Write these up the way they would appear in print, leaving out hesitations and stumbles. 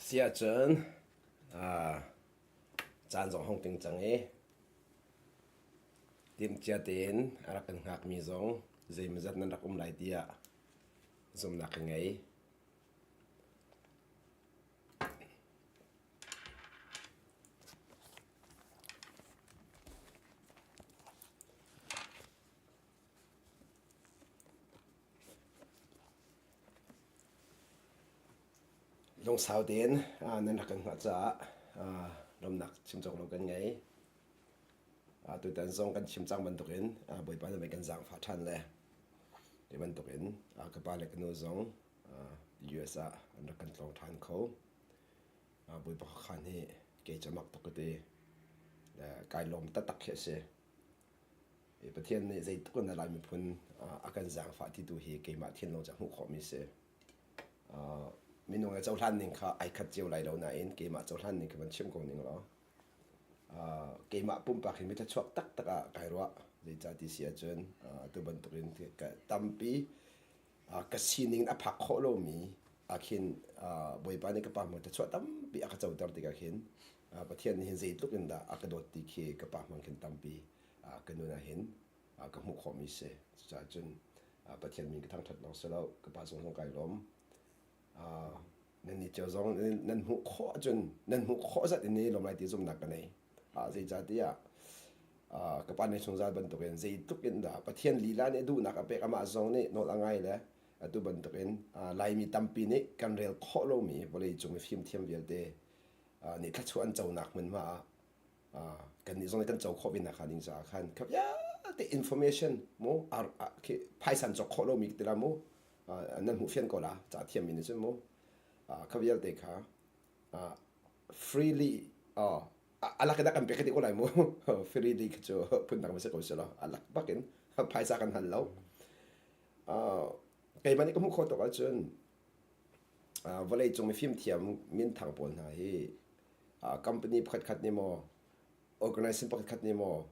Si ahcun caan zong hong ting cang i timhcia tein a rak kan hngakmi zong zeimawzat nan rak um lai tiah zumhnak ka ngei. Lungsau tein nan rak kan hngah caah lawmhnak chim cawk lo kan ngei. Tutan zong kan chim cang bantukin Bawipa nih kan zaangfah ṭhan le ti bantukin ka pa le ka nu zong US ah an rak kan tlawng ṭhan kho. Bawipa khan hi kei cu mak tuk ka ti. Kai lawm taktak khi a si. Pathian nih zeitluk in dah Lai miphun a kan zaangfah ti tu hi keimah thinlung cu a hmuh khawhmi si. Minung le cohlan ning kha ai khat cio lai lo nain keimah cohlan ning kha van chim ko ning law keimah pumpak hi mithlachuak taktak ah kai ruah. Zeicah ti si ahcun tu bantukin tampi ka sining a phak khawh lomi ah khin Bawipa nih ka pa hmang thluachuah tampi a ka coter tikah khin Pathian nih hin zeitluk in dah a ka dawt ti khi ka pa hmang khin tampi ka nun ah hin ka hmuh khawhmi si. Cucaah cun Pathian min ka thangṭhat lawng si lo, ka pa zong zong kai lawm. Nan nih cio zong nan hmuh khawh ahcun nan hmuh khawh zat in i lawm lai ti zumhnak ka nei. Zeicahtiah ka pa nih zungzal bantukin zeitluk in dah Pathian lila nih duhnak a pek amah zong nih nawl a ngai le atu bantukin Laimi tampi nih kan rel khawh lomi vawleicung i fimthiam vialte nih thluachuah an conak hmunhma ah kannih zong nih kan co khawh ve nakhnga ding caah khan kha vialte information mu phaisa an cawk khawh lomi ti la mu nan hmuh fian ko la ca thiammi nih cun mu kha vialte kha freely alak in a kan pek ti ko lai mu freely khi cu phundang ma si ko selaw alak bak in phaisa kan hal lo keimah nih ka hmuh khawh tuk ahcun vawlei cung mifimthiam minthang pawl hna hi company pakhatkhat nih maw organization pakhatkhat nih maw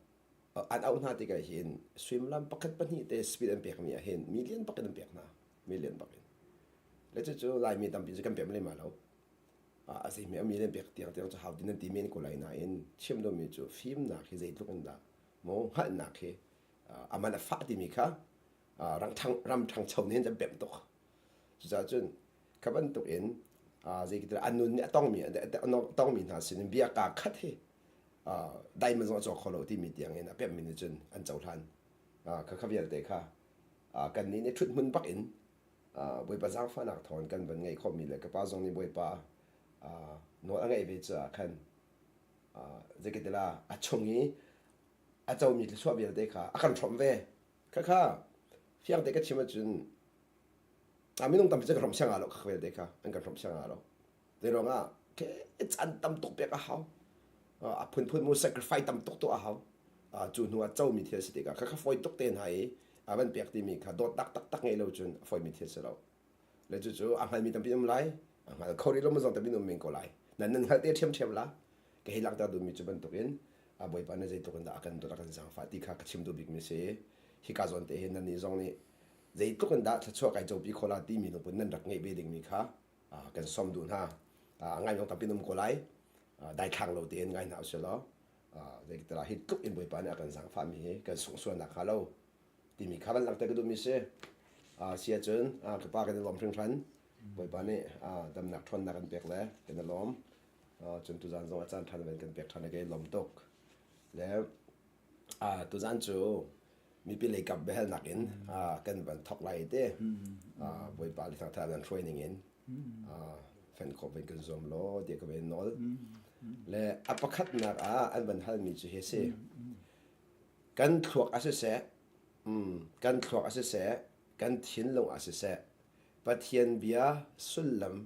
an auh hna tikah hin suimilam pakhat pahnih te speed an pekmi ah hin million bak in an pek hna million bak in le cucu laimi tampi cu kan pem lem lo a zeimi a million pek tiang tiang cu hau din an ti men ko lai nain chim duhmi cu fimnak hi zeitluk in dah maw hngalhnak hi a man a fah timi kha ram ṭhangcho nih an pemh tuk cucaah cun kha bantuk in zeikitil an nun nih a tongmi tongmi hna sinin bia kaa khat hi diamond zong a cawk kho lo timi tiang in a pemhmi nih cun an cohlan kha kha vialte kha kannih nih ṭhut hmun bak in Bawipa zaangfahnak thawng kan van ngeih khawhmi le ka pa zong nih Bawipa nawl a ngeih ve caah khan zeikatila a chung i a comi thluachuah vialte kha a kan hrawmh ve. Khakha fiang te ka chim ahcun a minung tampi cu ka hrawmh siang lo kha vialte kha an kan hrawmh siang lo. Zei ruangah caan tam tuk pek a hau. A phunphun mu sacrifice tam tuk tuah a hau. Cu hnu ah comi thil si tikah khakha fawi tuk te hna i a van pek timi kha dawtnak taktak ngei lo cun a fawimi thil si lo. Le cucu a hngalmi tampi um lai, a hngal kho rih lo mi zong tampi um men ko lai. Nan nan hngalh te ṭhiamṭhiam la. Ka hei langhter duhmi cu bantukin a Bawipa nih zeitluk in dah a kan dawt a kan zaangfah ti kha ka chim duh bikmi si. Hika zawn te hin nannih zong nih zeitluk in dah thluachuah kai copi kho la timi lungput nan rak ngeih ve dingmi kha kan sawm duh hna. A ngai zong tampi um ko lai. Daithlang lo tein ngai hna usih law zeitilah hi tluk in Bawipa nih a kan zaangfahmi hi kan sungh sual nakhnga lo timi kha van langhter ka duhmi si. Si ahcun ka pa kan i lawm hringhran. Bawipa nih damnak ṭhawnnak kan pek le kan i lawm. Cun tuzaan zong a caan ṭhan van kan pek ṭhan i ka i lawm tuk. Le tuzaan cu mipi lei kap biahalnak in kan van thawk lai te. Bawipa le thangtha nan hruai ning in fen khawh van kan zuam law tiah ka van nawl. Le a pakhatnak ah an van halmi cu hi a si. Kan thluak a siseh, kan thluak a siseh, kan thinlung ah siseh, Pathian bia sullam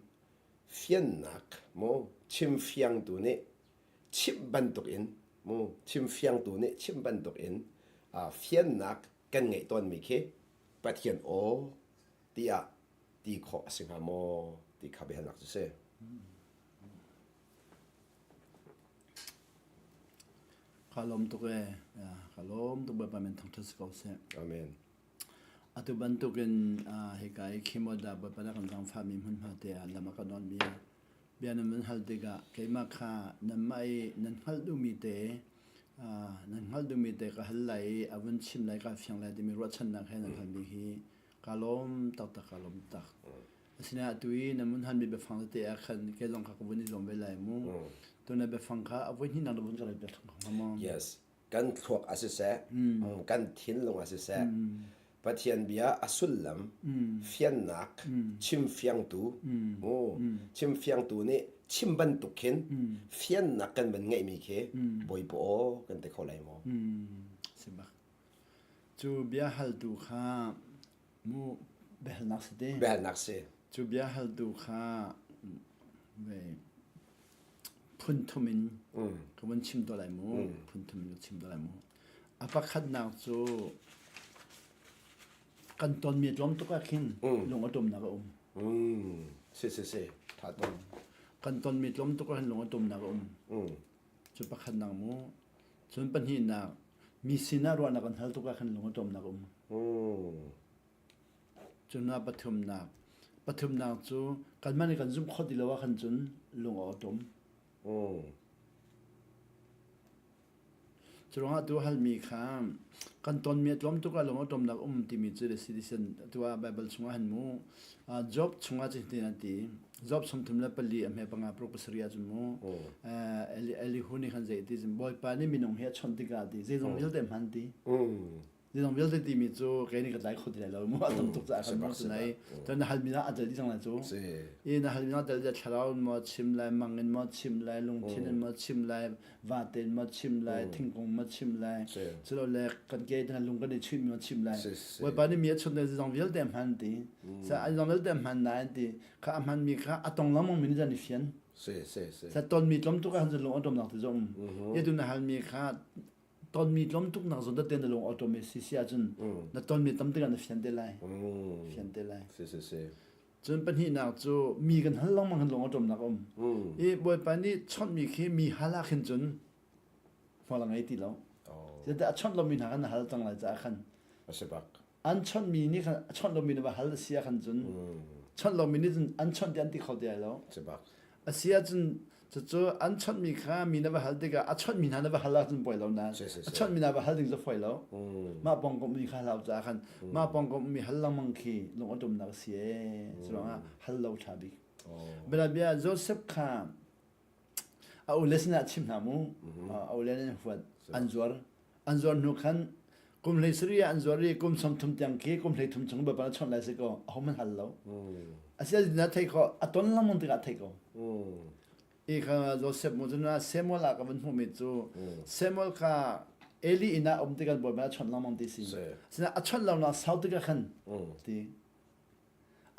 fiannak mu chimfiangtu nih chimh bantukin mu chimfiangtu nih chimh bantukin fiannak kan ngeih tawnmi khi Pathian aw tiah ti khawh a si hnga maw ti kha biahalnak cu si. Ka lawm tuk ee. Ka lawm tuk Bawipa min thangṭhat si ko seh. Amen. Atu bantukin hika i Khimoda Bawipa na kan zaangfahmi hmunhma te ah lam a kan onmi ah. Bia nan van hal tikah keimah kha nanmah i nan hngalh duhmi te nan hngalh duhmi te ka hal lai i a vun chim lai kaa fiang lai timi ruahchannak he nan halmi hi kaa lawm taktak kaa lawm tak. Asinain atu i nan vun halmi biafang tete ah khan kei zong kha ka vun i zuam ve lai mu. Tuna biafang kha a voi hnihnak na vun ka rel piak ṭhan hnga maw? Yes. Kan thluak a siseh, kan thinlung a siseh, Pathian bia a sullam, fiannak, chimfiangtu, chimfiangtu nih chim bantuk khin fiannak kan van ngeihmi khi Bawipa aw kan ti kho lai maw? Si bak. Cu bia haltu kha mu biahalnak si te. Biahalnak si. Cu bia haltu kha ve phun thum in ka vun chim tuah lai mu. Phun thum in ka chim tuah lai mu. A pakhatnak cu kan tonmi a tlawm tuk ah khin lung a ṭumnak a um. Si si si. Tha tuk. Kan tonmi tlawm tuk ah hin lung a ṭumnak a um. Cu pakhatnak mu. Cun pahnihnak mi sinah ruahnak kan hal tuk ah khin lung a ṭumnak a um. Cun ah pathumnak. Pathumnak cu kanmah nih kan zumh khawh ti lo ah khan cun lung a ṭum. Curuangah tu halmi kha kan tonmi a tlawm tuk ah lung a ṭawmnak um timi cu si ti tu ah Baibal chungah han mu. Job chungah cun hitin a ti. Job 34 a hme panga paruk pasarih ahcun mu. Elihu nih khan zei ti Bawipa nih minung hi a chawnh tikah ti zeizong vialte hman ti. Zeizong vialte timi cu kei nih ka tlai kho ti lai lo mu a tam tuk caah kan mu tunai cun na halmi na a tel dih cang lai cu i na halmi na tel dih thlarau in maw chim lai mang in maw chim lai lungthin in maw chim lai vate in maw chim lai thingkung maw chim lai culole kan ke hna lung kan i chuih mi maw chim lai Bawipa nih mi a chun zeizong vialte a hman ti sa zeizong vialte a hman nain ti kha a hman mi kha a tong lengmang mi nih cun i fian sa ton mi tlawm tuk ah khan lung a ṭawmnak ti zong um i tu na hal mi kha tonmi tlawm tuk nak zawn te na lung awṭawm i si si ahcun na tonmi tam tikah na fian te lai fian te lai si si si cun pahnihnak cu mi kan hal lengmang kan lung awṭawmnak um i bawipa nih chawnhmi khi mi hal ah khin cun hmual a ngei ti lo zeicahtiah a chawnh lomi hna khan na hal cang lai caah khan a si bak an chawnhmi nih khan a chawnh lomi na va hal a si ah khan cun chawnh lomi nih cun an chawnh ti an ti kho ti lai lo si bak a si ahcun cucu an chawnhmi kha mi na va hal tikah a chawnhmi hna na va hal ahcun poi lo nain a chawnhmi hna va hal ding cu fawi lo mah pawngkomh mi kha hlau caah khan mah pawngkomh mi hal lengmang khi lung a tumnak a si ee curuangah hal lo ṭha bik bianabia Joseph kha A ule sinah chim hna mu. A ule nih an huat. An zuar. An zuar hnu khan kum hlei sarih ah an zuar i kum sawmthum tiang khi kum hlei thum chung Bawipa na chawnh lai si kaw ahohmanh hal lo. A si na thei kho a ton lengmang tikah thei ko. I kha Joseph mu cun Samuel ah ka van hmuhmi cu Samuel kha Eli inn ah um tikah Bawipa na chawnh lengmang ti si. Sinain a chawnh lo nak sau tikah khan ti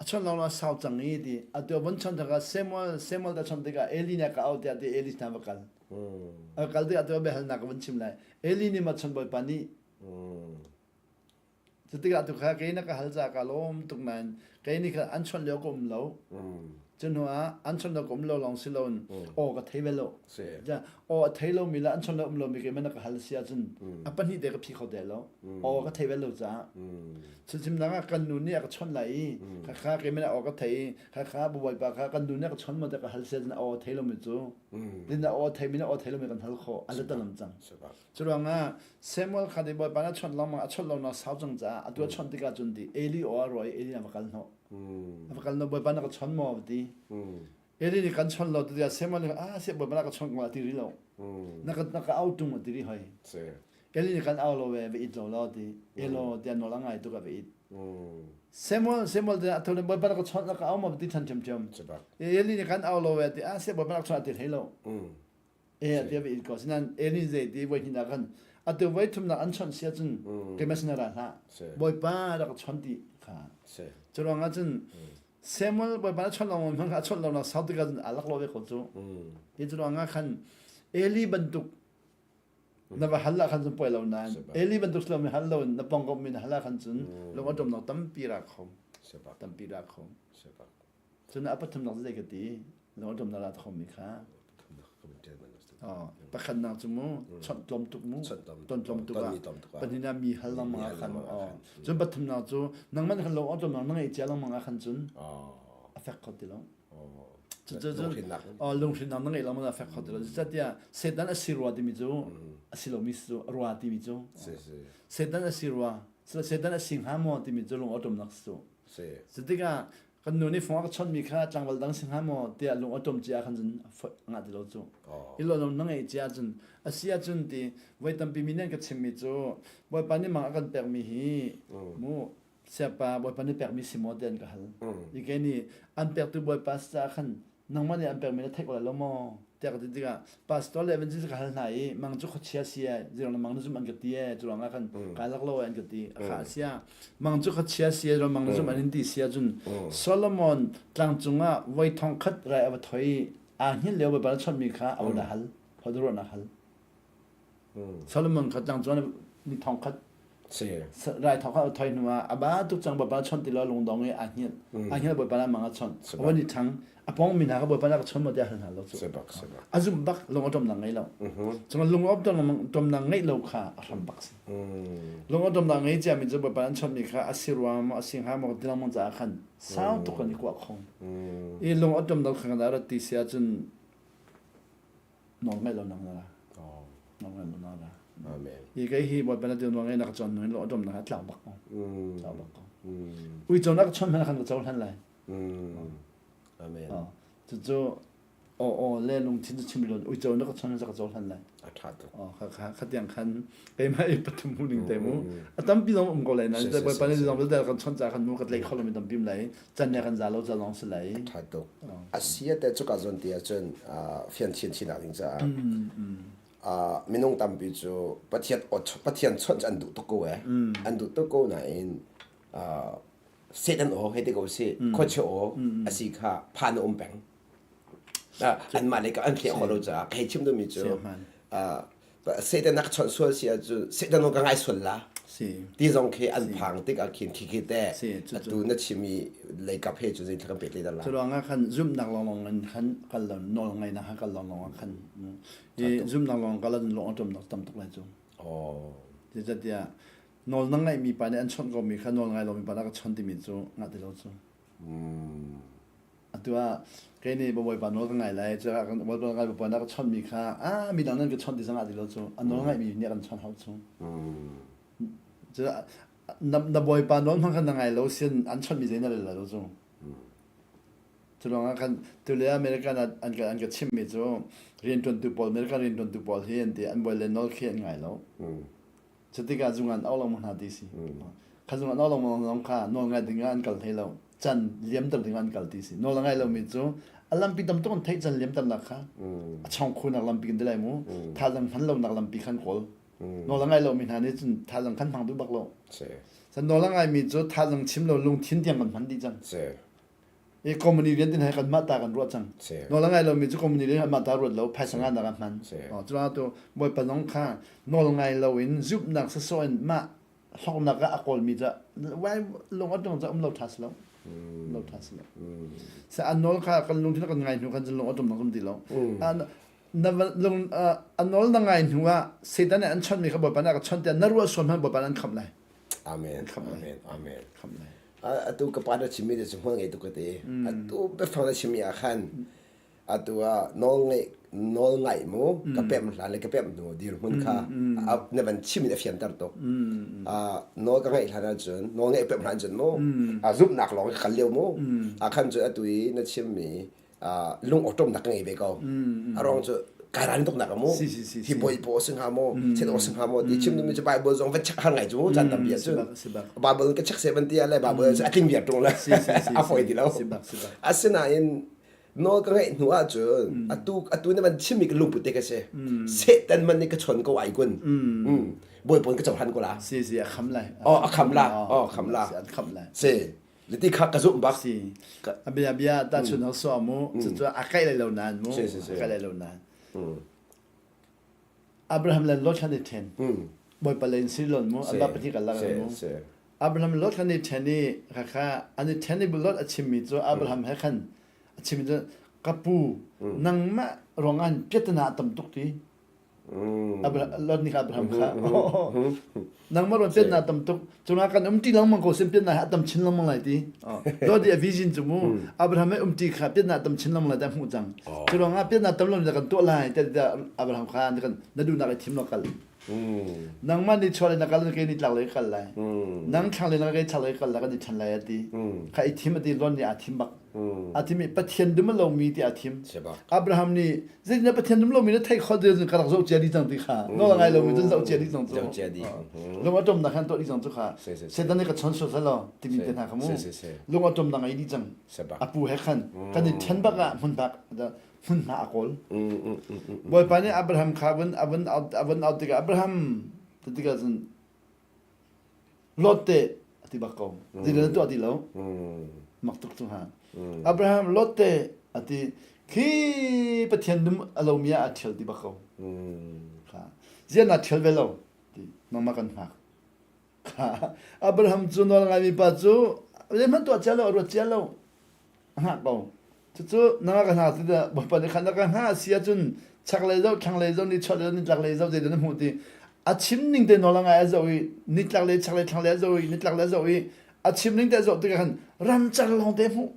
A chawnh lawng a sau cang i ti atu von chawnh tikah Samuel Samuel ta chawnh tikah Eli nih a ka auh tiah ti Eli sinah va kal. A kal tikah atu biahalnak ka vun chim lai. Eli nih ma chawnh Bawipa nih. Cu tikah atu kha kei na ka hal caah ka lawm tuk nain kei nih khan an chawnh lio ka um lo. Cu hnu ah an chawnh lio ka um lo lawng si loin aw ka thei ve lo. Aw a thei lomi le an chawnh lio um lomi kei man ka hal si ahcun a pahnih te ka phi kho te lo. Aw ka thei ve lo caah. Chimnak ah kan nu nih a ka chawnh lai i khakha keimah nih aw ka thei i khakha bawipa kha kan nu nih a ka chawnh maw tiah ka hal sian aw thei lomi cu din aw thei mi aw thei lomi kan hal khawh a let cang. Cu ruangah Samuel kha nih bawipa nih a chawnh lengmang a chawnh lonak sau cang caah atu a chawnh tikah cun ti Eli aw a ruah i Eli a va kal hnawh. A va kal hnawh bawipa na ka chawnh maw ti. Eli nih kan chawnh lo tiah Samuel nih ah seh bawipa na ka chawnh ko a ti rih lo. Na ka na ka au tung a ti rih hoi. Eli nih kan au lo ve va it lo lo ti. Elo tiah nawl a ngai tuk a va it. Samuel Samuel tiah a tho bawipa na ka chawnh na ka au ma ti than ṭhiamṭhiam. Eli nih kan au lo ve ti ah seh bawipa na ka chawnh a ti hlei lo. E a ti va it ko. Sinan Eli zei ti voi hnih khan atu voi thumnak an chawnh sia cun keimah sinah ra hlah. Bawipa rak chawnh ti kha. Cu ruangah cun Samuel Bawipa na chawnh lo hmang kha a chawnh lo nak sau tikah cun a lak lo ve ko cu. Hi cu ruangah khan Eli bantuk na va hal ah khan cun poi lo nain Eli bantuk si lomi hal lo in na pawngkom mi na hal ah khan cun lung a ṭawmnak tampi ra kho. Tampi ra kho. Cun a pathumnak cu zei ka ti? Lung a ṭawmnak ra kho mi kha. Pakhatnak cu mu chawnh tlawm tuk mu ton tlawm tuk ah pahnihnak mi hal lengmang ah khan cun pathumnak cu nangmah khan lung a ṭawmnak na ngeih cia lengmang ah khan cun a fek kho ti lo. Lunghrinnak. Lunghrinnak na ngeih lo ma fek kho ti lo. Zeicahtiah Satan a si rua timi cu a si lomi cu rua timi cu. Satan a si rua. Satan a si hnga maw timi cu lung awṭawmnak si cu. Cutikah kan nu nih fung a ka chawnhmi kha tlangval dang si hnga maw tiah lung awṭawm cia khan cun ngah ti lo cu. I lo na ngeih cia cun a si ahcun ti voi tampi mi nih an ka chimmi cu Bawipa nih mang a kan pekmi hi mu siapa Bawipa nih pekmi si maw tiah an ka hal. I kei nih an pektu Bawipa si caah khan nangmah nih an pekmi na theih ko lai lo maw tiah ka ti tikah pastor le evangelist ka hal hna i mang cu khuachia si ee zirong le mang na zum an ka ti ee cu ruangah khan kai lak lo an ka ti a kha sia mang cu khuachia si ee mang na zum an in ti si ahcun Solomon tlangcung ah voi thong khat rai a va thoi i aa hngilh lio Bawipa na chawnhmi kha a va hal ruahnak hal Solomon kha tlangcung ni thong khat rai thong khat a thoi hnu ah a ba tuk cang Bawipa chawnh ti lo lungdong i aa hngilh aa hngilh Bawipa na mang a chawnh a van i ṭhang a pong mi hna kha Bawipa na ka chawn maw tiah hal hna lo cu a zum bak lung awṭawmnak ngei lo cun lung awṭawmnak ngeih lo kha a hram bak si lung awṭawmnak ngei cia mi cu Bawipa an chawnhmi kha a si ruang maw a si hnga maw ti lengmang caah khan sau tuk kan i kuah kho i lung awṭawm lo kha kan rat ti si ahcun nawl ngaih lo nang na nawl ngaih lo na la Amen. I kei hi Bawipa na dir nawl ngaih nak chon nuin lo adom na tlau bak ko. Tlau bak ko. Uico nak chon hmanh khan ka cohlan lai. Amen. Cucu aw aw le lungthin cu chim lo uico na ka chon ka cohlan lai. A tha tuk. Aw kha kha khatiang khan keimah i pathum hu ning te mu. A tampi zong um ko lai na Bawipa nih zong vialte kan chon ca khan mu ka tlei kho lomi tampi lai. Can ne kan za lo ca zong si lai. A tha tuk. A si te cuka zawn ti ahcun fian chin chin ding caah minung tampi cu Pathian Pathian chawnh cu an duh tuk ko eh. An duh tuk ko nain Satan aw hei ti ko si khuachia aw a si kha phan a um peng. Anmah lei ka an hliah khawh lo caah hei chim duhmi cu Satan na ka chawnh sual si ahcun Satan ka ngai sual la ti zong khi an phang tik ah khin khi khi te atu na chimi leikap he cu zeitluk kan pek le la cu ruangah khan zumhnak lawnglawng in khan kal lo nawl ngainak kha kal lawnglawng ah khan i zumhnak lawng kal ah lung a ṭumnak tam tuk lai cu oh zeicahtiah nawl na ngaihmi pa nih an chawnh komi kha nawl ngai lomi pa dah ka chawnh timi cu ngah ti lo cu Atu ah kei nih Bawipa nawl ka ngai lai. Cucaah kan Bawipa ngai Bawipa na ka chawnhmi kha ah midang nan ka chawnh ti zongah ti lo cu a nawl ngaihmi nih a kan chawnh hau cu. Cucaah na, na Bawipa nawl hmang kha na ngai lo sin an chawnhmi zei na rel lai lo cu. Cu ruangah khan tule American ah an ka an ka chimhmi cu rianṭuantu pawl American rianṭuantu pawl hi an ti an bawi le nawl khi an ngai lo. Cutikah zungan au lengmang hna ti si. Kha zungan au lengmang zong kha nawl ngai ding ah an kal hlei lo. Can liamter ding ah an kal ti si. Nawl a ngai lomi cu a lampi tam tuk an theih can liamternak kha a chong khunak lampi kan ti lai mu. Thazang hman lonak lampi khan kawl. Nawl a ngai lomi hna nih cun thazang khan hmang duh bak lo. Can nawl a ngaimi cu thazang chim lo lungthin tiang kan hman dih cang. I company rian tin he kan mah ta kan ruah cang. Nawl a ngai lomi cu company rian mah ta ruat lo phaisa nga nak ah hman. Cu tu Bawipa zong kha nawl ngai lo in zumhnak sawsawh in mah hlawknak ah a kawlmi ca wai lung a tung ca um lo tha si lo. Lo tha si lo. Sa an nawl kha kan lungthin kan ngai hnu kan lung a tum nak um ti lo. Na lung a nawl na ngai hnu ah Satan nih an chonmi kha Bawipa nih a ka chawnh tiah na ruah sual hmanh Bawipa nih an khamh lai. Amen. Amen. Amen. Atu ka pa na chimmi te cu hmual ngei tuk ka ti. Atu biafang na chimmi ah khan atu ah nawl ngeih nawl ngaih mu ka pemh hlan le ka pemh hnu dirhmun kha na van chim in a fianter tuk. Nawl ka ngeih hlan ahcun nawl ngeih pemh hlan cun mu zumhnak lawng ka kal lio mu ah khan cun atu i na chimmi lung awṭawmnak ka ngei ve ko. A ruang cu kai ral tuk nak mu. Hi boi po si hnga maw, set o si hnga maw ti chim dumi cu Bible zong va check har ngai cu caan tampi ah cun. Bible ka check se ban ti le Bible cu a tling viar ṭung le a fawi ti lo. Asinain nawl ka ngeih hnu ahcun atu atu na van chimmi ka lungput te ka si. Satan man nih ka chon ko ai kun. Bawi ka cohlan ko la. Si si a kham lai. Oh a kham la. Oh kham la. An kham lai. Si. Liti kha ka zumh bak. Si. A bia bia ta chun ho so mu. Cu a kai lai lo nan mu. A kai lai lo nan. Abraham le Lot han i then. Bawipa le in si lon mu. An ba pahnih ka lak mu. Abraham Lot han i then i kha kha an i then i Lot a chimmi cu Abraham he khan a chimmi cu ka pu nangmah ruangah piatana tam tuk ti. Lot nih Abraham kha nangmah ruan piannak tam tuk cungah kan umti lengmang ko sin piannak a tam chin lengmang lai ti Lot i a vision cu mu Abraham he umti kha piannak tam chin lengmang lai ti a hmuh cang cu ruangah piannak tam lo kan tuah lai tiah Abraham kha na duhnak i thim law kal Nangmah nih chuah le na kal ke ni tlak le kal lai. Nang thlang le na ke thlang le kal lai kan i ṭhen lai a ti. Kha i thim a ti Lot nih aa thim bak. A thim i Pathian dum lomi ti aa thim. Abraham nih zeitin Pathian dum lomi na theih khawh ti ka rak zoh cia dih cang ti kha. Nawl a ngai lomi cun zoh cia dih cang cu. Lung a ṭomnak khan tuah dih cang cu kha. Satan nih ka chon sual selaw timi te hna kha mu. Lung a ṭomnak ngei dih cang. A pu he khan kan i ṭhen bak ah hmun bak hmunhma a kawl. Bawipa nih Abraham kha a vun a vun a vun auh tikah Abraham ti tikah cun Lot te a ti bak ko. Zeidah na tuah ti lo? Mak tuk cu ha. Abraham Lot te a ti khi Pathian dum a lomi ah a ṭhial ti bak ko. Kha zian na ṭhial ve lo ti nangmah kan hngak. Kha Abraham cu nawl ngaimi pa cu zeihmanh tuah cia lo a ruat cia lo. A hngak ko. Cucu na ka hna ti dah Bawipa nih khan na ka hna a si ahcun chaklei zoh thlanglei zoh nichuahlei zoh nitlaklei zoh zeidah na hmuh ti a chim ning te nawl a ngai a zoh i nitlaklei chaklei thlanglei a zoh i nitlaklei a zoh i a chim ning te a zoh tikah khan ramcar lawng te hmuh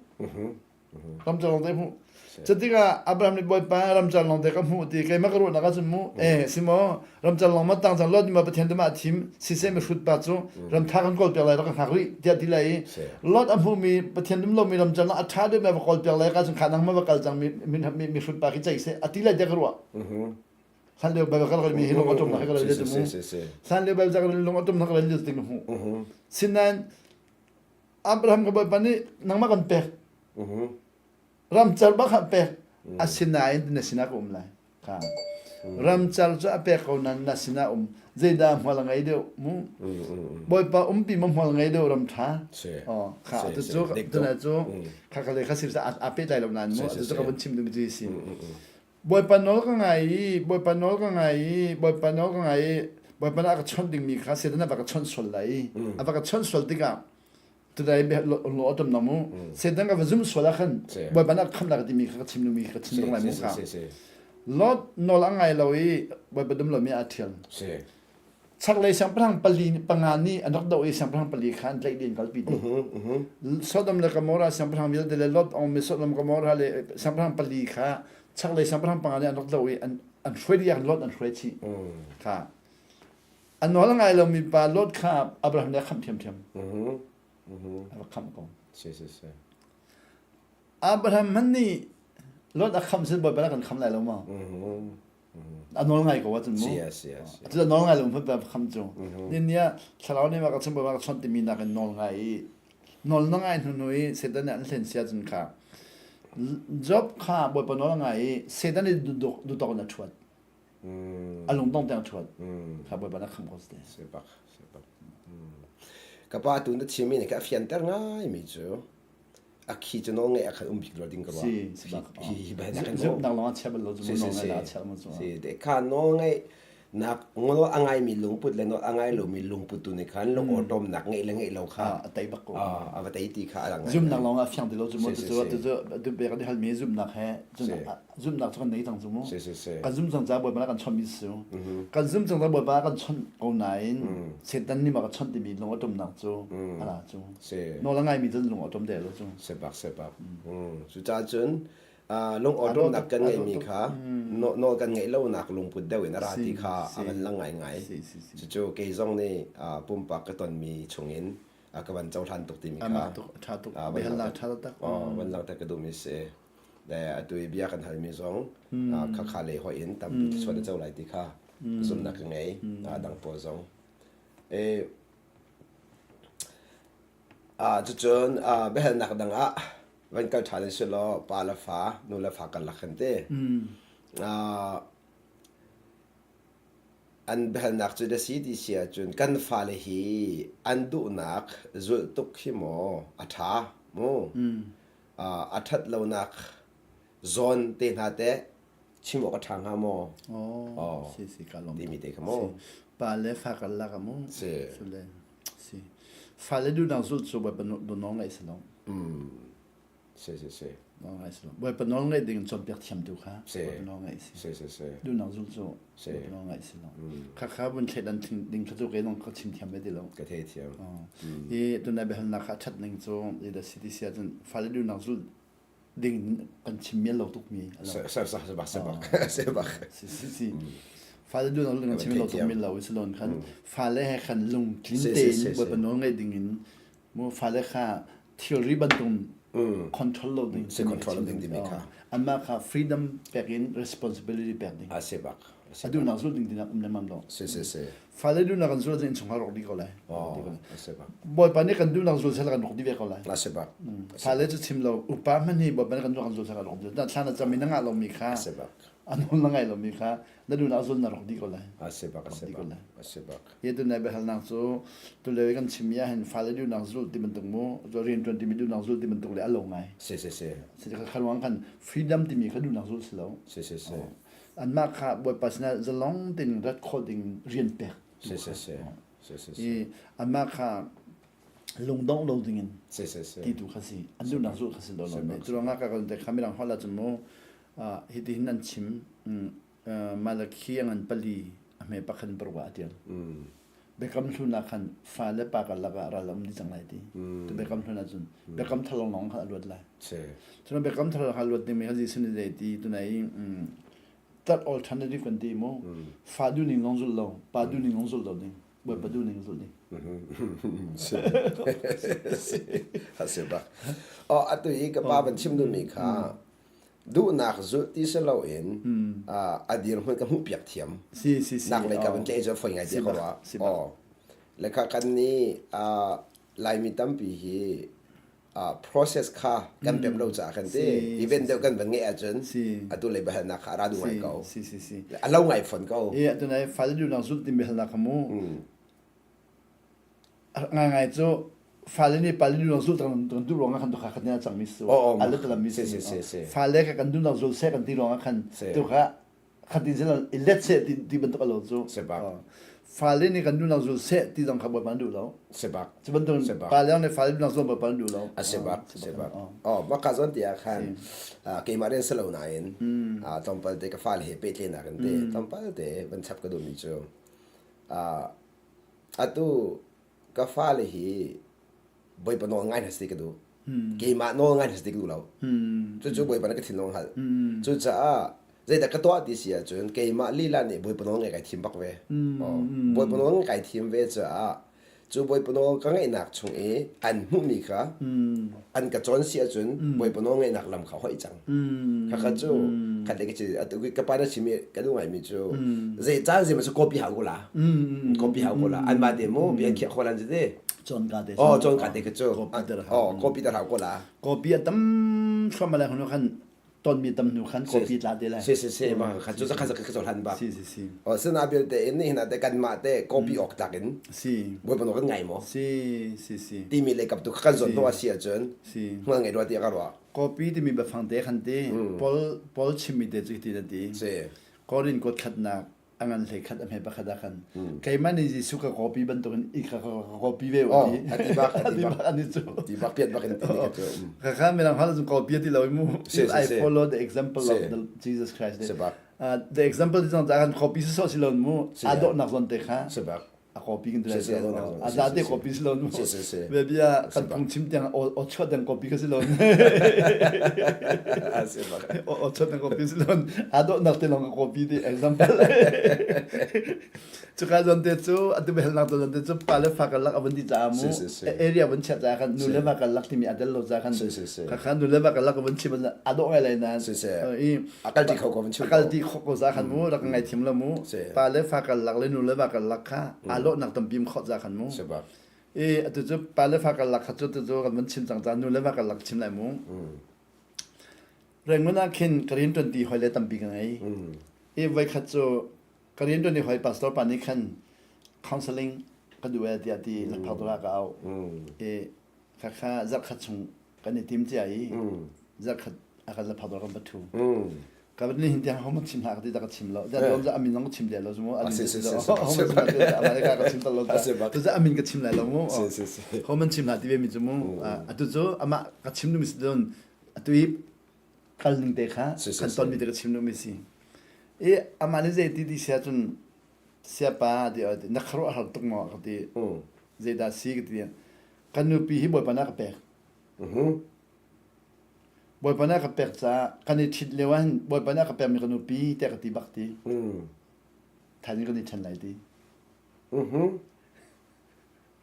ramcar lawng te hmuh Cutikah Abraham nih Bawipa ramcar lawng te ka hmuh ti keimah ka ruahnak ahcun mu eh si maw ramcar lawng ma tang cang lot ma Pathian tu ma a thim siseh mihrut pa cu ramtha kan kawl piak lai rak ka hngak rih tiah ti lai i Lot a hmuhmi Pathian dum lomi ramcar a ṭha deuhmi a va kawl piak lai ka cun kha nang ma va kal cang mi mihrut pa khi ceih seh a ti lai tiah ka ruah hlan lio Bible ka rak mi hi lung a tum na ka rel tu mu hlan lio Bible ka lung a tum na ka rel ting ka hmuh sinain Abraham ka Bawipa nih nangmah kan pek Ramcar bak kha pek asinain na sinah ka um lai. Kha. Ramcar cu a pek ko nain na sinah um. Zeidah hmual a ngei deuh mu? Bawipa umpi ma hmual ngei deuh ram ṭha. Oh, kha tu cu tuna cu kha kha le kha sim a pehtlai lo nain mu tu cu ka vun chim ding cu si. Bawipa nawl ka ngai i Bawipa nawl ka ngai i Bawipa nawl ka ngai i Bawipa nih a ka chawnh dingmi kha Satan a va ka chawnh sual lai i a va ka chawnh sual tikah Tudai lo atom na mu Satan ka va zum sual ah khan Bawipa nih khamnak timi kha ka chim mi ka chim dong lai mu kha Lot nawl a ngai lo i Bawipa dum lomi a thial chaklei siangpahrang pali panga nih an rak doh i siangpahrang pali kha an tlaih dih an kalpi dih Sodom le Gomorrah siangpahrang vialte le Lot ong mi Sodom Gomorrah le siangpahrang pali kha chaklei siangpahrang panga nih an rak doh i an an hruai dih Lot an hruai chih kha A nawl a ngai lomi pa Lot kha Abraham nih a khamh ṭhiamṭhiam. A rak khamh ko. Si si si. Abraham hmanh nih Lot a khamh sin Bawipa kan kham lai lo maw? A nawl ngai ko ahcun mu. Si si si. Cu a nawl ngai lo hmanh pa kham cu. Ni ni ah thlarau nih ma ka chim Bawipa ka chawnh timi nakin nawl ngai i nawl na ngai hnu hnu i Satan nih an hlen sia cun kha Job kha Bawipa nawl a ngai i Satan nih duhdawk in a ṭhuat. A lungdong tiang ṭhuat. Kha Bawipa na khamh ko si. Si bak, si bak. Ka pa tu na chimmi nih ka fianter ngaimi cu a khi cu nawl ngeih ah khan um bik lo ding ka ruah. Si, si bak. Hi hi bai nak Zumhnak lawng a chia bal lo cu nawl ngeih a chia mu cu. Si, de kha nawl ngeih nak nawl a ngaimi lungput le nawl a ngai lomi lungput tu nih khan lung awṭawmnak ngeih le ngeih lo kha a tei bak ko. A va tei ti kha a lang. Zumhnak lawng a fiang ti lo cu mu cu cu tu bek an halmi zumhnak he zumhnak cu kan nei cang cu mu kan zum cang ca Bawipa kan chawnh mi si kan zum cang ca Bawipa kan chawnh ko nain Satan nih ma ka chawnh timi lung a ṭumnak cu ala cu nawl a ngaimi cun lung a ṭum de lo cu sepak sepak cucaah cun lung awṭawmnak kan ngeihmi kha nawl kan ngeih lonak lungput deuh in a ra ti kha a van lang ngaingai cucu kei zong nih pumpak ka tonmi chungin ka van cohlan tuk timi kha ṭha tuk biahalnak ṭha tak van langhter ka duhmi si Le atu i bia kan halmi zong khakha lei hoih in tampi thluachuah na co lai ti kha zumhnak ka ngei. Dang pawl zong. Cucun biahalnak dang ah van kal ṭhan in si law pa le fa, nu le fa karlak khan ti. An biahalnak cu na si ti si ahcun kan fale hi an duhnak zulh tuk hi maw a ṭha mu? A ṭhat lonak zawn te hna teh chim awk a ṭha hnga maw? Oh, si si ka lawm. Timi te kha maw? Pa le fa karlak ah mu. Si. Le si. Fale duhnak zulh cu Bawipa nawl ngaih si lo. Si si si. Nawl ngaih si lo. Bawipa nawl ngaih ding cawnpiak thiam tu kha Bawipa nawl ngaih si. Si si si. Duhnak zulh cu Bawipa nawl ngaih si lo. Kha kha vun thleidan ding kha cu kei zong ka chim thiam ve ti lo. Ka thei thiam. I tunai biahalnak kha ṭhat ning cu ida si ti si ahcun fale duhnak zulh ding kan chim mial lo tukmi a lo. Ser sa sebak sebak sebak. Si si si. Fale duhnak zulh ding kan chim lo tukmi lo si lon khan fale he khan lungtlin tein Bawipa nawl ngaih ding in mu fale kha thilri bantuk control lo ding si control lo ding timi kha anmah kha freedom pek in responsibility pek ding a si bak a duhnak zul ding tinak um lengmang lo si si si fale duhnak kan zul ahcun innchungkhar rawk dih ko lai oh a si bak bawipa nih kan duhnak zul sel kan rawk dih ve ko lai a si bak fale cu chim lo upa hmanh hi bawipa nih kan duhnak zul sel kan rawk dih thla na cam i na ngah lomi kha a si bak a nawl na ngai lomi kha na duhnak zul na rawk dih ko lai a si bak a si bak a si bak Hi tu nai biahalnak cu tulio i kan chimmi ahhin fale duhnak zulh ti bantuk mu rianṭuan timi duhnak zulh ti bantuk le a lo ngai. Si si si. Si kha ruang khan freedom timi kha duhnak zulh si lo. Si si si. Anmah kha Bawipa sinah zalong tein rat khawh ding rian pek. Si si si. Si si si. I anmah kha lungdongh lo dingin si si si. ti tu kha si. An duhnak zulh kha si lo lo. Cu ruangah ka kan te kha mirang holh ahcun mu hiti hin an chim Malakhi a ngan pali a hme pakhat in paruk ah a ṭial. Biakam hlun ah khan fa le pa karlak ah ral a um dih cang lai ti. Tu biakam hlun ah cun biakam thar lawnglawng kha a luat lai. Cun biakam thar kha luat dingmi kha Jesuh nih zei ti tunai third alternative kan ti mu. Fa duhning lawng zulh lo, pa duhning lawng zulh lo ding, Bawipa duhning zulh ding. A si bak. Oh, atu i ka pa van chim duhmi kha duhnak zulh ti si loin a dirhmun ka hmuhpiak thiam si si si nak lei ka van tlaih cu foi ngai ti ko rua oh le kha kan ni laimi tampi hi process kha kan pem lo caah kan ti event deuh kan van ngeih ahcun atu lei biahalnak kha a ra duh ngai ko si si si a lo ngai fon ko e atu nai fal duhnak zulh ti biahalnak kha mu Ngaingai cu fale nih pale duhnak zulh kan duh ruangah khan tukha khat nih a cangmi si a let lammi si fale kha kan duhnak zul seh kan ti ruangah khan tukha khatin sila i let seh ti ti bantuk a lo cu fale nih kan duhnak zul seh ti zong kha bawipa an duh lo sebak cu bantuk pale nih fale duhnak zul bawipa an duh lo a sebak sebak oh maka zon ti ah khan keimah rian si lo nain tlawmpal te ka fale he pehtlenak in te tlawmpal te van chap ka duhmi cu Atu ka fale hi Bawipa nawl ngai hna seh ti ka duh. Keimah nawl ngai hna seh ti ka duh lo. Cucu Bawipa nih ka thinlung a hngalh. Cucaah zeidah ka tuah ti si ahcun keimah lila nih Bawipa nawl ngaih kai thim bak ve. Bawipa nawl kai thim ve caah cu Bawipa nawl ka ngeihnak chung i an hmuhmi kha an ka cawn si ahcun Bawipa nawl ngeihnak lam kha hoih cang. Khakha cu khat le ka ci atu ka pa na chim i ka duh ngaimi cu zei caan zei ma cu copy hau ko la copy hau ko la an ma te mu bi an khiah kho lan te chon ka te oh chon ka te ka cu oh copy tar hau ko la copy a tam thluam la hnu khan ton mi tam hnu khan copy tla te la si si si ma khan cu khan ka cho hlan ba si si si oh sina bil te in ni hna te kan ma te copy ok tak in si boi pano kan ngai mo si si si ti mi le kap tu kan zon no a si ahcun si hmual ngei rua ti ka ruah Kawpi timi biafang te khan ti Paul Paul chimmi te cu hitin a ti. Si. Korin kuat khatnak a ngan hlei khat a hme pakhat ah khan keimah nih Jesuh ka kawpi bantukin i ka kawpi ve u ti. A ti bak a ti bak ani cu. Ti bak piat bak in ti ka cu. Ka kha mirang hal cu kawpi ti lo mu. I follow the example of the Jesus Christ. Si bak. The example ti zong ta kan kawpi si so si lo mu. A dawhnak zon te kha. Si bak. A copy kan ti lai a za te copy si lo nu bia kan phung chim tiang o chuat dang copy ka si lo o chuat dang copy si lo a do nak te long ka copy ti example cuka zon te cu atu behel nak zon te cu pa le fa kan lak avon di ca mu area von chia ca kan nu le va kan lak timi adel lo ca kan ka khan nu le va kan lak avon chim a do ngai lai nan i Akal ti kho ko van chim ko. Akal ti kho ko za khan mu rak ngai thiam lo mu. Pa le fa kal lak le nu le va kal lak kha aa lawh nak tampi kho za khan mu. E atu cu pa le fa kal lak kha cu tu cu kan van chim cang ca nu le va kal lak chim lai mu. Rengun ah khin ka rian tuan ti hoi le tampi ka ngei. E voi khat cu ka rian tuan ti hoi pastor pa nih khan counseling ka duh e tiah ti lakphak dora ka au. E khakha zarh khat chung kan i tim cia i zarh khat a kan la phak kan va thu ka ni hin tiang homan chim hlah ka ti da ka chim lo da don za amin zong chim le lo mu amin homan chim hlah America ka chim tal lo tu za amin ka chim lai lo mu homan chim hlah ti ve mi cu mu atu cu ama ka chim nu mi si don. Atu hi kal ning te kha kan tonmi te ka chim duhmi si. I amah nih zei ti ti sia cun siapa ti na khuaruah har tuk maw ka ti. Zeidah si ka ti. Kan nupi hi Bawipa na ka pek. Bawipa na ka pek caah kan i ṭhit lio ah hin Bawipa na ka pekmi ka nupi tiah ka ti bak ti. Thaizing kan i ṭhen lai ti.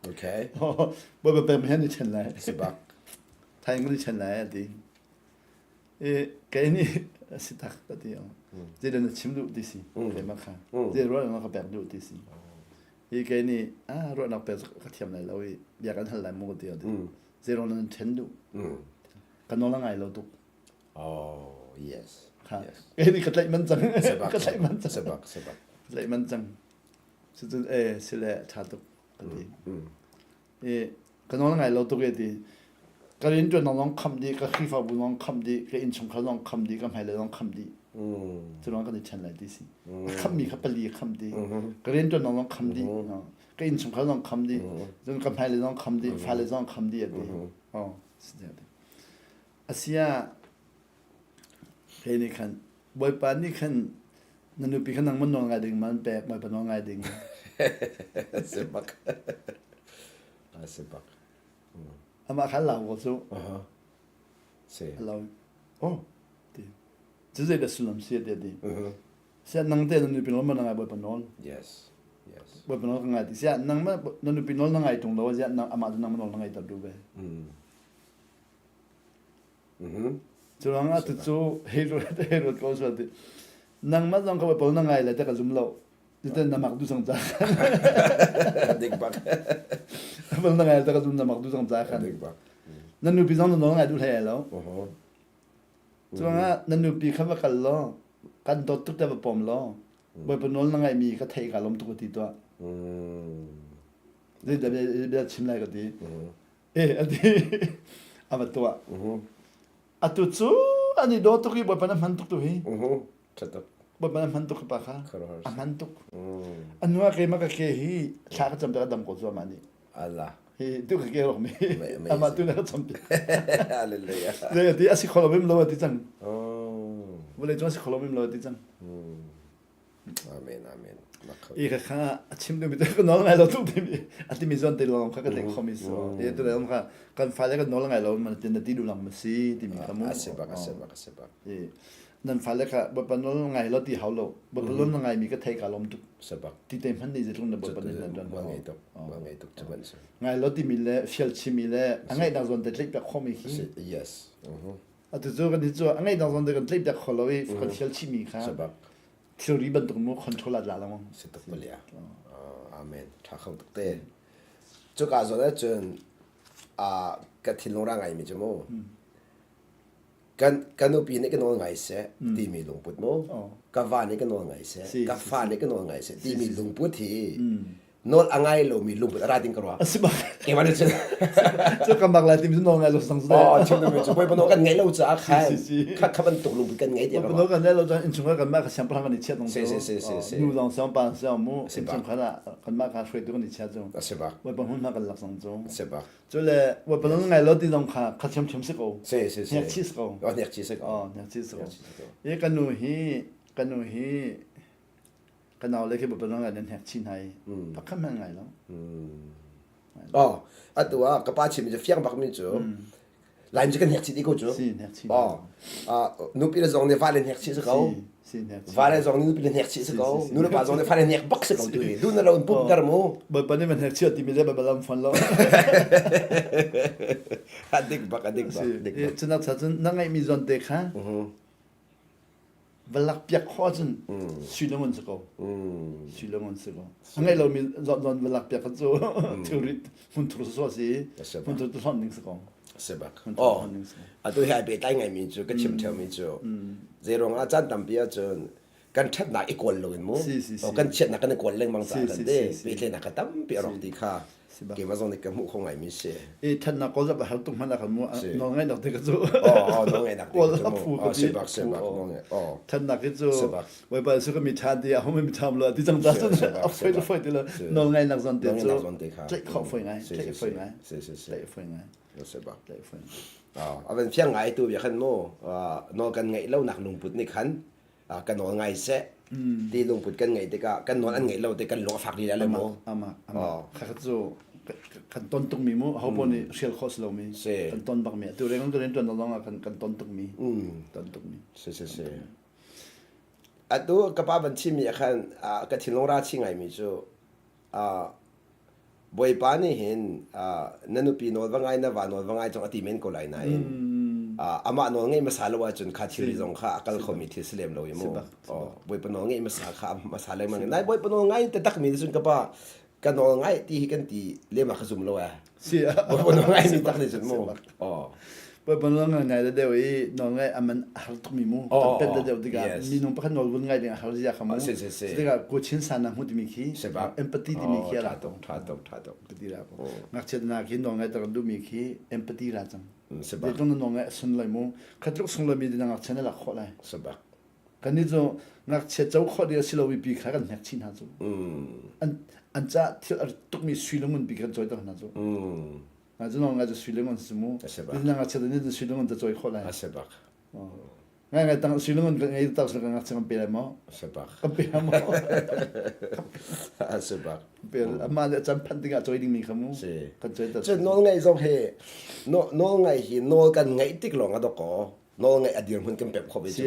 Okay. Bawipa pekmi he an i ṭhen lai. Si bak. Thaizing kan i ṭhen lai a ti. I kei nih a si tak ka ti. Zeidah na chim duh ti si. Keimah kha. Zei ruah na ka pek duh ti si. Hi kei nih ah ruahnak pek ka thiam lai lo i bia kan hal lai mu ka ti. Zei ruang nan ṭhen duh. Ka nawl a ngai lo tuk. Oh, yes. Yes. Kei nih ka tlaih man cang. Ka tlaih man cang. Sebak, sebak. Ka tlaih man cang. Cucun eh sile ṭha tuk ka ti. I ka nawl ngai lo tuk e ti. Ka rianṭuan zong khamh dih, ka Khrihfabu zong khamh dih, ka innchungkhar zong khamh dih, ka hmailei zong khamh dih. Cu lawng kan i ṭhen lai ti si. A khamhmi kha pali a khamh dih. Ka rianṭuan zong khamh dih. Ka innchungkhar zong khamh dih. Cun ka hmailei zong khamh dih, fale zong khamh dih a ti. Oh, Asiah hei nih khan Bawipa nih khan na nupi kha nangmah nawl ngai ding man pek Bawipa nawl ngai ding. Si bak. Si bak. Amah kha lau ko cu. Si. Lau. Oh. Ti. Cu zei dah sullam si ti ti. Sia nang te na nupi nawl ma na ngai Bawipa nawl. Yes. Yes. Bawipa nawl ka ngai ti. Sia nang ma na nupi nawl na ngai tung lo sia nang amah cu nangmah nawl na ngai ter duh ve. Cu ruangah tucu hei ruat hei ruat ko sual ti. Nangmah zong ka Bawipa na ngai lai te ka zum lo. Titen na mak du sang ca khan. Dik bak. Bal na ngai te ka zum na mak du sang ca khan. Dik bak. Na nupi zong na nawl ngai duh hlei lo. Cu ruangah na nupi kha va kal law kan dawt tuk te va pom law Bawipa nawl na ngaihmi ka theih ka lawm tuk ka ti tuah. Zeidah bia chim lai ka ti. Eh a ti. A va tuah. Atu cu an i daw tuk i Bawipa na hman tuk tu hi. Ṭha tuk. Bawipa na hman tuk pa kha. A hman tuk. A nu ah keimah ka ke hi thla ka cam ka dam ko zuam nih. Allah. Hi tu ka ke rok mi. Amah tu na ka cam pi. Hallelujah. Zei ti a si kholo mim lo ti cang. Vawlei cung a si kholo mim lo ti cang. Amen, amen. I ka kha a chim ding mi ka nawl ngai lo tuk timi a timi zawn te lawng kha ka theih khomi so ti tu le kha kan fale kan nawl ngai lo man tin na ti duh lang ma si timi kha mu a si bak a si bak a si bak nan fale kha bawipa nawl ngai lo ti hau lo bawipa nawl ngai mi ka thei ka lom tuk si bak ti te hman ni zeitlung na bawipa nih nan ma ngei tuk ma ngei tuk cu ban si ngai lo timi le fial chimi le a ngaih dang zawn te tleih piak khomi khi yes atu cu kan hi cu a ngaih dang zawn te kan tleih piak kho lo i kan fial chimi kha thilri bantuk mu control at la lo si tuk palia amen tha kho tuk te cuka zawn ah cun ka thinlung ra ngai mi cu mu kan kan nupi nih ka nawl ngai seh timi lungput mu ka va nih ka nawl ngai seh ka fa nih ka nawl ngai seh timi lungput hi nawl a ngai lomi lungput a ra ding ka ruah. A si bak. Keimah nih cun. Cu kan bak lai timi cu nawl ngai lo sang Oh, chim ding cu bawipa nawl kan ngai lo caah khan kha kha bantuk lungput kan ngei tiah Bawipa nawl kan ngai lo cun innchungkhar kanmah kha siangpahrang kan i chiat nong Si si si si si. Nu zong siang pa siang mu innchungkhar ah kanmah kha hruaitu kan i chia cu. A si bak. Bawipa hmunhma kan lak sang cu. Si bak. Cu le bawipa nawl ngai lo ti zong kha kha thiamthiam si ko. Si si si. Hnek chi si ko. Oh, hnek chi si ko. Oh, hnek chi si ko. I ka nu hi ka nu hi Ka nau le khi bawipa ngai nan hnek chin hai. Pakhat hmanh ngai lo. Oh, atu ah ka pa chim cu fiang bak mi cu Laimi cu kan hnek chih dih ko cu. Si hnek chih. Oh, nupi le zong nih va le hnek chih si ko. Si hnek chih. Va le zong nih nupi le hnek chih si ko. Nu le pa zong nih fa le hnek bak si ko tu hi. Duh na lo in pum ter mu. Bawipa nih man hnek chih ti mi le bawipa lam fon lo. Adik bak adik bak. Dik bak. Cunak cha cun na ngaih mi zawn te kha va lak piak khawh ahcun sui le ngun si ko sui le ngun si ko a ngeih lomi zawn zawn va lak piak cu thilrit hmunthur sawsawh si hmunthur tu hlonh ding si ko si bak oh atu hi ai pehtlai ngaimi cu ka chim theumi cu zei ruangah caan tampi ahcun kan ṭhatnak i kawl loin mu kan chiatnak kan i kawl lengmang caah kan te pehtlaihnak ka tampi a rawk ti kha Keimah zong nih ka hmuh kho ngaimi si. I ṭhatnak kawl zap a har tuk hmanh ah khan mu nawl ngaihnak te ka cu. Oh, nawl ngaihnak te ka cu. Phu ka ti. Sebak sebak nawl ngaih. Oh. Ṭhatnak hi cu Bawipa Jesuh ka mi ṭha ti a hum mi ṭha lo ti cang ta cun a foi le foi ti lo nawl ngaihnak zon te cu tlaih khawh foi ngai tlaih foi ngai Si si si. Tlaih foi ngai. Sebak. Tlaih foi ngai. A van fiang ngai tu bia khan mu nawl kan ngeih lo nak lungput nih khan ka nawl ngai seh ti lungput kan ngeih tikah kan nawl an ngeih lo te kan lung a fak lila le mu. Ama ama kha cu kan ton tuk mi mu ho pon nih hrial khawh si lo mi kan ton bak mi tu reng kan tuan lawng ah kan kan ton tuk mi ton tuk mi si si si atu ka pa van chim mi ah khan ka thinlung ra chi ngai mi cu Bawipa nih hin na nupi nawl va ngai na va nawl va ngai zong a ti men ko lai nain amah nawl ngeih hmasa lo ahcun kha thil zong kha a kal khomi thil si lem lo i mu. Bawipa nawl ngeih hmasa kha hmasa lengmang. Nai Bawipa nawl ngai taktak mi cun ka pa ka nawl ngai ti hi kan ti lem ah ka zum lo eh. Si Bawipa nawl ngai mi tak nih cun mu. Bawipa nawl ngai ngai deuh i nawl ngai aman a har tukmi mu. Kan pet deuh tikah minung pakhat nawl vun ngai ding a har zia kha mu. Tikah kuchin san na hmu timi khi empathy timi khi a ra tuk. Tha tuk tha tuk. Empathy ra ko. Ngakchia na khi nawl ngai tak duhmi khi empathy ra cang. Zeitlung na nawl ngai a sun lai mu. Khatluk sung lomi ding ngakchia na lak khawh lai. Sabak. Kannih cu ngakchia co khawh ding a si lomi pi kha kan hnek chih hna cu. An an ca thil a tukmi sui le ngun pi kan cawiter hna cu. Nga cu ngai cu sui le ngun si mu. Na ngakchia nih cun sui le ngun ta cawi khawh lai. A si bak. Ngai ngai tang sui le ngun kan ngei tak kan ngakchia kan pe lai maw? A si bak. Kan pe lai maw? A si bak. Pe amah le chan phanh dingah cawi dingmi kha mu. Si. Kan cawi ta. Cun nawl ngaih zong hi nawl ngaih hi nawl kan ngaih tik lawng a dok aw. Nawl ngaih a dirhmun kan pek khawh ve cu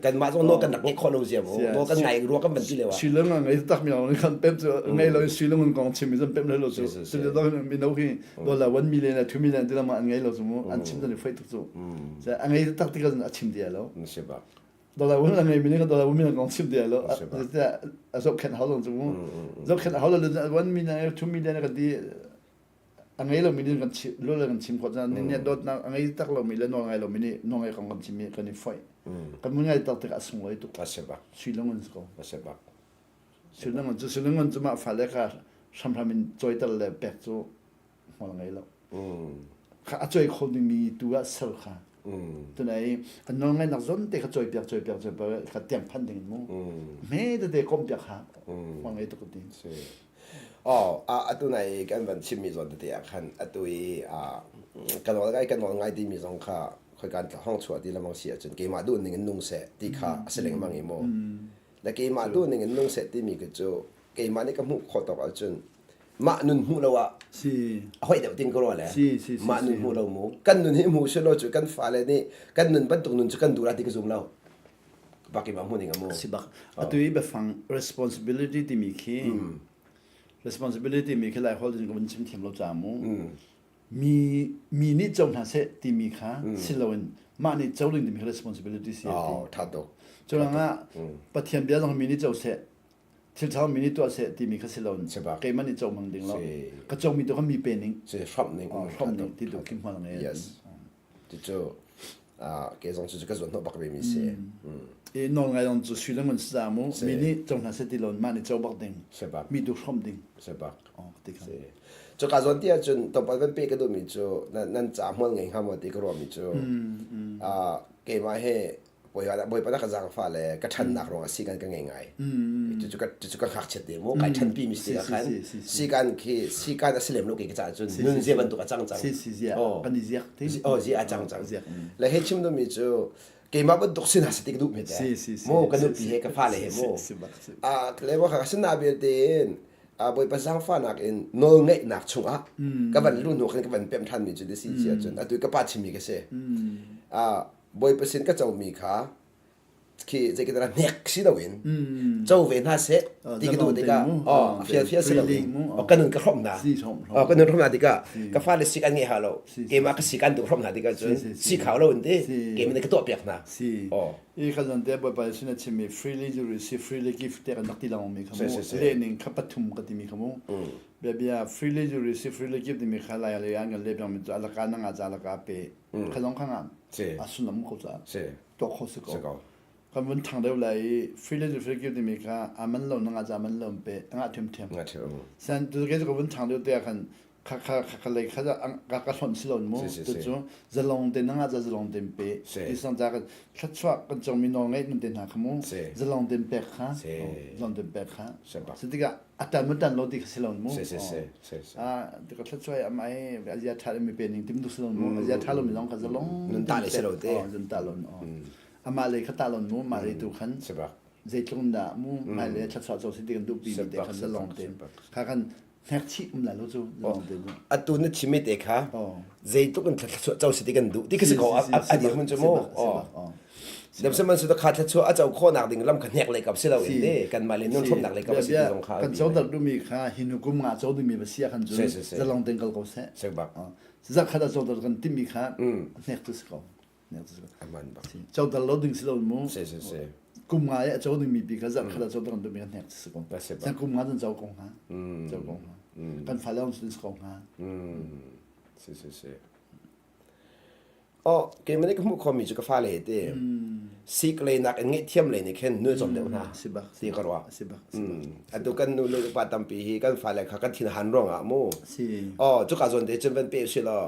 kanmah zong nawl kan rak ngeih khawh lo zia mu nawl kan ngai rua kan van ti lio ah Silung ngai tak mi long kan pem cu ngai lo silung kong chim mi zan pem lo cu cu le dong mino khi dollar 1 million 2 million ti lama an ngai lo cu mu an chim tan fai tuk cu a ngai tak ti kan a chim dia lo dollar 1 la ngai mi ni dollar 1 million kong chim dia lo a zoh khen hau long cu mu zoh khen hau lo 1 million 2 million kan ti a ngei lomi nih kan chim lul kan chim khawh cun nih dawtnak a ngei tak lomi le nawl ngai lomi nih nawl ngai kong kan chim i kan i foih kan mun ngai tak tikah a sunglawi tuk a si bak sui lung an si ko a si bak sui lung cu sui lung cu mah fale kha hramhram in cawiter le pek cu hmual ngei lo kha a cawi kho dingmi tu ah ser kha tunai an nawl ngainak zon te kha cawi piak cawi piak cawi piak kha tiang phan ding mu hme tete kom piak kha hmual ngei tuk ti Aw, atu nai kan van chimmi zawn tete ah khan atu i ka nawl ngai ka nawl ngai timi zong kha khoikan hong chuah ti lamang si ahcun keimah duh ning in nung seh ti kha a si lengmang i mu. Le keimah duh ning in nung seh timi khi cu keimah nih ka hmuh khawh tawk ahcun mah nun hmuh lo ah Si. a hoih deuh tin ka ruah le Si, si, si, mah nun si. hmuh lo mu. Kan nun hi hmu selaw cu kan fale nih kan nun bantuk nun cu kan duh la ti ka zum lo. Bak i ma hmu ning a mu. Si bak. Atu i biafang responsibility timi khi responsibility mi khi lai holh in ka vun chim thiam lo ca mu. Mi mi nih co hna seh timi kha si loin mah nih co ding timi kha responsibility si ti. Tha tuk. Cu ah Pathian bia zong mi nih co seh thil ṭha mi nih tuah seh timi kha si loin keimah nih co mang ding lo. Ka co mi tu kha mi pe ning. Si hramh ning. Hramh ning ti tu khi hmual ngei. Yes. Cucu ke zong cu ka zuan hnawh bak ve mi si. I nawl ngai zong cu sui le ngun si ca mu. Mi nih co hna seh ti lo mah nih co bak ding. Mi tu hrawm ding. Si bak. Oh, ti kha. Cu ka zawn ti ahcun tlawmpal van pe ka duhmi cu nan ca hmual ngei hnga maw ti ka ruahmi cu keimah he Bawipa na ka zaangfah le ka ṭhannak ruangah sikan ka ngei ngai. Cucu ka cucu ka ngakchiat te mu kai ṭhanpi mi si khan sikan khi sikan a si lem lo ke ka caah cun nun zia bantuk a cang cang. Si si zia kan i ziak ti. Oh zia a cang cang. Le he chim duhmi cu keimah bantuk sin ha si ti ka duh mi te. Mu ka nupi he ka fale he mu. Ah le mo kha sin na belte in Bawipa zaangfahnak in nawlngeihnak chungah ka van lu hnu khan ka van pem ṭhan mi cu si cia cun atu ka pa chimmi ka si. Bawipa sin ka comi kha khi zeitindah hnek si loin co ve hna seh ti ka duh tikah oh fial fial si loin oh ka nun ka hrawmh hna oh ka nun hrawmh hna tikah ka fale sik an ngeih ha lo keimah ka sik an duh hrawmh hna tikah cun si khau lo in ti keimah nih ka tuah piak hna oh i kha zan te Bawipa sin a chimmi freely you receive freely give te kan rak ti lengmang mi kha mu le ning kha pathum ka timi kha mu bia bia freely you receive freely give timi kha lai le an kan le piang mi cu alaka na nga ca alaka pe kha zong kha ngam a sullam ko ca tuah kho si ko kan vun thang deuh lai i freelance free give timi kha a man lo na nga ca man lo pe nga thiam thiam san tu ke ka vun thang deuh te khan. Kha kha kha kha lei kha ka ka hlonh si lo mu. Tu cu zalong te na ngah za zalong te pe. Ti sang ca kan thluachuah kan cong mi nawl ngeih nun te hna kha mu. Zalong te pek kha. Zalong te pek kha. Si tikah a tan mu tan lo ti kha si lo mu. Ah ti ka thluachuah am ai azia tha mi pe ning tim du si lo mu. Azia tha lo mi zong kha zalong nun ta le si lo te. Nun ta lo no. Amah lei kha ta lo mu, mah lei tu khan. Zeitlung dah mu hmailei thluachuah co si ti kan duhpi mi te khan zalong te kha kan hnek chih um lai lo cu zalong te cu. Atu na chimi te kha zeitluk in thluachuah co si ti kan duh ti khi si ko a dir mun cu mu. Dem sihmanhsehlaw kha thluachuah a co khawhnak ding lam kha hnek lei kap si lo in te kanmah le nun hrawmnak lei kap si ti zong kha kan co dar duhmi kha hi nu kum nga co dingmi va sia khan cun zalong ten kal ko seh. Zakhat a co dar kan timi kha hnek tu si ko. Aman bak. Co dal lo ding si lo mu. Si si si. Kum nga e co ding mi pi kha zarh khat co ding mi hnek si ko. San kum nga cun co ko hnga. Co ko hnga. Kan fa le si ko hnga. Si si si. Oh, keimah nih ka hmuh khomi cu ka fale he te sik lei nak in ngaihthiam lei nih khin nu cawm deuh hna. Si bak. Ti ka ruah. Si bak. Atu kan nu le pa tampi hi kan fale kha kan thin han ruangah mu. Si. Oh, cuka zawn te cun van pe si law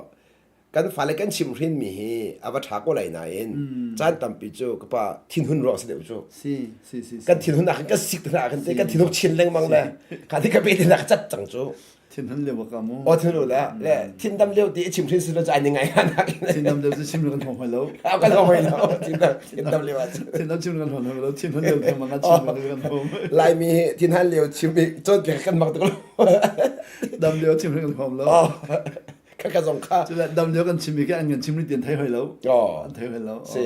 kan fale kan chimhrinmi hi a va ṭha ko lai nain caan tampi cu ka pa thinhun ruang si deuh cu si si si kan thinhun ah khan kan sik hna khan te kan thinhung chin lengmang le kha ti ka pe ti nak cat cang cu thinhun lio ka mu o thinhun le le thindam lio ti chimhrin si lo cu ai ni ngai nak thindam lio cu chim kan hong hoi lo kan hong hoi lo thindam lio ah thindam chim kan hong hoi lo thinhun lio theng mang chim kan hong laimi thinhan lio chim i cawnpiak kan mak tuk lo dam lio chim kan hong lo Ka ka zong kha. Cu dam lio kan chim i kan an chim ri tian thei hoi lo. Oh. An thei hoi lo. Si.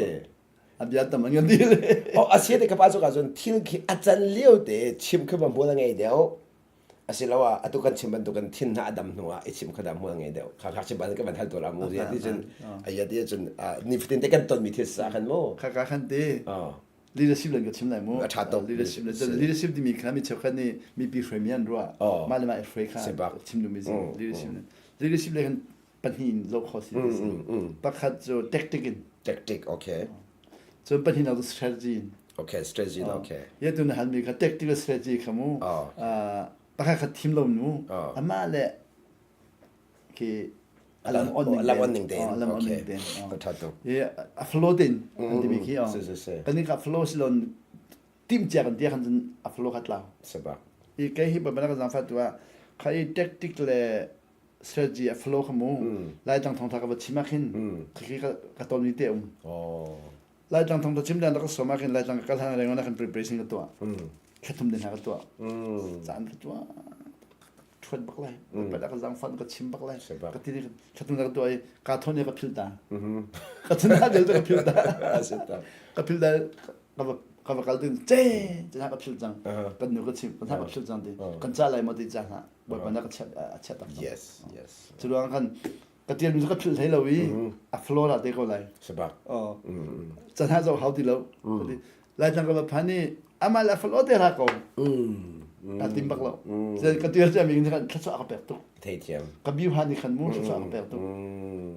A bia tam an kan di le. Oh, a sia te ka pa cu ka cun thil khi a can lio te chim khi ma hmual a ngei deuh. Asiloah atu kan chim bantuk kan thin hna a dam hnu ah i chim kha dam hmual a ngei deuh. Kha kha chim ban ka van hal tu la mu ti cun aya ti cun nifatin te kan ton mi thil sa khan mu. Kha ka khan te. Oh. Leadership lan ka chim lai mu. A ṭha tuk. Leadership leadership timi kha mi cheukhat nih mipi hruaimi an ruah. Mah le mah i hruai kha chim duhmi si. Leadership leadership le kan pahnih in zoh kho si. Pakhat cu tactic in. Tactic, okay. Cun pahnihnak cu strategy in. Okay, strategy okay. Ye tu na halmi kha tactic le strategy kha mu. Pakhat kha thim lo nu. Amah le khi alam on ning alam on ning tein alam on ning tein a tha tuk i a flow tein an timi khi si si si kan ka flow si lon tim chia kan tia khan cun a flow kha tlau seba i kai hi ba ka zang fa tu a kha i tactic le strategy a flow kha mu lai tang thong tha ka va chima khin khi ka ka ton ni te um oh Laitlang thong ta chim dan ka som ah khin Laitlang ka kal hlan reng na kan preparation ka tuah. Thlathum den ka tuah. Caan ka tuah. Thuat bak lai. Pa ka zang fan ka chim bak lai. Ka ti thlathum ka tuah i ka thon ka phil ta. Ka thon ha del ka phil ta. Ka phil ta ka va ka va kal tin che che ka phil cang. Kan nu ka chim kan ka phil cang ti. Kan ca lai mo ti ca hna. Bawipa na ka chiat a chiat tak. Yes, yes. Cu ruang kan ka tial mi cu ka philh hlei lo i a floor ah te ko lai Sabak. oh chan ha zo hau ti lo lai tlang ka va phan i amal a floor te ra ko ka tim bak lo ka tial cia mi khan thla ka pek tuk Thei thiam. ka biu han ni khan mu thla ka pek tuk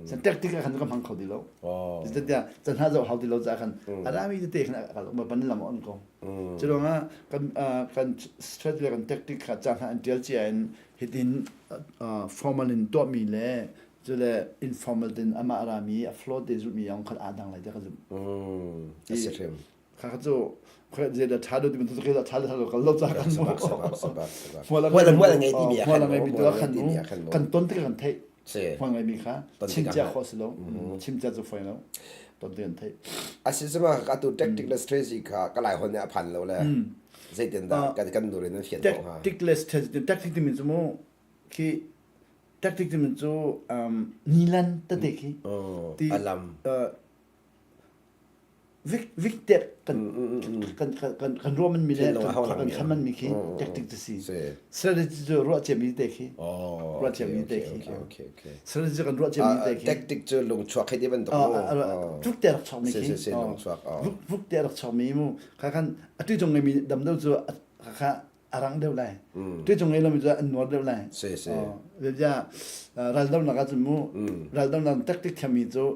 san tek tik khan ka hmang kho ti lo zetia chan ha zo hau ti lo cha khan arami te khan ka ma pan lam on ko chulonga kan kan strategy kan tactic kha cha han tial chia in Hitin formal in tuahmi le cule informal tin amah a rami a flow te zulhmi yong khat aa dang lai te ka zumh. A si hrim. Kha kha cu zei da tha do ti bantuk khi tha le tha lo kal lo ca kan mu. Hmual hmual ngei ti mi hmual ngei mi tu khan mu kan ton tik kan theih. Hmual ngei mi kha chim cia kho si lo. Chim cia cu foi lo. Ton tik kan theih. Asi sama ka tu tactic le strategy kha ka lai hon ne a phan lo le. Zeitindah kan kan nur in an fian khawh hnga? Tacticless tactic timi cu mu khi tactic timi cu nilan tete khi ti alam vik vik tet kan kan kan kan ruahman mi le kan kan khaman mi khi tactic cu si strategy cu ruah ciami te khi ruah ciami te khi okay okay strategy kan ruah ciami te khi tactic cu lungchuak hei ti bantuk vuk te rak chok mi khi si lungchuak vuk te rak chok mi mu kha khan atu cung ngeimi dam deuh cu kha a rang deuh lai tu cung ngei lomi cu an nuar deuh lai si si bia ral donak ahcun mu ral donak tactic thiammi cu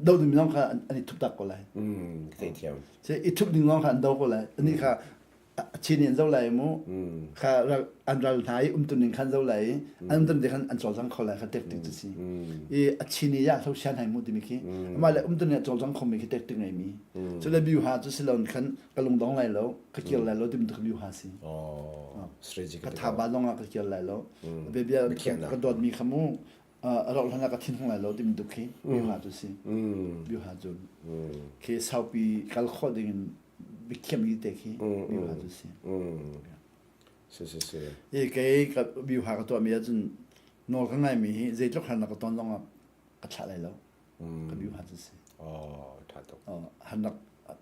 do ding zong kha an i thup tak ko lai thei thiam i thup ding zong kha an do ko lai ani kha Chin in zo lai mu kha an ral hna i umtuning khan zo lai i an umtuning te khan an cawlcang kho lai kha tactic cu si. I a chin i ya hlo sian hai mu timi khi amah le umtuning a cawlcang khomi khi tactic ngeimi. Cu le biu ha cu si loin khan ka lungdong lai lo, ka kir lai lo timi tu kha biu ha si. Strategic Ka tha ba zong ah ka kir lai lo. Bia ka dawtmi kha mu a rauh hlan ah ka thin hung lai lo timi tu khi biu ha cu si. Biu ha cu khi saupi kal khawh ding in biakhiam i te khi biuha cu si. Si si si. I kei ka biuha ka tuahmi ahcun nawl ka ngaimi hi zeitluk harnak ka ton zongah ka thlah lai lo. Ka biuha cu si. Oh, tha tuk. Oh, harnak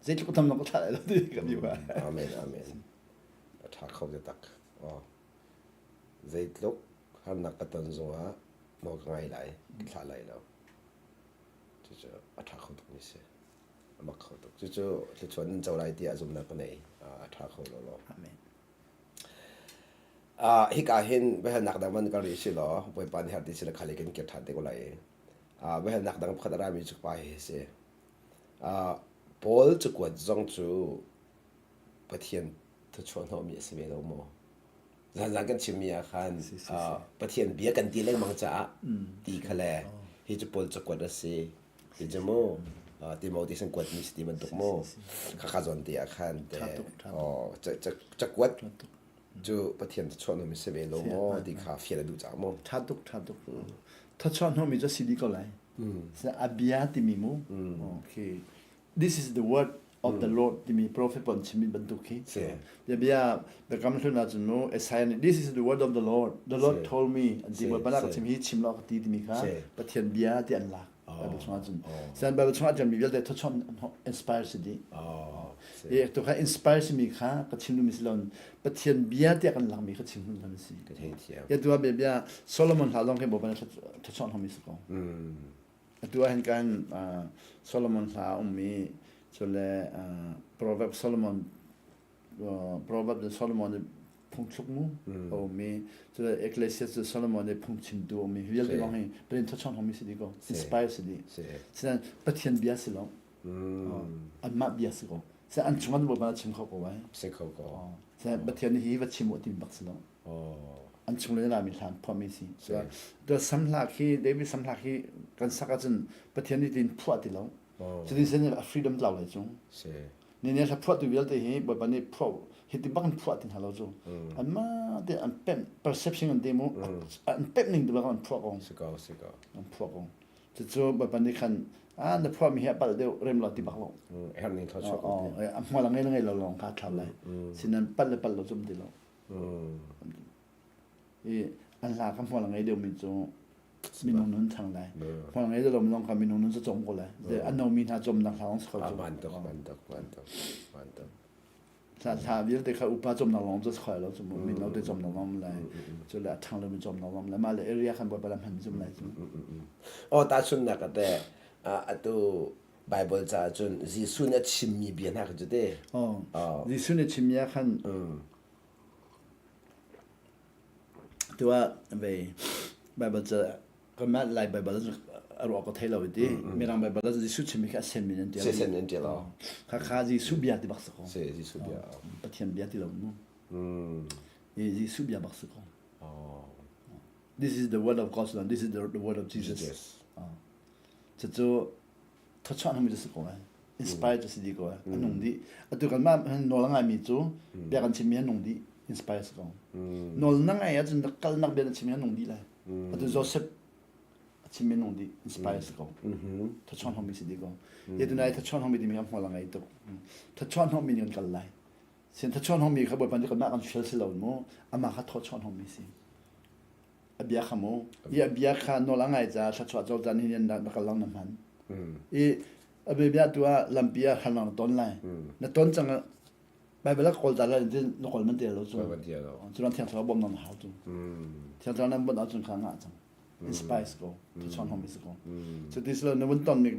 zeitluk tam ka thlah lai lo ti ka biuha. Amen, amen. A tha kho te tak. Oh. Zeitluk harnak ka ton zongah nawl ka ngai lai, ka thlah lai lo. Cucu a tha kho tuk mi si. A mak kho tuk. Cucu thluachuah nan co lai tiah zumhnak ka nei. A ṭha kho lo law. Amen. Uh, hika hin biahalnak dang man kal rih si law Bawipa nih har ti sila khali kan kir ṭhan te ko lai. Uh, biahalnak dang pakhat a rami cu pa hi si. Uh, Paul cakuat zong cu Pathian thuchuah hnawhmi a si ve lo maw? Zanzan kan chimmi ah khan Pathian bia kan ti lengmang caah ti kha le hi cu Paul cakuat a si. Ti cu mu Timothy san kuatmi si ti bantuk mu khakha zawn te ah khan te cakuat cu Pathian thuchuah hnawhmi si ve lo maw ti kha fial a duh caah mu. Tha tuk tha tuk. Thuchuah hnawhmi cu si dih ko lai. A bia timi mu. Okay. This is the word of the Lord timi prophet pon chimmi bantuk khi. Bia bia biakam hlun ahcun mu Isaiah nih this is the word of the Lord. The Lord told me an ti Bawipa ka chim hi chim law ka ti timi kha Pathian bia ti an lak. Bible chungah cun. Sian Bible chungah ṭialmi vialte thawchuah inspire si dih. I tu kha inspire simi kha ka chim duhmi si loin Pathian bia tiah kan lakmi kha chim hun kan si. Ya tu ah bia bia Solomon hla zong khi Bawipa nih thawchuah hmangmi si ko. Atu ahhin kan Solomon hla a um i cule Proverb Solomon Proverb cu Solomon i phungthluk mu a um i cule Ecclesiastes cu Solomon i phungchimtu a um i hi vialte lawng hi Pathian thawchuah hmangmi si dih ko inspire si dih. Sinain Pathian bia si lo. Anmah bia si ko. Sinain an chungah Bawipa a chim kho ko ai. Si kho ko. Sinain Pathian hi va chim u ti bak si lo. An chung le lami hlan phuahmi si. To samhla khi David samhla khi kan sak ahcun Pathian nih tin phuah ti lo. Cutin sen a freedom tlau lai cung. Ni ne hla phuah tu vialte hi Bawipa nih phuah hi ti bak in phuah ti hna lo cu. Anmah te an pemh perception an te mu an pemh ning tu bak an phuah ko. Si ko si ko. An phuah ko. Cucu Bawipa nih khan ah na phuahmi hi a palh deuh rem lo ti bak lo. Herh ning thawchuah ko. A hmual a ngei le ngei lo lawng kha thlau lai. Sinan palh le palh lo cum ti lo. I an hla kha hmual a ngei deuhmi cu minung nun thang lai. Hmual a ngei deuh lomi zong kha minung nun cu cawm ko lai. A nomi hna cawmnak hla zong si kho cu. Man tuk, man tuk, man tuk, man tuk. Hla hla vialte kha upa cawmnak lawng cu si kho lo cu mino te cawmnak lawng lai. Cu le a ṭhang lomi cawmnak lawng lai. Mah le area khan Bawipa lam hman zum lai cu. Aw tahchunhnak ate atu Bible caah cun Jesuh nih a chimmi bia hna kha cu te. Oh. Jesuh nih chimmi ah khan tuah ve Bible ca kanmah Lai Bible a ruah ka thei lo ti Mirang Bible ah Jesuh chimmi kha a senmi nan tial. Sen nan tial. Kha kha Jesuh bia ti bak si ko. Si Jesuh bia. Pathian bia ti lo mu. Jesuh bia bak si ko. This is the word of God, this is the, the word of Jesus. Jesus. Cucu thawchuah hmangmi cu si ko ai. Inspire cu si dih ko ai. A nung dih. Atu kan mah nawl a ngaimi cu bia kan chimmi a nung dih. Inspire si ko. Nawl na ngai ahcun na kalnak bia na chimmi a nung dih lai. Atu Joseph a chimmi nung dih. Inspire si ko. Thawchuah hmangmi si dih ko. Hi tunai thawchuah hmangmi timi kha hmual a ngei tuk. Thawchuah hnawhmi nih kan kal lai. Sin thawchuah hnawhmi kha Bawipa nih kanmah kan fial si lo mu. Amah kha thawchuah hnawhmi si. A bia kha mu i a bia kha nawl a ngai caah thluachuah co caan hin na kal lang na hman. I a bia tu ah lampi ah hal na ton lai. Na ton cang Bible ah kawl ta lai tin na kawl man te lo cu. Cu ran thiang thlarau bawm na hau tu. Thiang thlarau nan bawmh ahcun kha ngah cang. Inspire ko. Thluachuah hom si ko. Cu ti silo na vun ton mi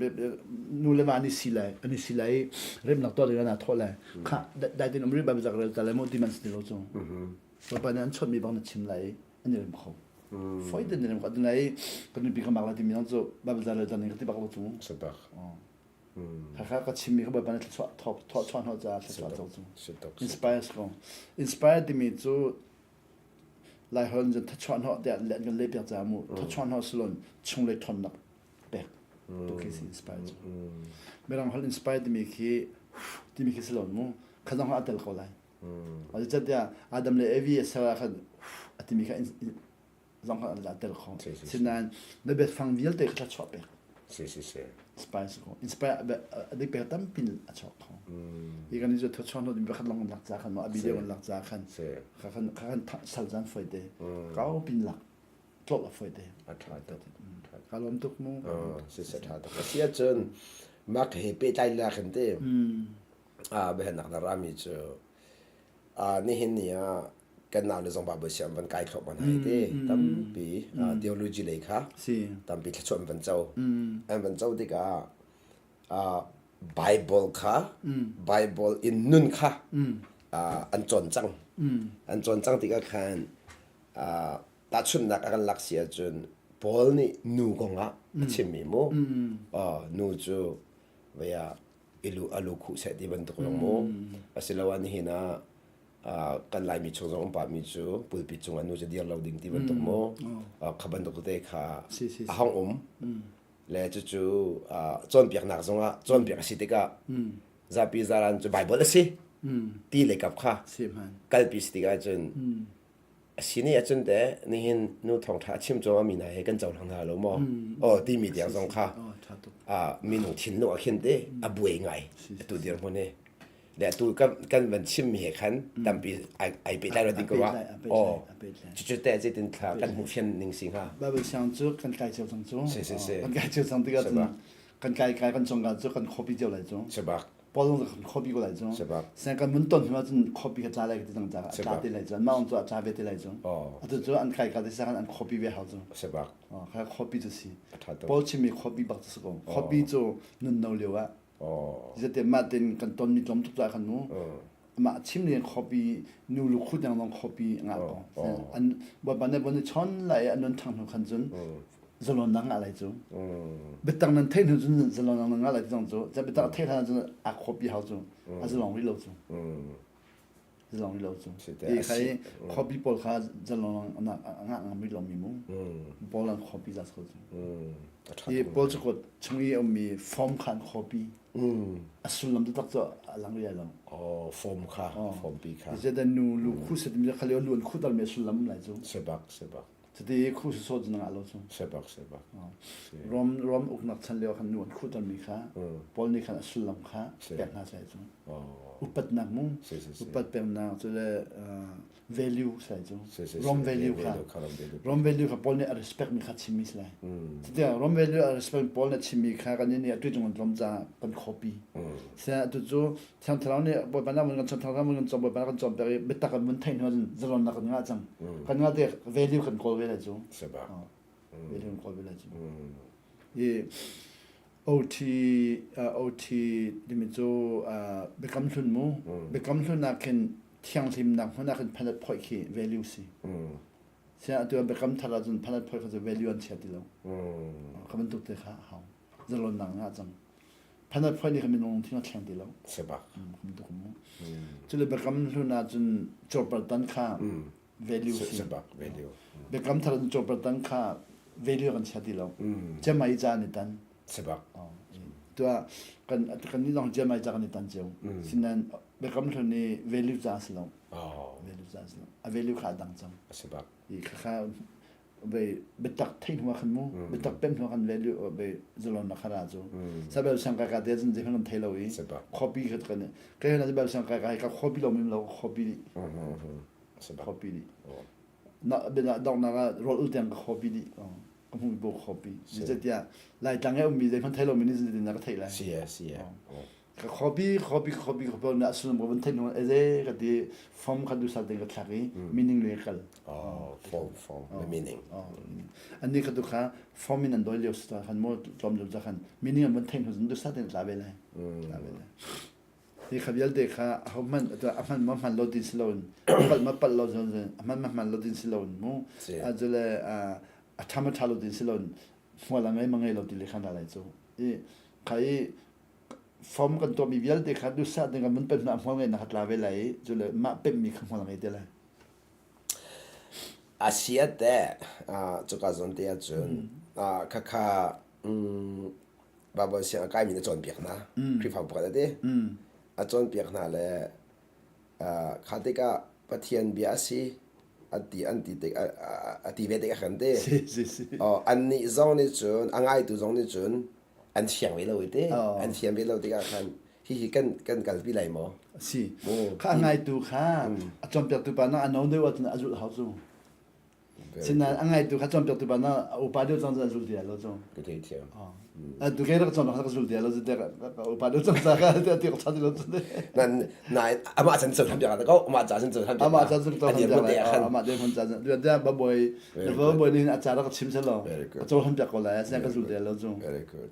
nu le va ani si lai ani si lai remnak tuah ding na thawh lai. Kha dai tin um ri Bible zak rel ta lai mu ti man si lo cu. Bawipa nih an chawnhmi bang na chim lai i an i rem kho. Foi tein an i rem kho. Atu nai kan nupi ka mak lai timi zong cu Bible ca rel cang ning ka ti bak lo cu. Sabak. Khakha ka chimmi kha Bawipa nih thluachuah thawchuah hnawh caah thluachuah co cu. Inspire si ko. Inspire timi cu Laiholh in cun thluachuah hnawh tiah an kan lehpiak caah mu thluachuah hnawh silon chunglei ṭhawnnak pek tu khi si inspire cu. Mirang holh inspire timi khi timi khi si lo mu kha zong a tel ko lai. Zeicahtiah Adam le Evi a ser ah khan a timi kha zong kha an tel kho. Sinain na biafang vialte kha thluachuah pek. Si si si. Inspire si ko. Inspire a dik pek tampi a chuak kho. Hi kan i thluachuah hnu pakhat long lak ca khan a video kan lak ca khan kha khan kha khan sal zan foi te. Kau pin lak tlolh a foi te. A tha tuk. Ka lawm tuk mu. Si si tha tuk. Asi ahcun mak he pehtlai lak in te. Ah biahalnak na rami cu nihin ni ah kan nau le zong Bible siang van kai thluahmah hna hi te tampi theology lei kha tampi thluachuah an van co. An van co tikah Bible kha Bible in nun kha an cawn cang. An cawn cang tikah khan tahchunhnak a kan lak si ahcun Paul nih nu kong ah a chimmi mu nu cu vei ah ilu alu khuh seh ti bantuk zong mu asiloah nihin ah kan Laimi chung zong um pahmi cu pulpit cungah nu cu dir lo ding ti bantuk mu kha bantuk tete kha a hong um le cucu cawnpiaknak zongah cawnpiak a si tikah zapi zaran cu Bible a si ti le kap kha kalpi si tikah cun A si ni ahcun teh nihin nu thawngṭha a chim cuahmah mi hna hi kan cohlang hna lo maw? Aw timi tiang zong kha minung thinlung ah khin te a buai ngai atu dirhmun hi. Le atu kan van chimmi he khan tampi ai pehtlai lo ding ko ah. Aw cucu teh zeitin thla kan hmuh fian ning si hnga? Bible siang cu kan kai cio cang cu. Si si si. Kan kai cio cang tikah cun kan kai kai kan cong cu kan copy cio lai cu. Si bak. Paul zong kan copy ko lai cu. Sen kan mun ton hnu ahcun copy kha tla lai ti cang ca tla te lai cu. Mah cu a tla ve te lai cu. Atu cu an kai ka te sa an copy ve hau cu. Sebak. Kha copy cu si. Paul chimmi copy bak cu si ko. Copy cu nun no lio ah. Zate mah ten kan ton mi tlawm tuk ca khan mu. Mah chim le copy nu lu khut yang zong copy ngah ko. An bawipa ne bon chon lai an nun thang hnu khan cun zalonnak ngah lai cu biatak nan theih hnu cun zalonnak nan ngah lai ti zong cu biatak theih hlan cun a khuapi hau cu a zalong rih lo cu zalong rih lo cu ti kha i khuapi pawl kha zalong ngah ngam rih lomi mu pawl an khuapi za ko cu i pawl cu kot chung i ummi form kha an khuapi a sullam taktak cu a lang rih lo oh form kha form pi kha zedan nu lu khu set mi kha lio lu an khu dal mi sullam lai cu sebak sebak Cuti khu sawsawh cu na ngah lo cu. Sebak sebak. Rom Rom uknak chan lio khan nu an khuhtermi kha Paul nih khan a sullam kha pek hna sai cu. Upatnak mu. Upat peknak cu le value sai cu. Rom value kha. Rom value kha Paul nih a respect mi kha chimmi si lai. Cuti Rom value a respect Paul nih chimmi kha kan nih atu cung rom ca kan copy. Sia atu cu Thiang Thlarau nih Bawipa nih kan Thiang Thlarau kan cawm Bawipa kan cawnpiak i biatak kan vun theih hnu ahcun zalonnak kan ngah cang. Kan ngah te value kan kawl ve lai cu. Value kan kawl ve lai cu. I OT OT timi cu biakam hlun mu. Biakam hlun ah khin thianghlimnak hmun ah khin phanat phoih khi value si. Sia atu biakam thar ahcun phanat phoih kha cu value an chia ti lo. Kha bantuk te kha hau. Zalonnak ngah cang. Phanat phoih nih khan minung lungthin a thleng ti lo. Sebak. Kum tuk mu. Cule biakam hlun ah cun cawpar tan kha value si. Sebak value. Biakam thar cun cawpar tan kha value kan chia ti lo. Cemai ca an i tan. Sebak. Tua kan kan ni zong cemai ca kan i tan cio. Sinan biakam hlun ni value ca si lo. Value ca si lo. A value kha a dang cang. Sebak. I kha ve biatak theih hnu ah khan mu biatak pem hnu ah khan value ve zalonnak kha ra cu sabel sang ka ka te cun zei kan thei lo i copy kha kan kai na sabel sang ka ka ka copy lo mim lo copy di copy di na bena dong na ka rol ul tiang ka copy di ka hmu bo copy zetia lai tlang e ummi zei hman thei lo mi ni zin na ka thei lai si si Ka khuapi khuapi khuapi khuapi na sullam ka vun theih hnu eze ka ti form kha duhsah tein ka thlak i meaning le kal. Oh, form form the meaning. Ani kha tu kha form in an doi lio sta khan mo tlawm lio khan meaning an vun theih hnu duhsah tein tla ve lai. Tla ve lai. Hi kha vialte kha ho hman a hman ma hman lo din si loin pal ma pal lo zon a hman ma hman lo din si loin mu a jule a tha ma tha lo din si loin hmual a ngei ma ngei lo ti le khan la lai cu i kha i. Form kan tuahmi vialte kha duhsah ding kan vun pemh hna hmual ngeihnak kha tla ve lai i cu le mah pemhmi kha hmual ngei te lai. A siat te cuka zawn te ahcun khakha Bible siang a kaimi na cawnpiak hna. Khrihfabu pakhat a ti. A cawnpiak hna le kha tikah Pathian bia a si an ti an ti tik a ti ve tik a kan ti. Annih zong nih cun a ngaitu zong nih cun an fiang ve lo i ti. An fiang ve lo tikah khan hihi kan kan kalpi lai maw? Si. Kha a ngaitu kha a cawnpiaktu pa na a no deuh ahcun a zulh hau cu. Sinain a ngaitu kha cawnpiaktu pa na a upa deuh cang cu a zul ti lo cu. Ka thei thiam. Tu ke rak cawn ka zul ti lo cu te ka upa deuh cang ca ka ti ka ti lo cu. Nan nain amah chan cun piak ko amah ca cun cun amah ca cun cun piak amah de hmun ca cun dia ba boy ba boy nih a ca rak chim selo ka cohlan piak ko lai a ka zul ti lo cu. Very good.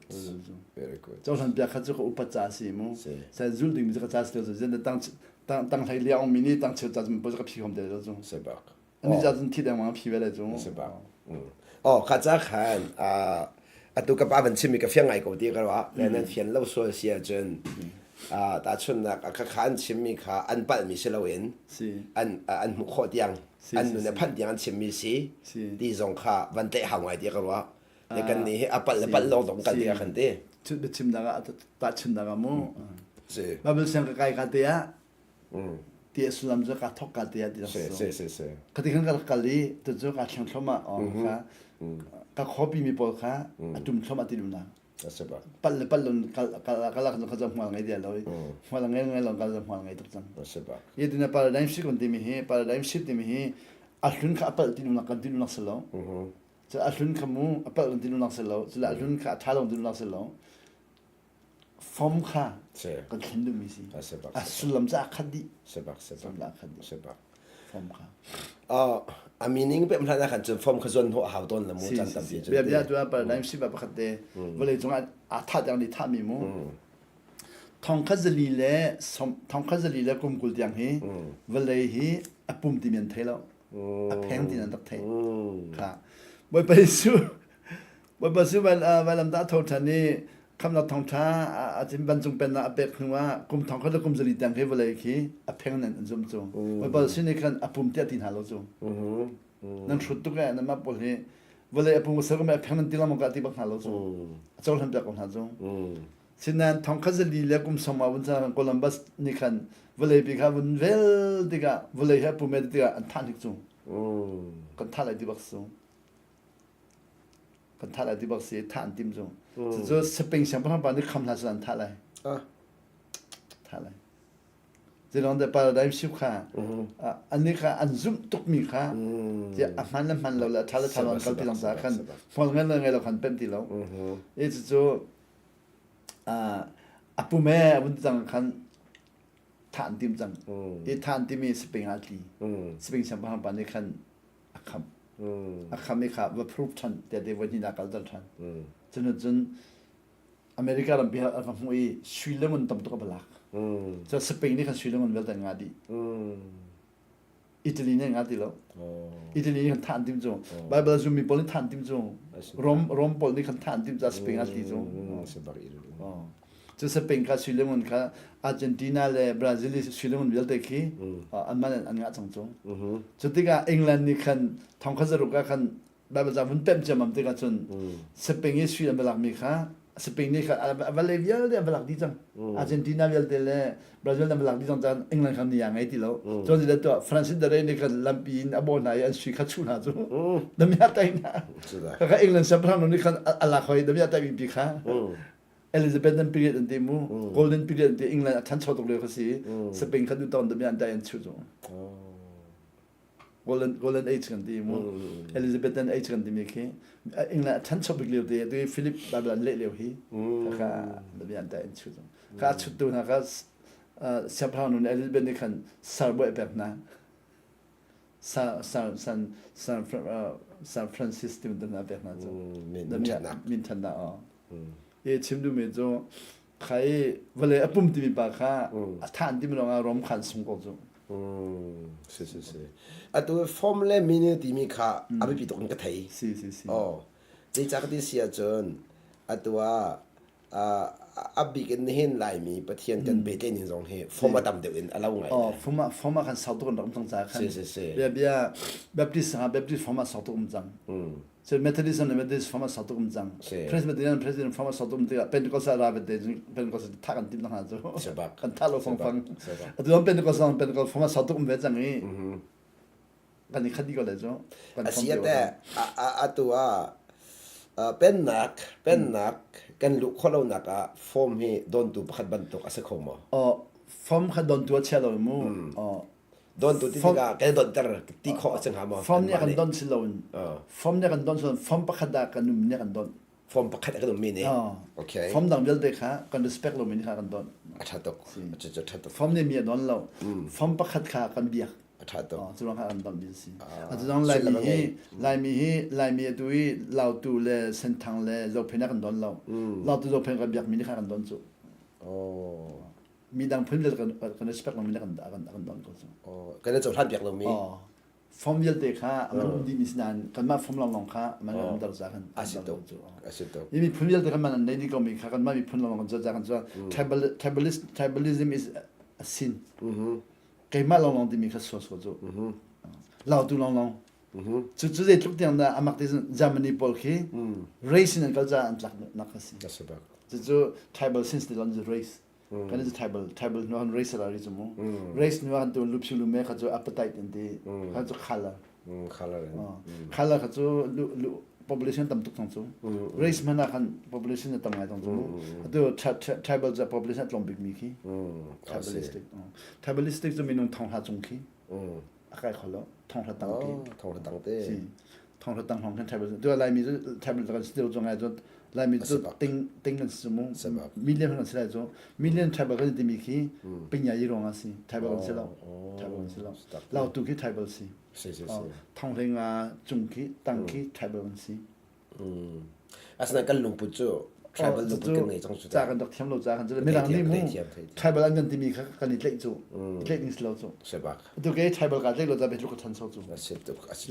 Very good. Cohlan piak kha cu ka upat ca si mu. San zul ding mi cu ka ca si lo cu zen tang tang tang hlei liang mi ni tang cheu ca cu ka phi khom te lo cu. Sebak. Ani ca cun thi dengmang phi ve le cu. Si bak. Oh, kha ca khan atu ka pa van chim mi ka fiang ngai ko ti ka ruah. Le nan fian lo sual si ahcun tahchunnak kha kha an chim mi kha an palh mi si loin an an hmuh khawh tiang an nun a phanh tiang an chim mi si ti zong kha van tlaih hau ngai ti ka ruah. Le kan nih hi a palh le palh lawng dong kal ti ka kan ti. Biachim nak ah tahchunnak ah mu. Si. Bible siang ka kai ka te ah ti a sullam cu kaa thawk ka ti ah ti si si si si khati khan ka rak kal i tu cu kaa thleng thluahmah kha ka khuapi mi pawl kha a tum thluahmah ti duhnak palh le palh lon kal kal kal kha kha hmual ngei dia lo hmual ngei ngei lo kal hmual ngei tuk cang ye dina paradigm shift kan timi hi paradigm shift timi hi a hlun kha a palh ti duhnak kan ti duhnak si lo cu a hlun kha mu a palh kan ti duhnak si lo cu a hlun kha a tha lo ti duhnak si lo Fom kha kan thlen duhmi si. A sullam cu aa khat dih. Sullam aa khat dih. Fom kha. A meaning pem hlan ah khan cun fom kha zuan hnawh a hau tawn la mu chan tampi cun. Bia bia tu ah paradigm shift ah pakhat te vawlei cung ah aa thah tiang nih thahmi mu. Thong kha zali le som thong kha zali le kum 20 tiang hi vawlei hi a pum timi an thei lo. A pheng ti an rak thei. Kha. Bawipa Jesuh Bawipa cu vailamtah a tho ṭhan i khamhnak thawngṭha a cim vancung pennak a pek hnu ah kum thong khat le kum zali tiang khi vawlei khi a pheng nan an zum cu. Bawipa sin nih khan a pum tiah ti hna lo cu. Nan hrut tuk eh nanmah pawl hi vawlei a pum a ser a pheng nan ti lengmang ka ti bak hna lo cu. A cohlan piak ko hna cu. Sinain thong khat zali le kum sawm ah vun cang Columbus nih khan vawlei pi kha vun vel tikah vawlei hi a pum e tikah an thah hnik cu. Kan thah lai ti bak su. Kan thah lai ti bak si thah an tim cu. Cucu Spain siangpahrang pa nih kham hlah seh an thah lai. Thah lai. Zeiruang dah paradigm shift kha annih kha an zumh tukmi kha tiah a hman le hman lo le a ṭha le ṭha lo an kalpi lang caah khan hmual ngei le ngei lo khan pemh ti lo. I cucu a pum he a vun ti cang khan thah an tim cang. I thah an timi Spain ah a tli. Spain siangpahrang pa nih khan a kham. A kham i kha va proof ṭhan tiah te voi hnihnak kalter ṭhan. Cun cun America rampi ah a va hmuh i sui le ngun tam tuk a va lak. Cun Spain nih khan sui le ngun vialte an ngah dih. Italy nih an ngah ti lo. Italy nih khan thah an tim cu. Bible zummi pawl nih thah an tim cu. Rome Rome pawl nih khan thah an tim ca Spain ah ti cu. Cu Spain kha sui le ngun kha Argentina le Brazil i sui le ngun vialte khi anmah an ngah cang cu. Cu tikah England nih khan thong kha zaruk ah khan Bible ca vun pemh ciammam tikah cun Spain i sui an va lakmi kha Spain nih kha a va lei vialte an va lak dih cang. Argentina vialte le Brazil an va lak dih cang caan England kha ni a ngei ti lo. Cun le tuah Francis de Rey nih khan lampi in a bawh hna i an sui kha chuh hna cu. Damia tai hna. Kha England siangpahrang nih khan a lak hoi damia tai mi kha. Elizabethan period an ti mu golden period an ti England a ṭhancho tuk lio kha si Spain kha duh tawn damian tai an chuh cu golden golden age kan ti mu Elizabethan age kan timi khi England a ṭhancho bik lio te tu Philip Bible an leh lio hi kha damian tai an chuh cu kha chuttu hna kha siangpahrang nu Elizabeth nih khan sarbuai pek hna San San San San San Francis ti bantuk hna pek hna cu min thannak aw i chim duhmi cu kha i vawlei a pum timi pa kha a than timi lawngah Rom khan sung ko cu si si si atu form le minu timi kha a biapi tuk in ka thei si si si oh zeicah ka ti si ahcun atu ah. A bik in nihin Laimi Pathian kan pehtlaih ning zong hi form a tam deuh in a lo ngai. Oh, form ah form ah khan sau tuk an rak um cang caah khan. Si si si. Bia bia Baptist ah Baptist form ah sau tuk um cang. So Methodist le Methodist form ah sau tuk um cang. Presbyterian Presbyterian form ah sau tuk um tikah Pentecostal ra vete Pentecostal tha kan tim hna cu. Kan tha lo fang fang. Atu Pentecostal Pentecostal form ah sau tuk um ve cang i. Kan i khat dih ko lai cu. A si te atu ah pennak pennak kan luh khawh lonak ah form hi dontu pakhat bantuk a si kho maw? Oh, form kha dontu a chia lo mu. Oh. Dontu ti tikah kan donter ti khawh a si hnga maw? Form nih kan don si lo in. Form nih kan don si lo form pakhat ah kan um nih kan don. Form pakhat a kan ummi nih. Okay. Form dang vialte kha kan respect lomi nih kha kan don. A ṭha tuk. A ṭha tuk. Form nih mi a don lo. Form pakhat kha kan biak. A ṭha tuk. Cu ruang kha an bamh mi a si. Atu zong Laimi hi Laimi hi Laimi atu i Lautu le Senthang le Zophei kan don lo. Lautu Zophei kan biak mi nih kha kan don cu. Oh. Mi dang phun vialte kan kan respect lo mi nih kan kan kan don ko cu. Oh, kan i cohlan piak lo mi. Oh. Form vialte kha man um dih mi si nain kanmah form lawnglawng kha man um dar ca kan A si tuk. A si tuk. Hi miphun vialte kan man an nei dih ko mi kha kanmah miphun lawnglawng kan ca kan cu tribal tribalist tribalism is a sin. Keimah lawnglawng timi kha sual sual cu. Lautu lawnglawng. Cu cu zeitluk tiang dah amak ti Germany pawl khi race in an kal caah an tlak nak a si. Cucu tribal since ti lon race. Kan is tribal tribal nu han race la ri chu mu. Race nu han tu lupsiu lu me kha cu appetite an ti. Kha cu khala. Khala. Khala kha cu lu lu population tam tuk cang cu. Race hmanh ah khan population a tam ngai cang cu mu. Atu tribal cu population a tlawm bik mi khi. Tribalistic. Tribalistic cu minung thong hla cung khi. A kai kho lo. Thong hla tang khi. Thong hla tang te. Si. Thong hla tang hong khan tribal. Tu Laimi cu tribal kan si cu ngai cu Laimi cu ting ting kan si mu. Million kan si lai cu. Million tribal kan timi khi pinya yi rong a si. Tribal kan si lo. Tribal kan si lo. Lautu khi tribal si. Si si si. Thong nga cung khi tang khi tribal an si. Asinain kan lungput cu tribal lungput kan ngei cang cu. Ca kan rak thiam lo ca kan cu mirang nih mu tribal an kan timi kha kan i tlaih cu. I tlaih ding si lo cu. Sebak. Tu ke tribal ka tlaih lo ca be tluk ka than so cu. Asi tuk asi.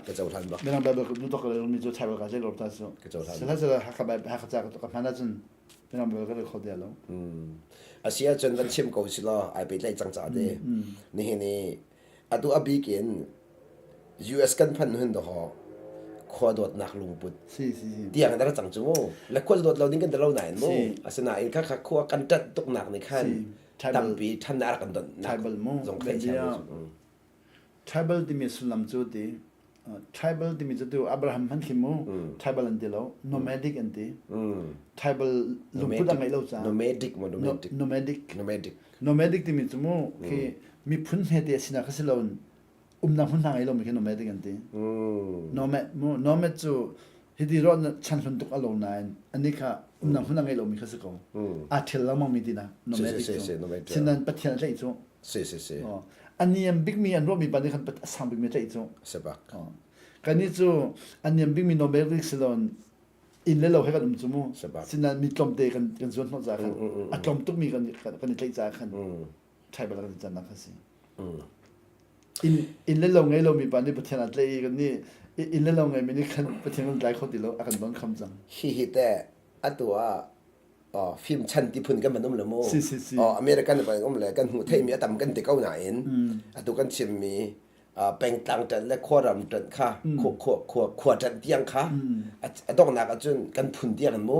Ka cohlan bak. Mirang Bible nu tok ka mi cu tribal ka tlaih lo ta cu. Ka cohlan. Sila sila Hakha Hakha ca ka hman ahcun mirang Bible ka rel kho dia lo. Asi ahcun van chim ko si law ai pehtlaih cang ca te. Nihin i Atu a bik in US kan phanh hun dawh khua dawtnak lungput Si si si. tiang in a ra cang cu mu. Le khua dawt lo ding kan ti lo nain mu. Si. Asinain kha kha khua kan ṭanh tuknak nih khan Si. Tribal tampi ṭhannak a rak kan donhnak tribal mu. zong kha Bia tribal timi sullam cu ti tribal timi cu tu Abraham hman khi mu tribal an ti lo nomadic an ti. Tribal lungput a ngeih lo caah Nomadic mo nomadic. nomadic Nomadic. Nomadic timi cu mu khi miphun hmete a sinak kha si loin umnak hmun hna ngei lomi khi nomadic an ti. Nomad mu nomad cu hiti ruah chan hlun tuk a lo nain ani kha umnak hmun a ngei lomi kha si ko. Aa ṭhial lengmang mi tinak nomadic cu. Sinan Pathian a tlaih cu. Si si si. A niam bikmi an ruahmi pa nih khan a sang bikmi a tlaih cu. Si bak. Kannih cu a niam bikmi nomadic si loin inn le lo he kan um cu mu. Sinain mi tlawmte kan kan zuan hnawh caah khan a tlawm tukmi kan kan i tlaih caah khan tribal kan cannak kha si. Inn inn le lo ngei lomi pa nih Pathian a tlaih i kan nih inn le lo ngeimi nih khan Pathian kan tlai kho ti lo a kan don kham cang. Hihi te atu ah fim chan ti phun kan van um le mu. Si si si. American van um le kan hmuh theimi a tam kan ti ko nain atu kan chimmi pengtlang ṭanh le khuaram ṭanh kha khua khua khua khua ṭanh tiang kha a donghnak ahcun kan phun tiang in mu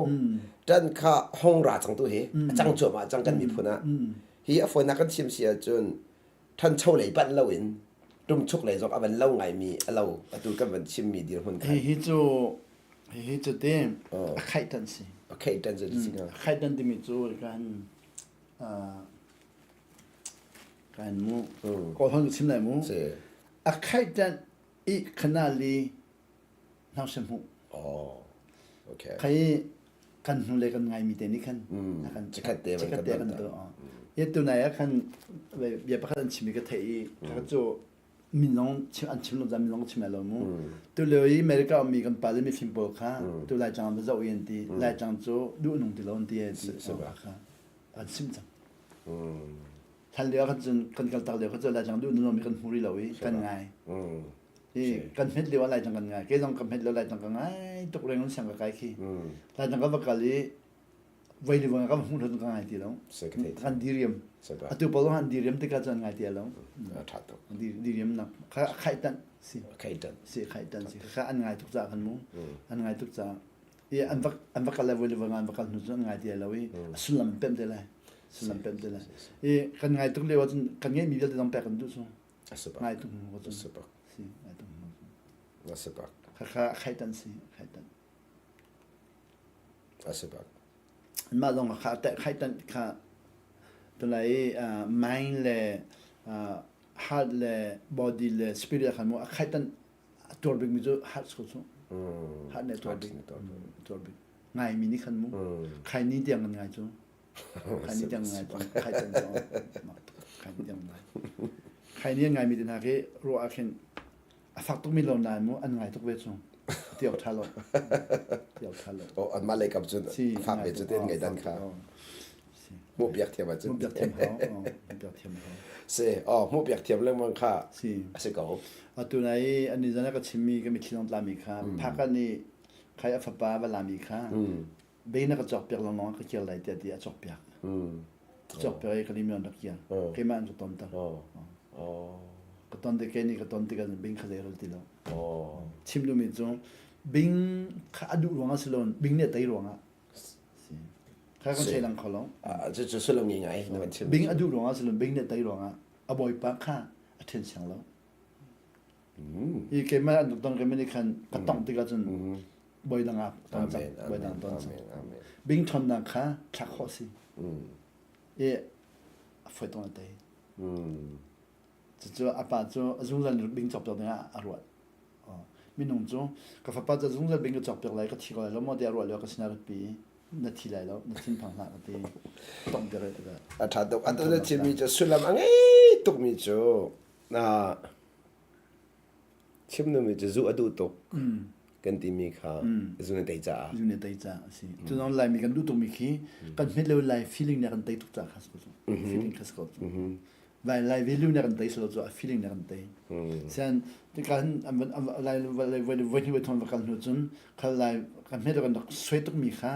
ṭanh kha hong ra cang tu hi a cang cuahmah cang kan miphun ah hi a fawinak kan chim si ahcun ṭhancho lei panh loin ṭumchuk lei zong a van lo ngaimi a lo atu kan van chimmi dirhmun khan Hihi cu hihi cu te a khaih ṭan si. A khaih ṭan cu si A khaih ṭan timi cu kan Kan mu. Kawl hon chim lai mu. A khaih tan i khanali nau sem hu. Oh. Okay. Khai kan hnu le kan ngai mi te ni khan kan chikhat te chikhat te kan to. Ye tu nai ah khan bia pakhat an chim i ka thei i ka cu min zong an chim lo zan min zong chim lo mu. Tu lio i America mi kan pa le mi fim pawl kha tu lai chang va zoh i an ti lai chang cu duh nung ti lo an ti ti kha an sim cang. Hlan lio ah cun kan kal tak lio kha cu Laitlang duh nuam kan hmu rih lo i kan ngai. I kan hmet lio ah Laitlang kan ngai. Kei zong ka hmet lio Laitlang ka ngai tuk reng siang ka kai khi. Laitlang ka va kal i Voi le voi kan hmuh hlan ka ngai ti lo. Kan diriam. Atu pawl an diriam tikah cun ngai ti lo. Tha tuk. Diriam nak kha khai tan si. Khai tan. Si khai tan si. Kha an ngai tuk ca kan mu. An ngai tuk ca. I an va an va kal le voi le voi an va kal hnu cun an ngai ti lo i a sullam pem te lai. Sullam pem te lai. I kan ngai tuk lio ahcun kan ngeihmi vialte zong pek kan duh cu. Ngai tuk hnu cun. Si ngai tuk hnu cun. Kha kha khai tan si khai tan. A si bak. Mah zong kha khai tan kha tulai mind le heart le body le spirit khan mu a khai tan a tuar bik mi cu heart ko cu. Heart ne tuar bik. Tuar bik. Ngai mi ni khan mu. Khai ni tiang kan ngai cu. Khai ni tiang ngai cu. Khai tan cu. Khai ni tiang ngai. Khai ni ngai mi te hna khi ruah ah khin a fak tukmi lo nain mu an ngai tuk ve cu ti awk ṭha lo ti awk ṭha lo oh anmah lei kam cun fak ve cu te ngai dan kha hmuh piak thiam ahcun hmuh piak thiam hau hmuh piak thiam hau si oh hmuh piak thiam lengmang kha si a si ko atu nai ani zan ka chimmi ka mitthli dong tlami kha phaka nih khai a fapa va lami kha bei na ka cawk piak lawng ka kir lai tiah ti a cawk piak cawk piak i ka limion rak kir keimah an ka ton ter ka ton te ke nih ka ton tikah bing kha zei rel ti lo chim duhmi cu bing kha a duh ruangah si loin bing nih a tei ruangah kha kan sei lang kho lo cu sullam ngi ngai na van chim bing a duh ruangah si loin bing nih a tei ruangah a bawipa kha a ṭhen siang lo I keimah an ton keimah nih khan ka tongh tikah cun bawi dang ah ton cang bawi dang ton cang bing ṭhawnnak kha thlak khawh si i a foi tong a tei cucu a pa cu a zungzal in bing cawk piak dingah a ruat minung cu ka fapa cu zungzal bing ka cawk piak lai ka thi ko lai lo maw tiah a ruah lio ka sinah rat pi na thi lai lo na thinphang hlah ka ti tongh piak tikah a ṭha tuk atu na chimmi cu sullam a ngei tukmi cu Chim numi cu zu a duh tuk kan timi kha zu na tei caah. Zu na tei caah a si. Cu zong Laimi kan duh tukmi khi kan hmet lo Lai feeling ne kan tei tuk caah kha si ko cu. Feeling kha si ko cu. Lai Lai value ne kan tei si lo cu a feeling ne kan tei. Sian tikan Lai voi voi voi thon va kal hnu cun khal Lai kan hmet lo kan rak suai tukmi kha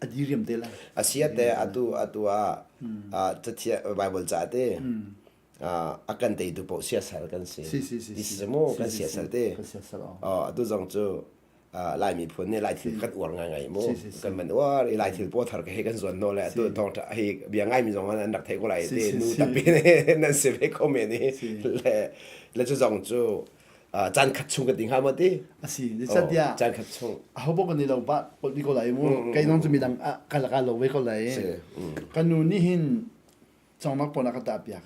a diriam te lai. A sia te atu atu ah cathiah Bible ca te a kan teitu paoh siasal kan si. Ti si mu kan siasal te. Atu zong cu Lai miphun nih Lai thil kan uar ngaingai mu. Kan man uar i Lai thil paw thar ka he kan zuan no le atu thong hi bia ngai mi zong an rak thei ko lai te nu tampi nan si ve ko men i le le cu zong cu caan khat chung ka ti hnga ma ti asi zeicahtiah caan khat chung aho paoh kan i lo pah di ko lai mu kei nong cu midang ka laka lo ve ko lai kan nu nih hin congnak pawn a ka tah piak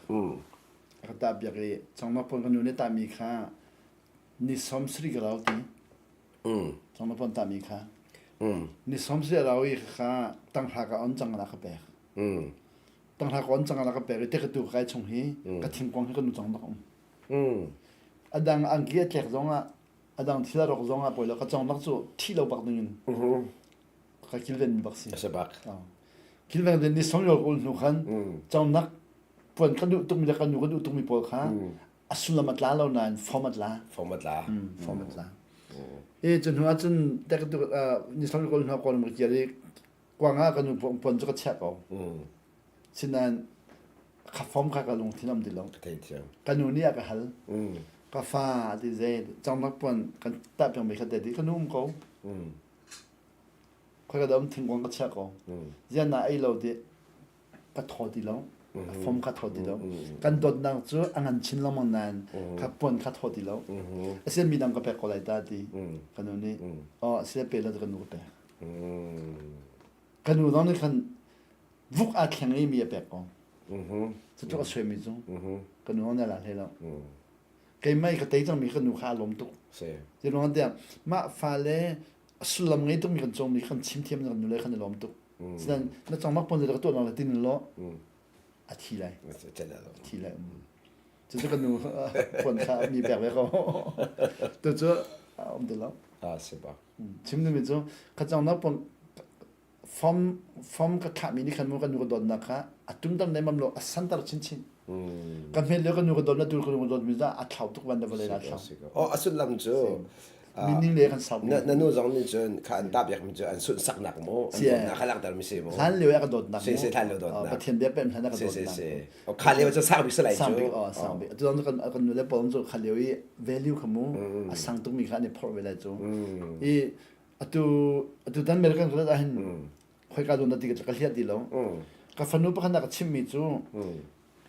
a ka tah piak i congnak pawn ka nu nih tahmi kha ni som sri ka rau ti congnak pawn tahmi kha ni som sri a rau i kha tanghra ka on cang la ka pek tanghra ka on cang la ka pek i te ka tu kai chung hi ka thingkuang hi ka nu cong bak um a dang angki a tlek zong ah a dang thil a rok zong ah poi lo ka congnak cu thi lo bak ding in ka kilven bak si. A si bak. Kilven den ni song ul hnu khan cawmnak puan kan duh tukmi le kan nu kan duh tukmi pawl kha a sullam a tla lo nain form a tla. Form a tla. Form a tla. E cu hnu ahcun tek tu ni song ul hnu kawl mak kial i kuang ah kan nu puan cu ka chiah ko. Sinain kha form kha ka lungthin am ti lo. Ka thei thiam. Ka nu nih a ka hal. Ka fa ti zei cawmnak puan kan tah piang mi kha te ti ka nu um ko. Khoika dah um thingkuang ka chiah ko. Zian na ei lo ti ka thaw ti lo. A fom kha thaw ti lo. Kan dawtnak cu a ngan chin lengmang nain kha puan kha thaw ti lo. Asian mi dang ka pek ko lai ta ti. Ka nu nih oh asile pe la ka nu ka pek. Ka nu zong nih khan vuk aa thleng i mi a pek ko. Cucu a suaimi cu ka nu zong nih a la hlei lo. Keimah i ka tei cangmi ka nu kha a lawm tuk. Zeiruang tiah mah fale a sullam ngei tukmi kan cawngmi kan chim thiam kan nu le kan i lawm tuk. Sinain na cawngmak pon ka tuah la tin law a thi lai. A thi lai. Cucu ka nu phone kha mi pek ve ko. Tu cu a um ti lo. Ah, si bak. Chim dingmi cu ka cawngnak pon Fom fom ka thlahmi nih khan mu ka nu ka dawtnak kha a tumter nemam lo a santer chinchin. Ka hmet lio ka nu ka dawt na tu ka nu ka dawt mi a thlau tuk van da vawlei la thlau. Oh a sullam cu. Meaning le kan sau. Na nu zong nih cun kha an tah piak mi cu an sunhsaknak mu, an dawtnak kha langhter mi si mu. Hlan lio a ka dawtnak mu. Si si hlan lio dawtnak. Pathian bia pem hlan a ka dawtnak. Si si si. Kha lio cu sang bik si lai cu. Sang bik oh sang bik. Atu zong kan kan nu le pawl cu kha lio i value kha mu a sang tuk mi kha an i phorh ve lai cu. I atu atu tan American ka ah hin khoika dun ti ka hliat ti lo. Ka fanu pakhat na ka chim mi cu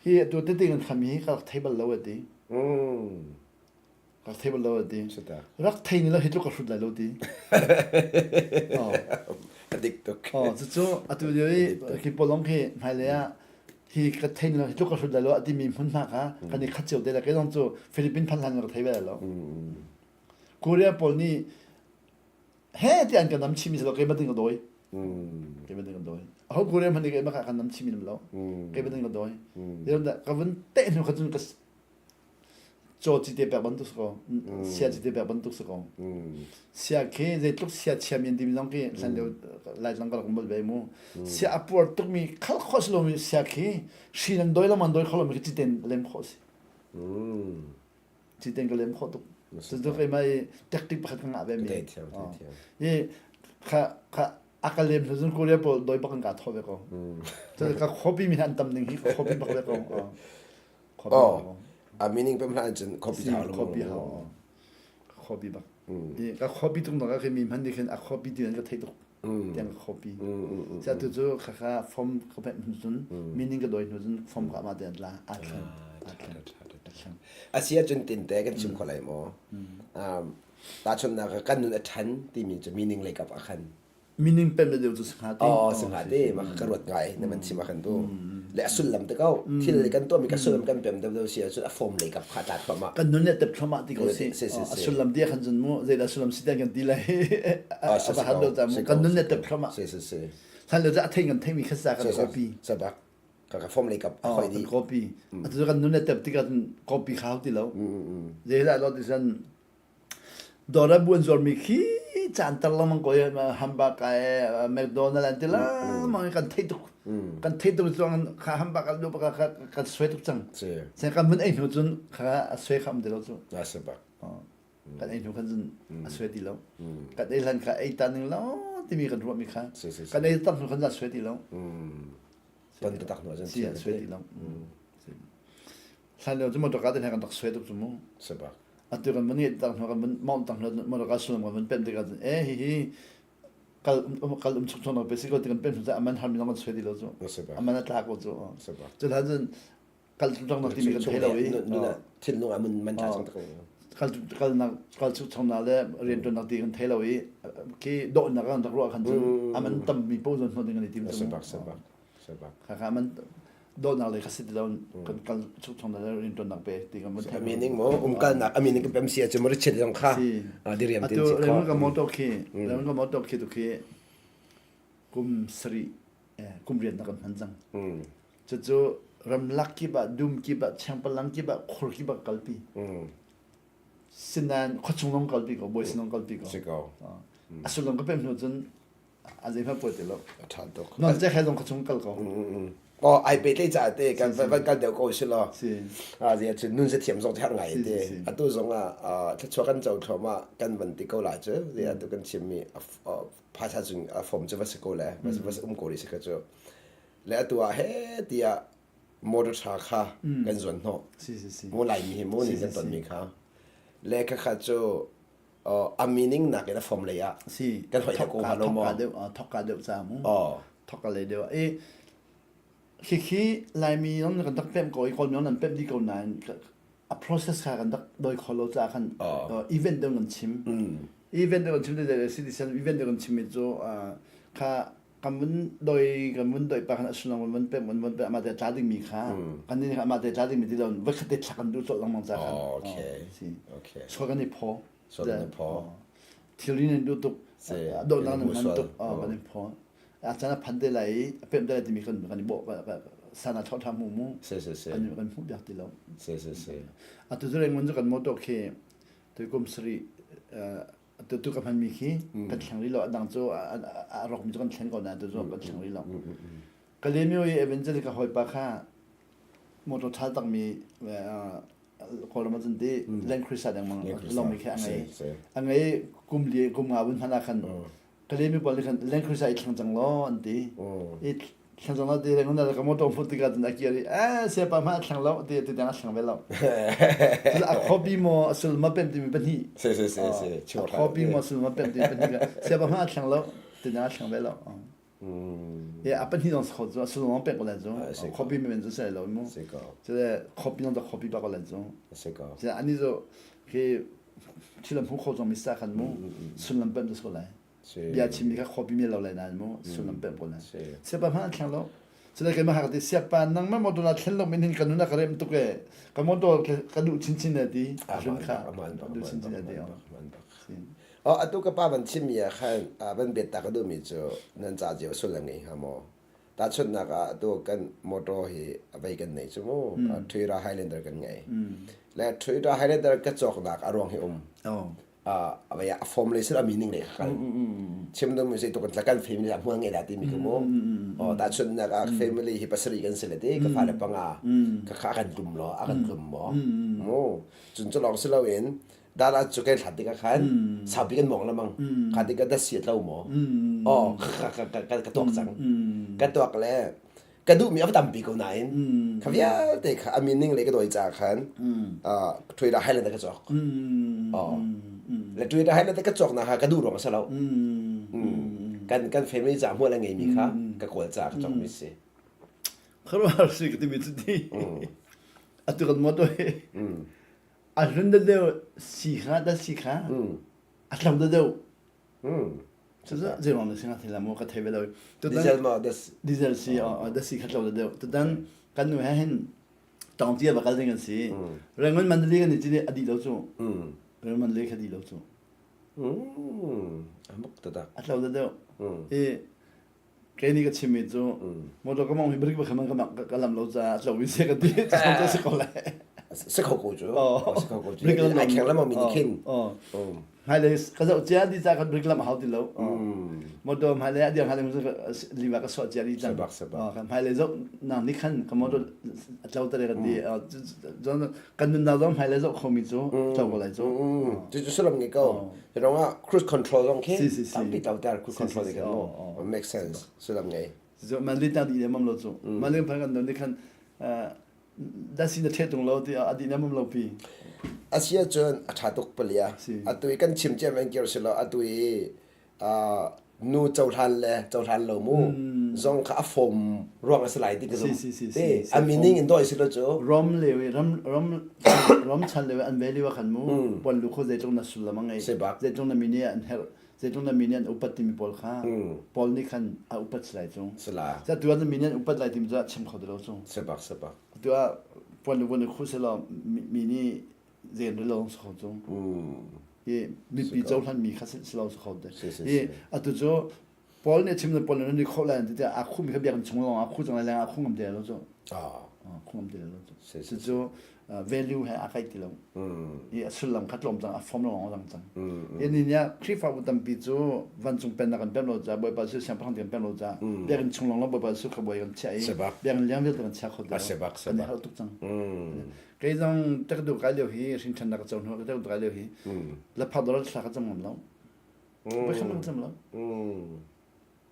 hi atu tete kan kham hi ka rak thei bal lo ati. Rak thei bal lo a ti. Rak thei ni lo hi tluk ka hrut lai lo ti. A dik tuk. Oh, cucu atu lio i khi polong khi hmailei ah hi ka thei ni lo hi tluk ka hrut lai lo a timi hmun hna kha kan i khat cio te la kei zong cu Philippine phan hlan ka thei ve lai lo. Korea pawl nih he ti an kan nam chimi lo kei bantin ka dawi. Kei bantin ka dawi. Aho Korea hman nih kei maka kan nam chimi nam lo. Kei bantin ka dawi. Ka vun te hnu kha cun ka Caw cite pek bantuk si ko. Sia cite pek bantuk si ko. Sia khi zeitluk sia chiami an timi zong khi hlan lio Laitlang ka rak um bal ve mu. Sia a puar tukmi khal khawh si lomi sia khi hri nan doi lengmang doi kho lomi khi citen lem khawh si. Citen ka lem khawh tuk. Cucu keimah i tactic pakhat ka ngah ve mi. I kha kha a ka lem hnu cun Korea pawl doi bak in kaa thawh ve ko. Cun ka khuapi mi an tam ning hi ka khuapi bak ve ko. Oh, a meaning pem hlan cun khuapi hau lo. Khuapi hau. Khuapi bak. Ka khuapi tung nak ah mi hman nih khin a khuapi ti an ka theih tuk. Tiang ka khuapi. Sia tu cu kha kha form ka pek hnu cun meaning ka doi hnu cun form ka ma te an la a thlen. Asia cun tinte kan chim kho lai maw? Tahchunhnak kan nun a ṭhan timi cu meaning lei kap ah khan meaning pem le deuh cu si hnga ti. Oh, si hnga ti. Mah ka ruat ngai na man chim ah khan tu. Le a sullam te ko. Thil kan tuahmi ka sullam kan pem deuh deuh si ahcun a form lei kap kha tla thluahmah. Kan nun le tep thluahmah ti ko si. A sullam ti khan cun mu zeidah sullam si tiang kan ti lai. A va han do ta mu. Kan nun le tep thluahmah. Si si si. Hlan le a thei kan thei mi kha sa kan copy. Sabak. Ka ka form lei kap a khoi di. Copy. Atu kan nun le tep tikah copy khau ti lo. Zeidah lo ti san Dawr ah buan zuarmi khi caan tar lengmang ko i hambak ai McDonald an ti lengmang i kan theih tuk. Kan theih tuk cun kha hambak an duh bak kha kan suai tuk cang. Sen kan vun ei hnu cun kha a suai kha um ti lo cu. A si bak. Kan ei hnu khan cun a suai ti lo. Kan ei hlan kha ei ta ning lo timi kan ruahmi kha. Kan ei tak hnu khan a suai ti lo. Ton taktak hnu ahcun Si a suai ti lo. Hlan lio cu motor ka te kan rak suai tuk cu mu. Si bak. Atu kan van ngeih tak hnu kan van mawngh tak hnu motor ka sullam kan van pemh tikah cun eh hihi kal um kal um chung chung pe si ko ti kan pemh hnu aman har mi zong kan suai ti lo cu. Si bak. Aman a tla ko cu. Si bak. Cu hlan cun kal chung nak timi kan thei lo i. Thinlung ah mun man tla cang tak. Kal kalnak kal chung chung na le riantuan nak ti kan thei lo i khi dawhnak kan rak ruah khan cun aman tam mi po zon hnu ding kan i tim cu. Si bak si bak. Si bak. Kha kha aman dawtnak lei kha si ti lo kan kal chung chung na riantuannak pe ti kan vun a meaning mo umkalnak a meaning kan pem si ahcun mo richet zong kha diriam tin si kho atu ka motor khi ka motor khi tu khi kum sari kum riat na kan hman cang cucu ramlak kip ah dum kip ah changpalang kip ah khur kip ah kalpi sinain khuachung zong kalpi ko bawi sin zong kalpi ko si ko a sullam ka pem hnu cun a zeihmanh poi ti lo. A ṭha tuk. Non ce khai zong ka chung kal ko. Oh, ai pe tlei ca te kan van kal deuh ko si lo. A zia cun nun se thiam zong har ngai te. Atu zong ah thluachuah kan co thluahmah kan van ti ko la cu. Zia atu kan chim mi phaisa cung a form cu va si ko le va um ko ri si ka cu. Le atu ah he tiah motor tha kha kan zuan hnawh. Mu Laimi hi mu ni kan ton mi kha. Le kha kha cu a meaning nakin a form lei ah si kan hoih ko hnga lo maw deuh thokka deuh ca mu thokka lei deuh i khikhi laimi non kan rak pem ko i kawl non an pem di ko nain a process kha kan rak doi kho lo ca khan event deuh kan chim event deuh kan chim te si ti event deuh kan chim mi cu kha kan vun doi kan vun doi pa khan a sullam kan vun pem kan vun pem ama te tla ding mi kha kan ni ama te tla ding mi ti lo voi khat te thla kan duh cawlh lengmang ca khan okay okay so kan i phaw so kan i phaw thilri nan duh tuk dawtnak nan hman tuk kan i phaw a chan a phan te lai i a pem te lai timi kan kan i bawh sana thawh tha mu mu si si si kan kan hmuh biak ti lo si si si atu cu reng mun cu kan motor khi tuikum sari tu ka hmanmi khi kan thleng rih lo a dang cu a rawkmi cu kan thleng ko nain tu cu kan thleng rih lo Kalaymyo i evangel ka hawipa kha motor ṭhal takmi Kawlram ah cun ti Land Cruiser dengmang lawngmi khi a ngei. A ngei kum li kum nga vun hmanh ah khan Kalemi pawl nih khan Land Cruiser i thleng cang law an ti. I thleng cang law ti le ngun ka motor hmuh tikah cun a kir i eh siapa hmanh a thleng lo ti ti tiang a thleng ve lo. A khuapi maw a sul ma pem timi pahnih. Si si si si. A khuapi maw sul ma pem timi pahnih siapa hmanh a thleng lo ti tiang a thleng ve lo. Yeah, a pahnih dong kho cu a sul ma pek ko lai cu. Khuapi men cu sai lo mu. Cu le khuapi dong khuapi ba ko lai cu. Cu ani cu khi thil an hmu kho cang mi sa khan mu sullam pemh cu si ko lai bia chimmi kha khuapi mi lo lai nain mu sullam pemh ko lai siapa hmanh an thleng lo cule keimah hak ti siapa nangmah motor na thlen lo min hin ka nun a ka rem tuk e ka motor ka duh chinchin e ti hlun kha duh chinchin e ti Oh, atu ka pa van chimmi ah khan van bet ta ka duhmi cu nan ca cio sullam ngei hnga maw? Tahchunhnak ah atu kan motor hi a vei kan nei cu mu. Toyota Highlander kan ngei. Le Toyota Highlander ka cawknak a ruang hi um. A vei a form le sil a meaning le kha kal. Chim ding mi zei tuk kan kan family ah hmual ngei dah timi ka mu. Oh, tahchunhnak ah family hi pasarih kan si le ti ka fale panga ka kha kan tlum lo a kan tlum maw. Mu. Cun cu lawng si loin dara cu kan hlat tikah khan saupi kan mong lamang kha tikah da si tlo maw oh ka ka ka ka tuak cang ka tuak le ka duhmi a tampi ko nain kha vialte kha a meaning le ka doi ca khan Toyota Highlander ka cawk oh le Toyota Highlander ka cawk na kha ka duh ruang a si lo kan kan family ca hmual a ngeimi kha ka kawl ca ka cawk mi si Kharuar si ka timi cu ti atu kan motor hi A hlun deuh si kha dah si kha a tlo deuh. Cucu zeiruang dah si hnga thei la maw ka thei ve lo. Diesel maw das Diesel si das si kha tlo deuh. Tutan kan nu he hin tawngcia va kal ding an si. Rangoon Mandalay kan i cin i a dih lo cu. Rangoon Mandalay kha dih lo cu. A muk tatak. A tlo deuh. I Kei nih ka chimmi cu motor ka mong hi brik bakhan ka ka lam lo caah tlo in se ka ti cu si ko lai. Si kho ko cu. Si kho ko cu. Ai kheng lamang mi nih khin. Hmailei ka zoh cia di ca kan brik lam a hau ti lo. Motor hmailei a dir hmailei lima ka suah cia di cang. Hmailei zoh nang nih khan ka motor a tlo te ka ti. Kan nunnak zong hmailei zoh khomi cu tlo ko lai cu. Cu cu sullam nge ko. Rong ah cruise control zong khi tampi tauter cruise control kan mu make sense sullam ngei. So man li tang di le mam lo cu. Man li phan kan don ni khan da si na the tung lo ti adi na mam lo pi. Asia cun a tha tuk palia. Atu i kan chim ciam en kir silo atu i nu cohlan le cohlan lo mu zong kha a fom ruang a si lai ti ka zum te a meaning in doi si lo cu rom le ram ram rom chan le an value khan mu pon lu kho zeitlung na sullam a ngei zeitlung na mini an herh zeitlung na mini an upat timi pawl kha paul nih khan a upat si lai cu sila sa tu an mini an upat lai timi cu a chim kho ti lo cu sebak sebak tu ah pon lu bon khu se lo mi nih zen lo si kho cu i mipi cohlan mi kha si lo si kho te i atu cu Paul nih chim Paul nih kho lai ti a khu mi kha biakinn chung lawng a khu cang lai leng a khu ngam te lo cu khu ngam te lo cu cu value he a kai ti lo i a sullam kha tlawm cang a form lawng lang cang i ni nia Khrihfabu tampi cu vancung pennak kan pem lo ca Bawipa Jesuh siangpahrang kan pem lo ca biakinn chung lawng Bawipa Jesuh kha bawi kan chiah i biakinn liang vialte kan chia kho te lo kan i harh tuk cang Kei zong tekdu kai lio hi hrinṭhannak ka co hnu ka tekdu kai lio hi lapha dor thla ka cam ngam lo. Voi khat ka cam lo.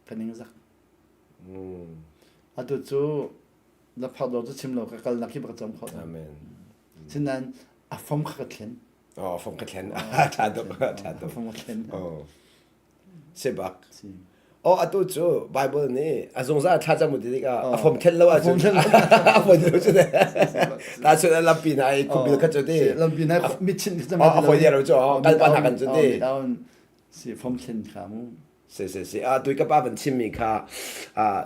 Ka ning zak. Atu cu lapha dor cu chim lo ka kal nak hi ka cam kho. Amen. Sinain a fom kha ka thlen. Oh, fom ka thlen. Tha tuk, tha tuk. Fom ka thlen. Oh. Si bak. Oh atu cu Bible nih a zungzal thlacam ti tikah a fom thlen lo ahcun a fom lo cu ta cun lampi na i khubil kha cu ti lampi na mitchin a foi lo cu kal pa na kan cu ti si fom thlen kha mu si si si a tui ka pa van chimmi kha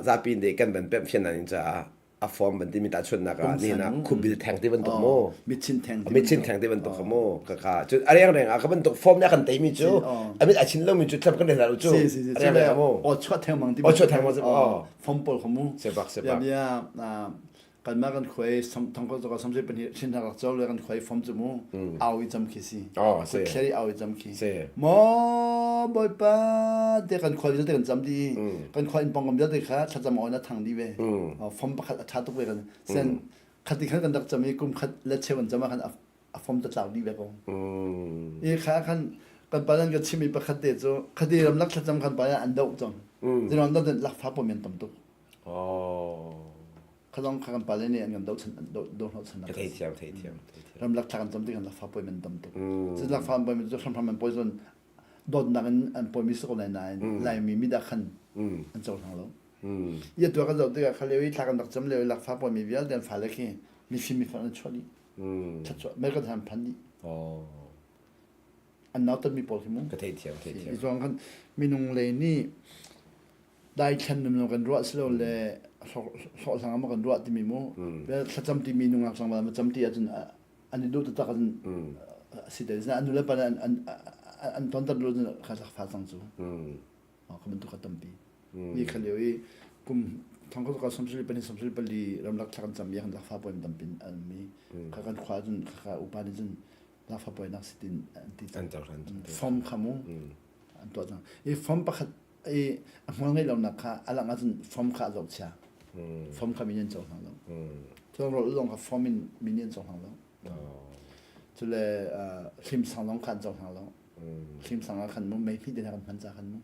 zapi nih kan van pemh fian nan caah a form van timi tahchunhnak ah ni na khubil theng ti bantuk mu mitchin theng mitchin theng ti bantuk kha mu ka kha cun a reng reng ah ka bantuk form nih a kan teimi cu a mit a chin lomi cu thlap kan rel cu a reng reng mu o chuah theng mang ti o chuah theng mang o form pawl kha mu sebak sebak bia kanmah kan khuai thong ko ka samse pahnih thin rak cho le kan khuai form cu mu au i cham khi si thleri au i cham khi mo bawipa te kan khuai vialte kan cam di kan khuai in pongam vialte kha thlacam aw na thang di ve fom pakhat a tha tuk ve kan sen khati khan kan rak cam i kum khat le cheu kan cam ah khan. A fom ta tlau dih ve ko. I kha khan kan pa nan ka chimmi pakhat te cu khati ramlak thlacam kan pa an doh cang. Zinon doh lakfa pawl men tam tuk. Oh. Khalong kha kan pa le nih an kan doh chan doh doh hnawh chan Ka thei thiam thei thiam. Ramlak thla kan cam ti kan lakfa pawl men tam tuk. Cu lakfa pawl men cu hramhram an poison dawtnak in an pawimi si ko lai nain Laimi mit ah khan an cohlang lo. Ia tu kan zoh tikah kha lio i thla kan rak cam lio i lakfa pawimi vialte an fale khi mifim mifel an chuah dih. Thatchuah American han phan dih. An nautatmi pawl khi mu. Ka thei thiam thei thiam. I zuang khan minung lei nih daithlan num kan ruah silo le hlawhhlang ah kan ruah timi mu. Thlacam timi nungak tlangval ma cam ti ahcun an i duh taktak in si te an nu le pa an an an ton tat lu kha fa cang cu ka bantuk kha tampi ni kha lio i kum thong ka samsuri pani samsuri pali ramlak thla kan cam ya kan lakfa poin tampin an mi kha kan khwa cun kha upa ni cun lakfa poi nak sitin an ti an cang form kha mu an tuah cang i form pakhat i a hmual ngeih lonak kha a lang ahcun form kha a zoh chia. Form kha min an cohlang lo. Cun rawl zong kha form in min an cohlang lo. Cule hlimsang zong kha an cohlang lo. Hlimsang ah khan mu mei hmit in kan hman ca khan mu.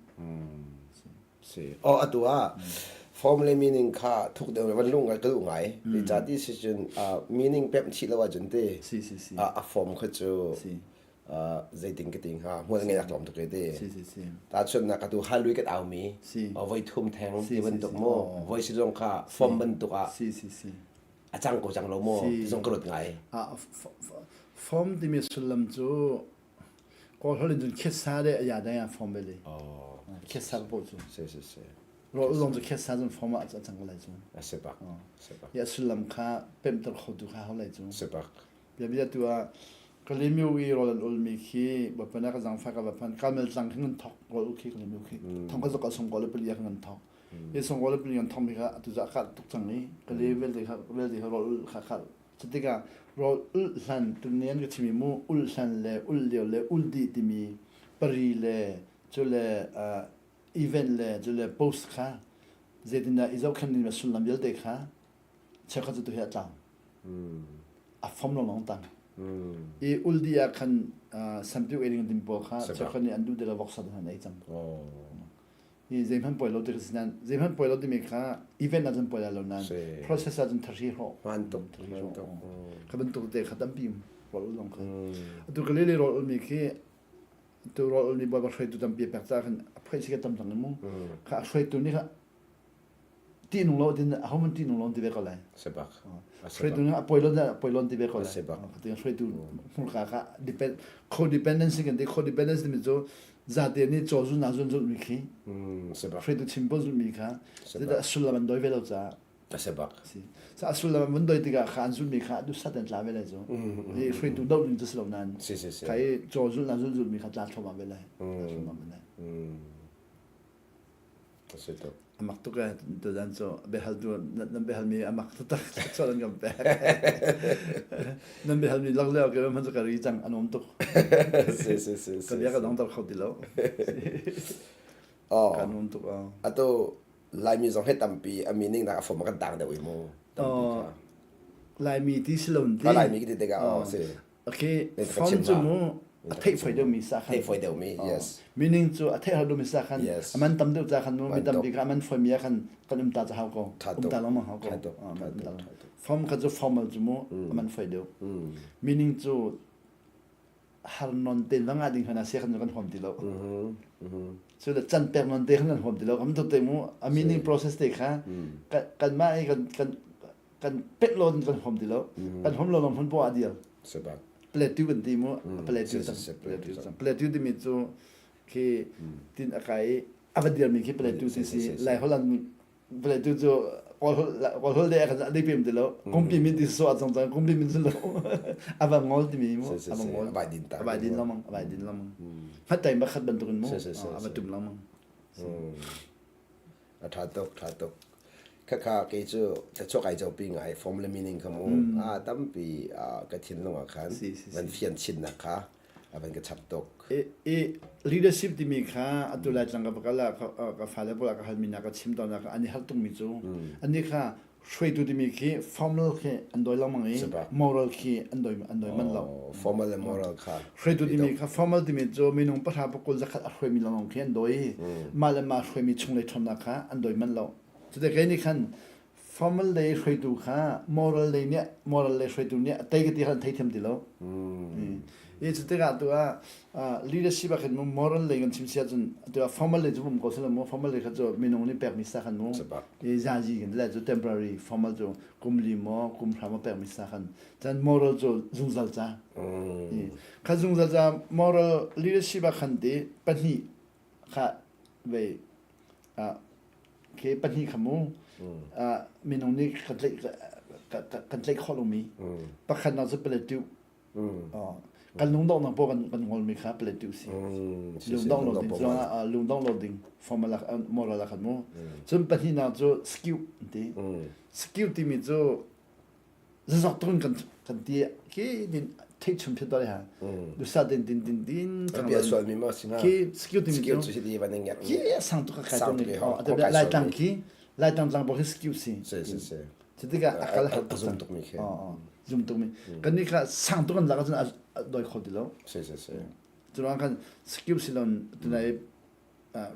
Si. Oh atu ah form le meaning kha thuk deuh van lung ngai ka duh ngai. Ti ca ti si cun meaning pemh chih lo ahcun ti Si si si. a form kha cu Si. zeitin ka ti hnga hmual ngei nak tlawm tuk te Si si si. tahchunhnak atu halui kan au mi Si. voi thum theng Si, ti si, bantuk si. mu Oh. voi si zong kha form bantuk ah Si si si. a cang ko cang lo mu Si. ti zong ka ruat ngai Ah, form timi sullam cu Kawl holh in cun khesa le a ya dai ah form bele. Oh. Khesa po cu. Si si si. Rawl zong cu khesa cun form ah a cang ko lai cu. A si bak. Si bak. Ya sullam kha pemter kho tu kha ho lai cu. Si bak. Biabia tu ah Kalaymyo i rawl an ulmi khi Bawipa ka zaangfah ka va phan Karmel tlang khi ngan thok rawl ul khi Kalaymyo khi thong ka zok ah songkaw le pali ah ngan thok i songkaw le pali ngan thok mi kha atu za kha tuk cang i Kalay vialte kha vialte kha rawl ul kha kha cutikah rawl ul hlan tunian ka chimi mu ul hlan le ul lio le ul dih timi pari le cu le event le cu le post kha zeitindah i zohkhenh ding le sullam vialte kha cheukhat cu tu hi a tlang a fom lawnglawng tang i uldi ah khan sampiu ei ding ding pawl kha cheukhat nih an duh deuh voksa an ei cang hi zeihmanh poi lo ti si nan zeihmanh poi lo timi kha event ah cun poi lai lo nan process ah cun thari hro man tuk kha bantuk te kha tampi rol ul long kha atu ka le le rol ul mi khi tu rol ul mi bawi ba hruaitu tampi pek ca khan a phoi si ka tam cang mu kha hruaitu nih kha Ṭihnung lo tin ahohmanh ṭihnung lo ti ve ko lai. Sebak. Hruaitu nih a poi lo a poi lo ti ve ko lai. Sebak. Ti hruaitu hmurka kha depend codependency kan ti codependency timi cu zate nih caw zun ah zun zulh mi khi. Sebak. Hruaitu chim paoh zulh mi kha zeicah sullam an doi ve lo caah. Sebak. Si. Sa sullam an doi tikah kha an zulh mi kha duhsat an tla ve lai cu. Hi hruaitu doh ding cu si lo nain. Si si si. Kha i caw zulh na zulh zulh mi kha tla thluahmah ve lai. Tla thluahmah ve lai. A si tuk. A mak tuk ee tuzan cu biahaltu nan biahalmi a mak taktak chuah nan kan pek. Nan biahalmi lak leo ke hman cu ka ri cang an um tuk. Si si si. Ka bia ka dongter kho ti lo. Oh. Kan um tuk. Atu Laimi zong he tampi a meaning nak a fom kan tang deuh i mu. Tampi kha. Laimi ti si lo ti. Laimi ti tikah oh si. Okay, form cu mu a theih foi deuhmi sa khan theih foi deuhmi yes meaning cu a theih har deuhmi sa khan yes a man tam deuh ca khan mu mi tampi kha a man foimi ah khan kan um ta ca hau ko um ta lengmang hau ko form kha cu formal cu mu a man foi deuh meaning cu har non ten va nga ding hna sia khan kan huam ti lo cu le can pek non te khan kan huam ti lo am to te mu a meaning process te kha kan mah i kan kan kan pet lo kan hom ti lo kan hom lo long hmun po a dial sebak plateau kan ti mu plateau plateau plateau timi cu khi tin akai ava dial mi khi plateau si si lai holland plateau cu kawl hol de kan dei pem ti lo kumpi min ti so chang chang kumpi min lo ava ngol ti mi mu ava ngol abai din ta abai din lamang abai din lamang khat tai ba khat bantukin mu ava tum lamang A ṭha tuk, ṭha tuk. Khakha kei cu thluachuah kai copi ngai form le meaning kha mu a tampi ka thinlung ah khan van fian chinnak kha a van ka chap tuk. I leadership timi kha atu lai tlang ka kal ah ka fale pawl ka halmi na ka chim tawn ah an i har tukmi cu ani kha. Hruaitu timi khi formal khi an dawi lengmang i moral khi an dawi an dawi manh lo. Formal le moral kha. Hruaitu timi kha formal timi cu minung pahra pakul zakhat a hruaimi lawng khi an dawi. Mah le mah hruaimi chunglei ṭhawnnak kha an dawi manh lo. Cuti kei nih khan formal lei hruaitu kha moral lei nih moral lei hruaitu nih a tei ka ti kha an theithiam ti lo. I cu tikah tu ah leadership ah khin mu moral lei kan chim si ahcun tu ah formal lei cu um ko sila mu formal lei kha cu minung nih pekmi sa khan mu i zazi kan ti cu temporary formal cu kum li maw kum hra maw pekmi sa khan cun moral cu zungzal ca kha zungzal ca moral leadership ah khan ti pahnih kha vei khi pahnih kha mu minung nih kan tlaih kan tlaih khawh lomi pakhatnak cu palatu kan lungdonghnak paoh kan kan ngolmi kha palatu si lungdongh lo ding zongah lungdongh lo ding formal moral ah khan mu cun pahnihnak cu skill an ti skill timi cu zazok tuk in kan kan ti khi din theih chum phet doi ha dusa din din din din bia sual mi ma si na khi skill timi skill cu hi van ngat khi sang tu ka kai to ni lai tang khi lai tang tlang bo khi skill si si si si cu tikah a kal a zum tuk mi khi zum tuk mi kan ni kha sang tuk an lak ahcun a doi kho ti lo si si si cu ruang khan skill si lon tunai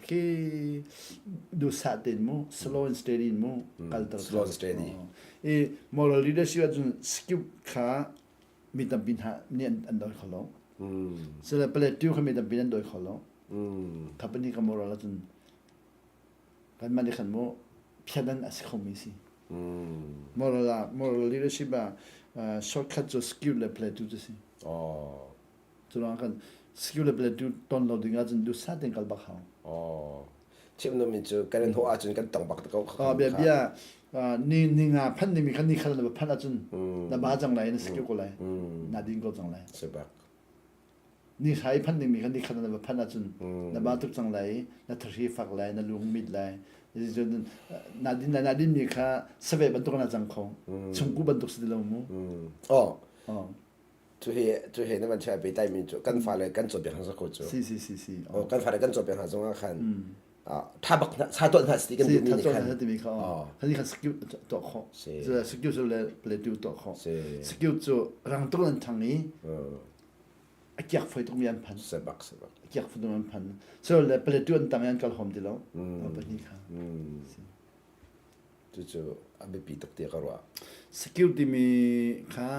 khi duhsah tein mu slow and steady in mu kalter slow and steady i moral leadership ahcun skill kha mi tampi hna nih an doi kho lo sile plateau kha mi tampi an doi kho lo company ka moral ahcun kanmah nih khan mu phiadan a si khomi si moral ah moral leadership ah shortcut cu skill le plateau cu si oh Cu ruangah khan skill le plateau ton lo ding ahcun duhsah tein kal bak hau. Oh. Chim numi cu kan in hawh ahcun kan tong bak te ko. Oh, bia bia ni ni nga phan dingmi khan ni khal na va phanh ahcun na ba cang lai na skill ko lai. Na din ko cang lai. Si bak. Ni hrai phan dingmi khan ni khal na va phanh ahcun na ba tuk cang lai, na thahri fak lai, na lung mit lai. Na din lai na din mi kha save bantuk na cang kho. Chungku bantuk si ti lo mu. Oh. Oh. Cu hi cu hi na van chia pe mi cu kan fale kan cawnpiak hna ko cu. Si si si si. Oh, kan fale kan cawnpiak hna zongah khan tha bak hna sa tuah hna si kan duhmi nih khan. Timi kha. Khan khan skill tuah khawh. Skill cu le plateau tuah khawh. Skill cu rang tuk an thang i a kiak foi tuk mi an phan. Sebak sebak. A kiak foi tuk an phan. So le plateau an tang an kal hom ti lo. Pahnih kha. Cucu a biapi tuk ti ka ruah. Skill timi kha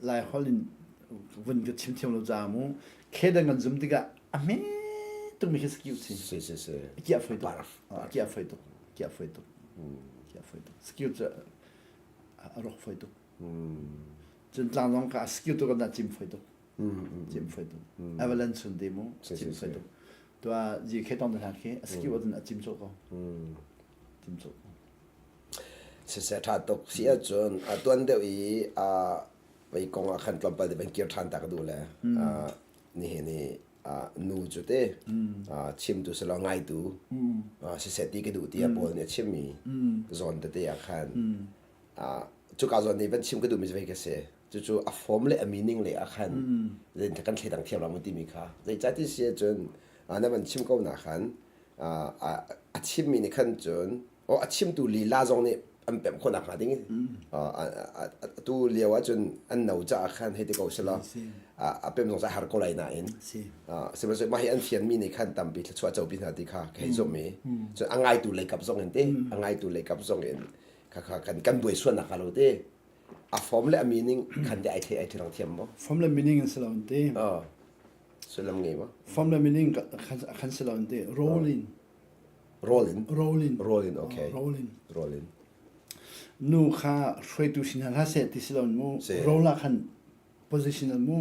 Laiholh in vun ka chim thiam lo caah mu khedan kan zum tikah a hme tukmi khi skill si. Si si si. A kiah foi tuk. A kiah foi tuk. Kiah foi tuk. Kiah foi tuk. Skill cu a rawk foi tuk. Cun tlang zong ka skill tu kan dah cim foi tuk. Cim foi tuk. Avalanche sun te mu cim foi tuk. Tua ji khe tong hna khi a skill ahcun a cim cawk ko. Cim cawk ko. Siseh ṭha tuk si ahcun a tuan deuh i vei kong ah khan tlawmpal te van kir ṭhan ta ka duh le nihin i nu cu te chimtu si lo ngaitu siseh ti ka duh tiah Paul nih a chimmi zawn tete ah khan cuka zawn nih van chim ka duhmi cu vei ka si. Cucu a form le a meaning le ah khan zein kan thleidang thiam lo maw timi kha zeicahti si ahcun na van chim ko na khan a chimmi nih khan cun aw a chimtu lila zong nih an pemh khawh nakhnga ding atu lio ahcun an no caah khan hei ti ko selaw a pem zong har ko lai nain sihmanhsehlaw mah hi an fianmi nih khan tampi thluachuah copi hna ti kha ka hei zumh i cun a ngaitu leikap zong in te a ngaitu leikap zong in kha kha kan kan buai sual nakhnga lo te a form le a meaning khan te ai thei ai thei thiam maw form le meaning in si lo te sullam ngei maw form le meaning khan si lo te rolling Roll in. Roll in. Roll in, okay. Roll in. Roll in. Nu kha hruaitu sin hna hlah seh ti si loin mu role ah khan positional mu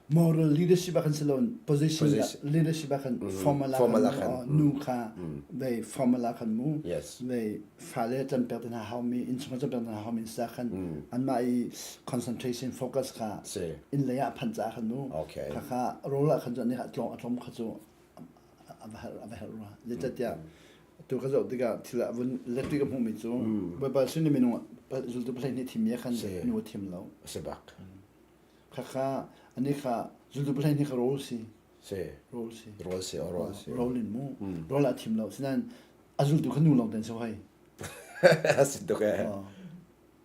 moral leadership ah khan si loin position leadership ah khan formal ah khan nu kha vei formal ah khan mu vei fale canpiak te hna haumi innchungkhar canpiak te hna haumi sa khan anmah i concentration focus kha inn lei ah phan caah khan mu kha kha role ah khan cu an tlawm a tlawm kha cu a va herh a va herh rua zeicahtiah tu ka zoh tikah thil ah vun letri ka hmuhmi cu Bawipa sin i minung zultu pahleih nih thimmi ah khan nu a thim lo si bak khakha ani kha zultu pahleih nih kha rol si si rol si rol si o rol si rol in mu rol a thim lo sinain a zultu kha nu lawng ten si hoi. A si tuk ee.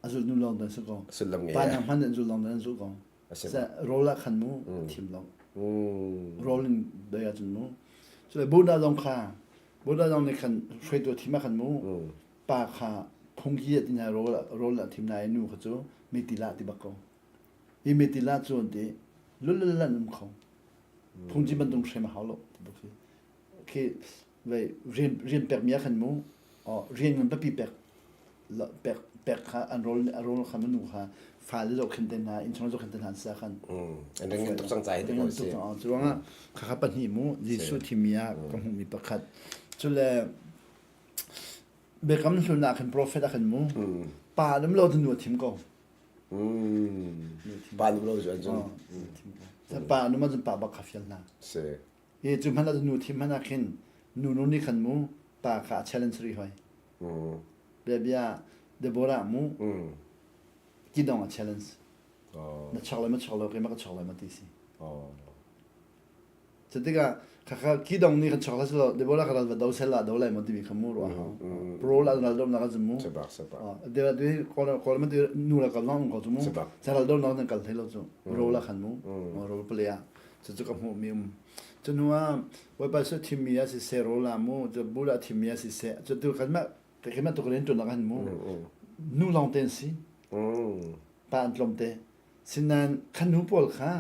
A zul nu lawng dan si ko. Sullam ngei. Pa nang hman an zul lawng dan an zul ko. Rawl ah khan mu thim lo. Rawl in doi ahcun mu. Cule Buddha zong kha Buddha zong nih khan hruaitu thim ah khan mu pa kha phungki a ti hna rawl rawl a thim na i nu kha cu metila ti bak ko. Hi metila cu an ti lulul an um kho. Phungki bantuk hrem a hau lo ti bak si. Khi vei rian rian pek mi ah khan mu rian ngan pipi pek pek pek kha an rawl a rawl kha nu kha fale zohkhenh te hna innchung zohkhenh te hna an si ah khan an ring ngan tuk cang cai te ko si cu ruangah kha kha pahnih mu Jesuh thimi ah ka hmuhmi pakhat cule biakam hlun ah khan prophet ah khan mu pa an um lo tu nu a thim ko pa an um lo cu an cun pa an um ahcun pa bak kha fial hna si I cu hmanh ah nu thim hmanh ah khin nu nu nih khan mu pa kha a challenge rih hoi. Bia bia Deborah mu kidong a challenge. Na chok lai ma chok lo keimah ka chok lai ma ti si. Cu tikah khakha kidong nih kan chok la silo Deborah ka ral va do sel la do lai mo timi kha mu ruah hau. Pro la ral do na ka zum mu. Dera tu kawl kawl ma tu nu la kal nong ko chu mu. Cha ral do na kal thei lo chu. Ro la khan mu. Ro pale ah. Cucu ka hmuhmi um. Cu hnu ah Bawipa cu thimmi ah siseh rawl ah mu, cu bull ah thimmi ah siseh, cu tu kanmah keimah tu ka rian ṭuan ah mu. Nu lawng te an si. Pa an tlawm te. Sinain kha nu pawl kha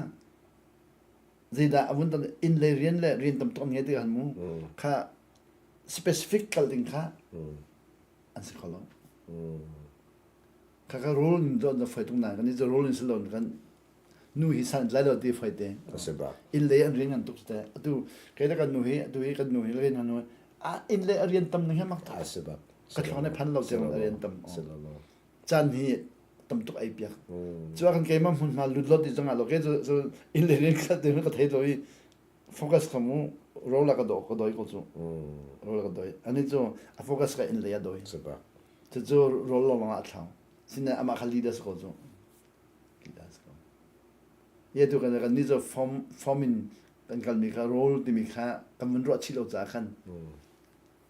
zeidah a vun tan inn lei rian le rian tam tuk an ngei tikah mu kha specific kal ding kha an si kho lo. Kha ka role in dawt na foi tung na kan i role in si lo kan nu hi san tlai lo ti foi te inn lei an rian ngan tuk te atu kei le kan nu hi atu hi kan nu hi rian ngan a inn lei a rian tam ning hi mak tuk ka thlong ne phan lo te a rian tam chan hi tam tuk ai piak cu kan keimah hmun hma lut lot ti zong ah lo ke cu inn lei rian khat te ka thei lo i focus ka mu rola ka do ka doi ko cu rola ka doi ani cu a focus ka inn lei a doi cu cu rol long ah a thlau sine amah kha leader ko cu Ye tu kan kan ni cu form form in kan kalmi kha role timi kha kan vun ruah chih lo caah khan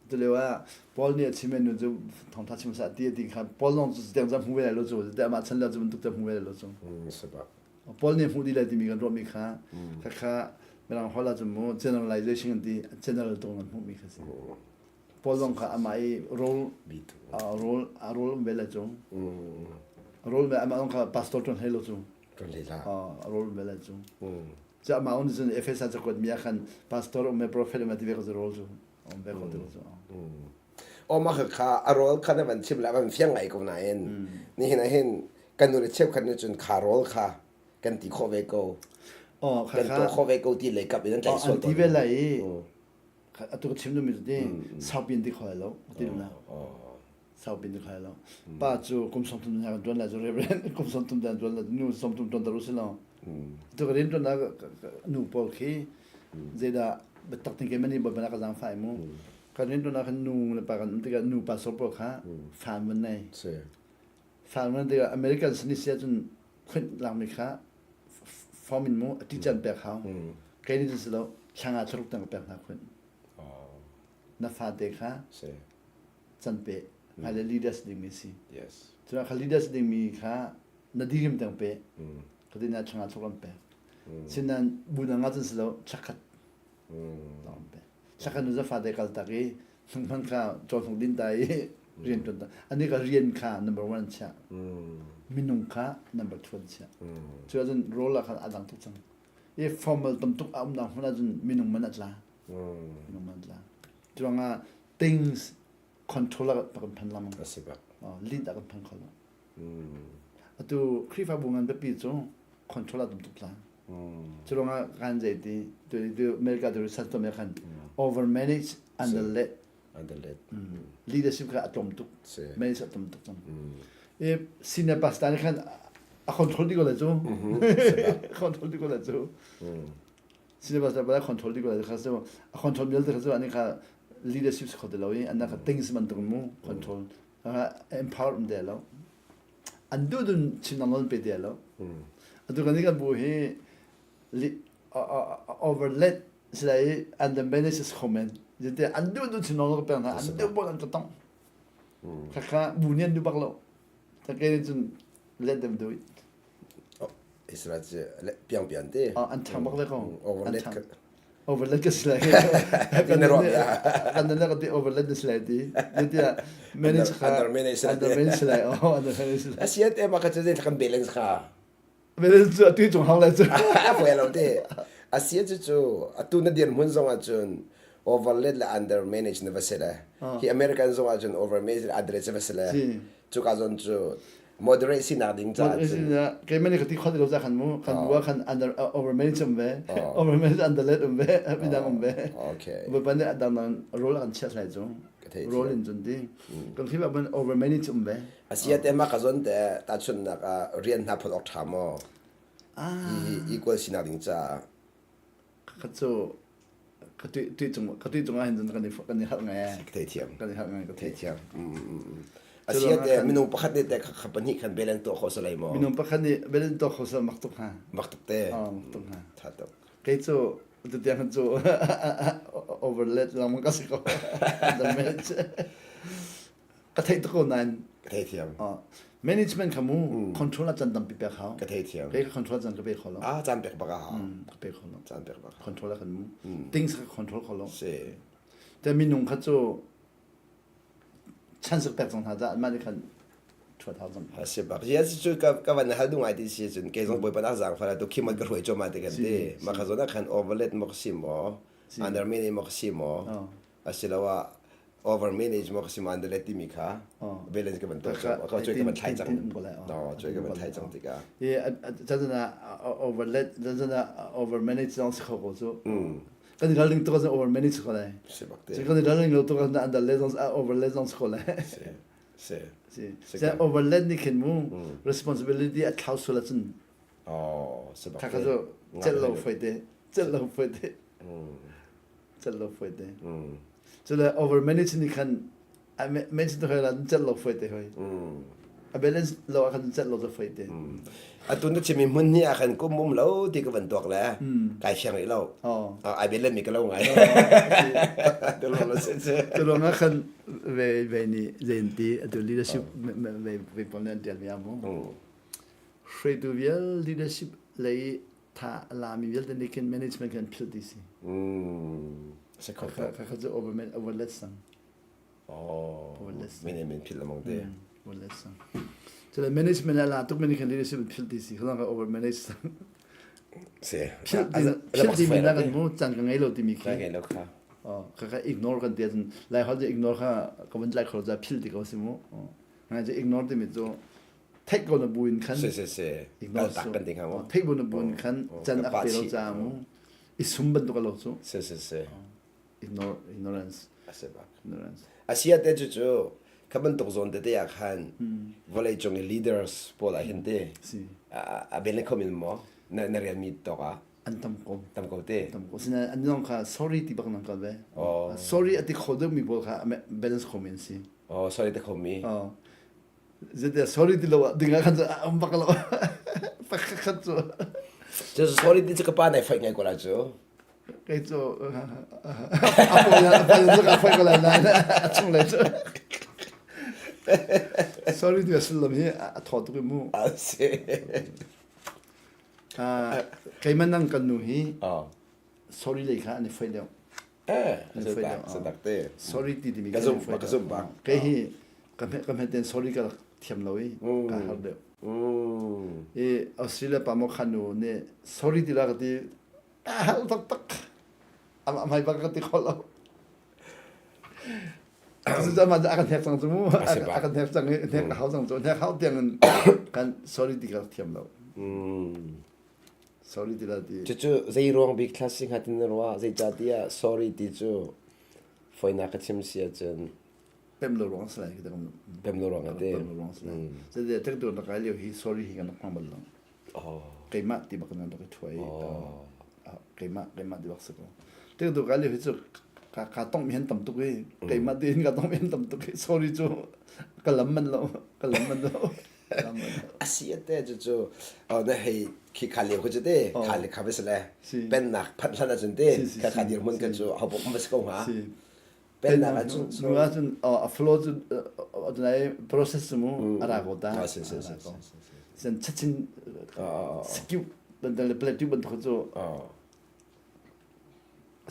tu lio ah Paul nih a chim nu cu thawngtha chim sa ti ti kha Paul zong cu tiang cu hmu ve lai lo cu te amah chan lio cu bantuk te hmu ve lai lo cu Paul nih hmuh dih lai timi kan ruahmi kha kha kha mirang holh ah cun mu generalization an ti general tung an hmuhmi kha si Paul zong kha amah i role role a role um ve le cu role me amah zong kha pastor ṭuan hlei lo cu ṭuan hlei la a role um ve le cu cu amah on cun Efesa cakuat mi ah khan pastor um me prophet um ti ve ko cu role cu um ve ko ti ko cu o mah kha a role kha na van chim la van fiang ngai ko nain nihin ah hin kan nu le cheukhat nih cun kha role kha kan ti khawh ve ko kan tuah khawh ve ko ti lei kap in an tlaih sual ti ve lai i atu ka chim duhmi cu ti saupi in ti kho lai lo ti na saupi in ti kho lai lo pa cu kum 30 na kan tuan lai cu reverend kum 30 dan tuan lai nu 30 tuan tar usih law tu ka rian tuan nu pawl khi zeidah biatak ting ke mani bawi ka zang fai mu kan rian tuan khan nu le pa kan um tikah nu pa so pawl kha fan van nei fan van tikah American sini sia cun khunh langmi kha form in mu a ti can pek hau kei nih si lo thla thlaruk tang ka pek hna khun na fate kha can pe hmailei leaders dingmi si cun kha leaders dingmi kha na dirim tang pe ka ti na thla thluk an pek sinan bu na nga cun si lo thlakhat an pek thlakhat nu za fate kal tak i hnung kha cawn hnung din ta i rian ṭuan ta ani ka rian kha number one chia minung kha number two an chia cu ahcun role ah khan a dang tuk cang i formal tam tuk a umnak hmun ahcun minung man a tla minung man a tla cuangah things control ah kan phan lang lead ah kan phan kho lo atu Khrihfabu ngan biapi cu control ah tam tuk tla cu ruangah kan zei ti tu America tu research tuah mi khan over manage under led under led leadership kha a tlawm tuk manage a tlawm tuk cang i senior pastor nih khan a control dih ko lai cu control dih ko lai cu senior pastor pa control dih ko lai kha cu a control vialte kha cu ani kha leadership kho ti lo i an ka things bantuk mu control empower um de lo an duh dun chin nawl pe de lo atu kan kan bu hi overled silai and the manage is comment jete an duh duh chin nawl ka pek hna an duh bol an ka tong. Khakha bu nih an duh bak lo. Ke nih cun let them do it. Israel cu piang pian te. An ṭhang bak le ko. Overlet. Overlet ka si lai. Kan ruah ya. Kan nan ka ti overlet na si lai ti. Tiah manage kha. Under manage. Under manage si lai. Oh, under manage si lai. Asiat e ma ka cu kan balance kha. Balance cu atu cung hang lai cu. A foi lo te. Asiat cu cu atu na dir hmun zong ah cun overlet le under manage na va si le. Hi American zong ah cun over manage le under va si le. Cuka zawn cu moderate sinak ding caah cun keimah nih ka ti khawt lo ca khan mu kan bu ah khan under over manage um ve over manage under let um ve midang um ve okay bawipa nih adang dang role kan chiat lai cu role in cun ti kan khi ban over manage um ve asia te ma ka zon te ta chun nak rian hna phot ok tha mo equal sinak ding caah Ka cu ka tui tui cung ka tui cung ah hin cun kan i kan i harh ngai. Ka theithiam. Kan i harh ngai ka theithiam. Asia te minung pakhat nih te kha pahnih khan belen tuah kho salai maw? Minung pakhat nih belen tuah kho sal mak tuk ha. Mak tuk te. Oh, mak tuk ha. Tha tuk. Kei cu tu tiang cu overlet lang ka si ko. The match. Ka theih tuk ko nain ka theithiam. Management kha mu control ah can tampi pek hau. Ka theithiam. Kei ka control can ka pe kho lo. Ah caan pek bak a hau. Ka pe kho lo. Caan pek bak. Control ah kan mu. Things ka control kho lo. Si. Te minung kha cu chan sak pek cang hna dah mah nih khan thuat hau cang. A si bak. Yes cu ka ka van hal du ngai ti si cun kei zong bawipa nak zaang fala tu khimat ka hruai chom ma te kan ti. Ma kha zon ah khan overlet mo si mo under manage mo si mo asiloah over manage maw ka si man le timi kha balance ka van tuah ka cuai ka van thlai cang no cuai ka van thlai cang tikah i cazana overlet cazana over manage zong si kho ko cu kan i ralring tuk over manage ko lai si bak te kan i ralring lo tuk na andal le zong overlet zong si kho lai si si si si overlet ni khin mu responsibility a thlau sul cun oh si bak te cu cel lo foi te cel lo foi te celh lo foi te. Cule over manage nih khan a manage te hoi la celh lo foi te hoi. A balance lo ah khan celh lo te foi te. Atu na chimi hmun ni ah khan kum um lo ti ka van tuak le kai fiang rih lo. Ai belen mi ka lo ngai. Tu lo lo se se. Tu lo nga khan ve ve ni zen ti atu leadership ve ve pol nan tial mi amu. Hruaitu vial leadership lei tha a lami vialte nih khin management kan philh ti si. Si kho Kha kha cu over overlet sang. Oh. Overlet sang. Min min philh lamang te. Overlet sang. Cule management a la tuk mani khan leadership philh ti si. Kha ka over manage sang. Si. Philh ti philh ti mi na kan mu chan ka ngei lo ti mi khi. Ngei lo kha. Oh, kha kha ignore kan ti ahcun lai hol ignore kha ka van tlai kho za philh ti ko si mu. Ngai cu ignore ti mi cu theih ko na buin khan si si si ignore tak kan ding ha theih bu na buin khan can ak te lo cha mu i sum bantuk lo cu si si si ignore ignorance ase bak ignorance asia te chu chu kha bantuk zone te te ah khan vawlei cung i leaders pawl ah hin te a ben le khomin mo na na rian mi tok ah an tam ko tam ko te tam ko sina an nong kha sorry ti bak nang kal ve sorry ati kho deuh mi pawl kha balance kho men si oh sorry te kho mi oh Zeitiah sorry ti lo ah ding ah khan cu a um bak lo. Pakhat khat cu. Cu sorry ti cu ka pa nai foih ngai ko la cu. Kei cu a pawi a pawi cu ka foih ko lai nain a chung lei cu. Sorry ti a sullam hi a thaw tuk i mu. A si. Keimah nang kan nu hi sorry lei kha an i foih deuh. Eh, sadak te. Sorry ti timi ka zum ka zum bak. Kei hi ka ka hmet sorry ka thiam lo i ka har deuh. I Australia pa mo khanu ne sorry ti la ka ti hal tak tak. Am am hai bak ka ti kho lo. Cu ma a kan hek cang cu mu. A kan hek cang i hnek hau cang cu hnek hau tiang in kan sorry ti ka thiam lo. Sorry ti la ti. Cucu zei ruang bik thla si hnga tin na ruah? Zeicahtiah sorry ti cu foinak ka chim si ahcun pem lo ruang si lai ka pem lo ruang ate. Pem lo ruang si lai. Zeitiah tek tu na kai lio hi sorry hi kan rak hmang bal lo. Oh. Keimah ti bak na rak i thuai. Oh. Keimah keimah ti bak si ko. Tek tu kai lio hi cu ka ka tong mi han tam tuk i keimah ti in ka tong mi han tam tuk i sorry cu ka lam man lo ka lam man lo. Asi ate cucu na hei khi kha lio khu te kha le kha le pennak phanh hlan ahcun te kha kha dirhmun kan cu hau bok ma si ko hnga. Pennak ah cun nu ah cun a flow cu lai process cu mu a ra ko ta. Sen chachin skill bantuk le plateau bantuk cu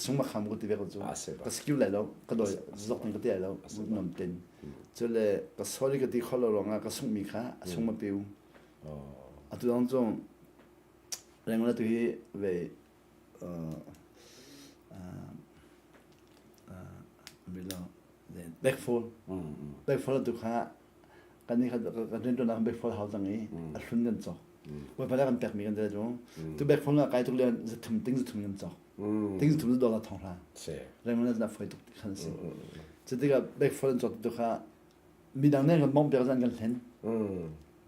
sung ma kham ko ti ve ko cu. Ka skill lai lo ka doi zok ning ka ti lai lo nom ten. Cu le ka sorry ka ti kho lo ruangah ka sung mi kha a sung ma piu. Atu dang cu rengla tu hi ve Backfall backfall tu kha kan nih kan rianṭuannak backfall hau cang i a hlun kan cawk. Bawipa le kan pekmi kan cu tu backfall ah kai tuk le zathum ting zathum kan cawk. Ting zathum cu dollar thong hra. Rengmang na foi tuk khan si. Cu tikah backfall an cawk tu kha midang nih kan mawngh piak zan kan hlen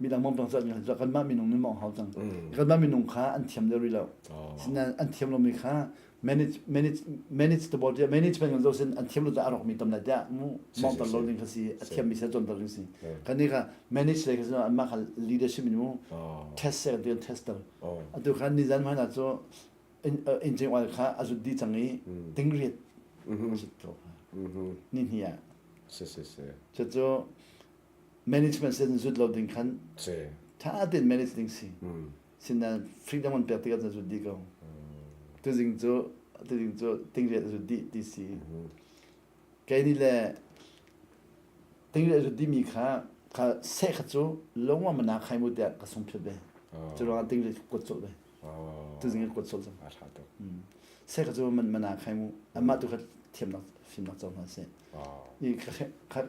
midang mawngh piak zan kan hlen kanmah minung nih mawngh hau cang kanmah minung kha an thiam deuh rih lo sinain an thiam lomi kha manage manage manage the body management kan zo sin an thiam lo a rawk mi tam lai tiah mu mawngh ter lo ding kha si a thiam mi se cawn ter ding si kan nih kha manage le kha si anmah kha leadership in mu test se kan ti tester atu khan nizan hmai na cu engine oil kha a zut dih cang i tingriat zut ko ni hni ah si si si cucu management sin zut lo ding khan si tha tein manage ding si sinain freedom an pek tikah zut dih ko tuzing cu tuzing cu tingriat zut dih ti si kei nih le tingriat zut dih mi kha kha seh kha cu lungwa mana khai mu tiah ka sung phiat ve cu ruangah tingriat kuat colh ve Tuzing ka kuat sual cang. A ṭha tuk. Seh ka cu man mana khai mu. Amah tu kha thiamnak fimnak co hna seh. I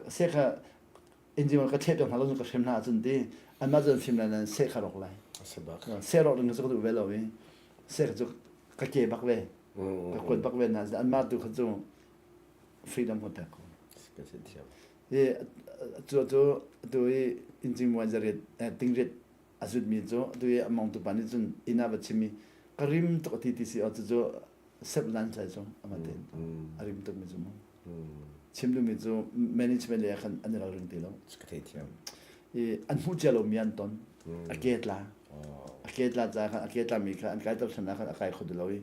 seh kha engine ka theh hna lo ka hrem hna ahcun ti anmah cu an fim lai nain seh kha rawk lai. Seh rawk ding cu ka duh ve lo i seh kha cu ka ke bak ve. Ka kuat bak ve na anmah tu kha cu freedom ka pek ko. I cu cu tu i engine muan zariat tingriat a zutmi cu atu i a mongtu pa nih cun inn ah va chim i ka rim tuk a ti ti si aw cucu sep lan sai cu ama tein a rim tukmi cu mu chim duhmi cu management lei ah khan an i ralring ti lo ka thei thiam i an hmuh cia lomi an ton a ke tla a ke tla ca khan a ke tla mi kha an kai ter thlan ah khan a kai kho ti lo i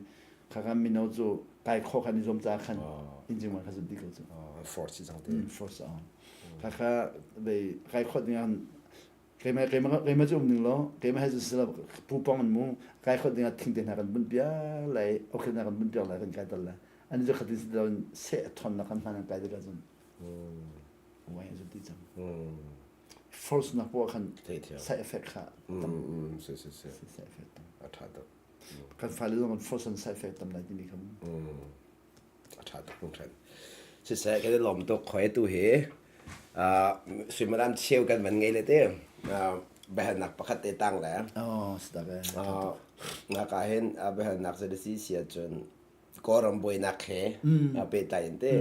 kha khan mino cu kai kho khan i zuam ca khan engine kha zut dih ko cu force cang te force kha kha bei kai khot ding ah Keimah keimah keimah cu um ning law keimah he cu sila pu pong an mu kai khot ding ah thing te hna kan bunh piak lai okhel hna kan bunh piak lai kan kai tal lai an cu khatin si lo in seh thon na kan hman an kai tikah cun wai zu ti cang force na po khan side effect kha tam si si si side effect tam a tha tuk kan fale zong kan force an side effect tam lai timi kha A ṭha tuk hringhran. Siseh, kan i lawm tuk khoi tu hi suimilam cheu kan van ngei le te biahalnak pakhat te tang le Oh, si tak e. ngaka hin biahalnak cu si si ahcun Kawlram buainak he pehtlai in te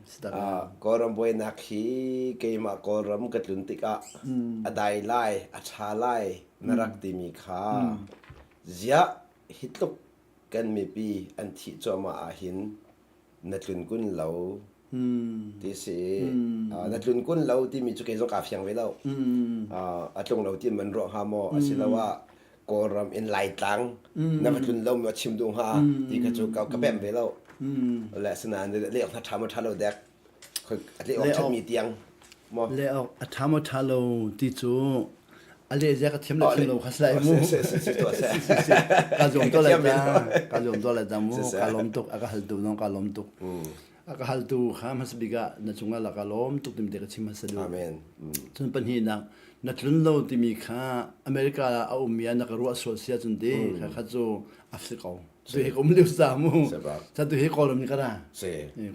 Si tak e. Kawlram buainak hi keimah Kawlram ka tlun tikah a dai lai, a ṭha lai na rak timi kha ziah hi tluk kan mipi an thih cuahmah ahhin na tlun kun lo ti si na tlun kun lo timi cu kei zong kaa fiang ve lo a tlung lo ti man ruah hnga maw asiloah Kawlram in Laitlang na va tlun lo mi chim duh hnga ti kha cu ka pemh ve lo le asinain le awk ṭha maw ṭha lo dek a tle awk ṭhatmi tiang maw le awk a ṭha maw ṭha lo ti cu a le zia ka thiam le thiam lo kha si lai mu ka zuam to lai ta ka zuam to lai ta mu ka lawm tuk a ka hal tu nong ka lawm tuk a ka hal tu kha hmasa bik ah na cungah la ka lawm tuk timi te ka chim hmasa du amen cun pahnihnak na tlun lo timi kha America ah a ummi ah na ka ruah sual sia cun ti kha kha cu a si ko tu hi ka um lio sa mu sa tu hi kawlram ni ka ra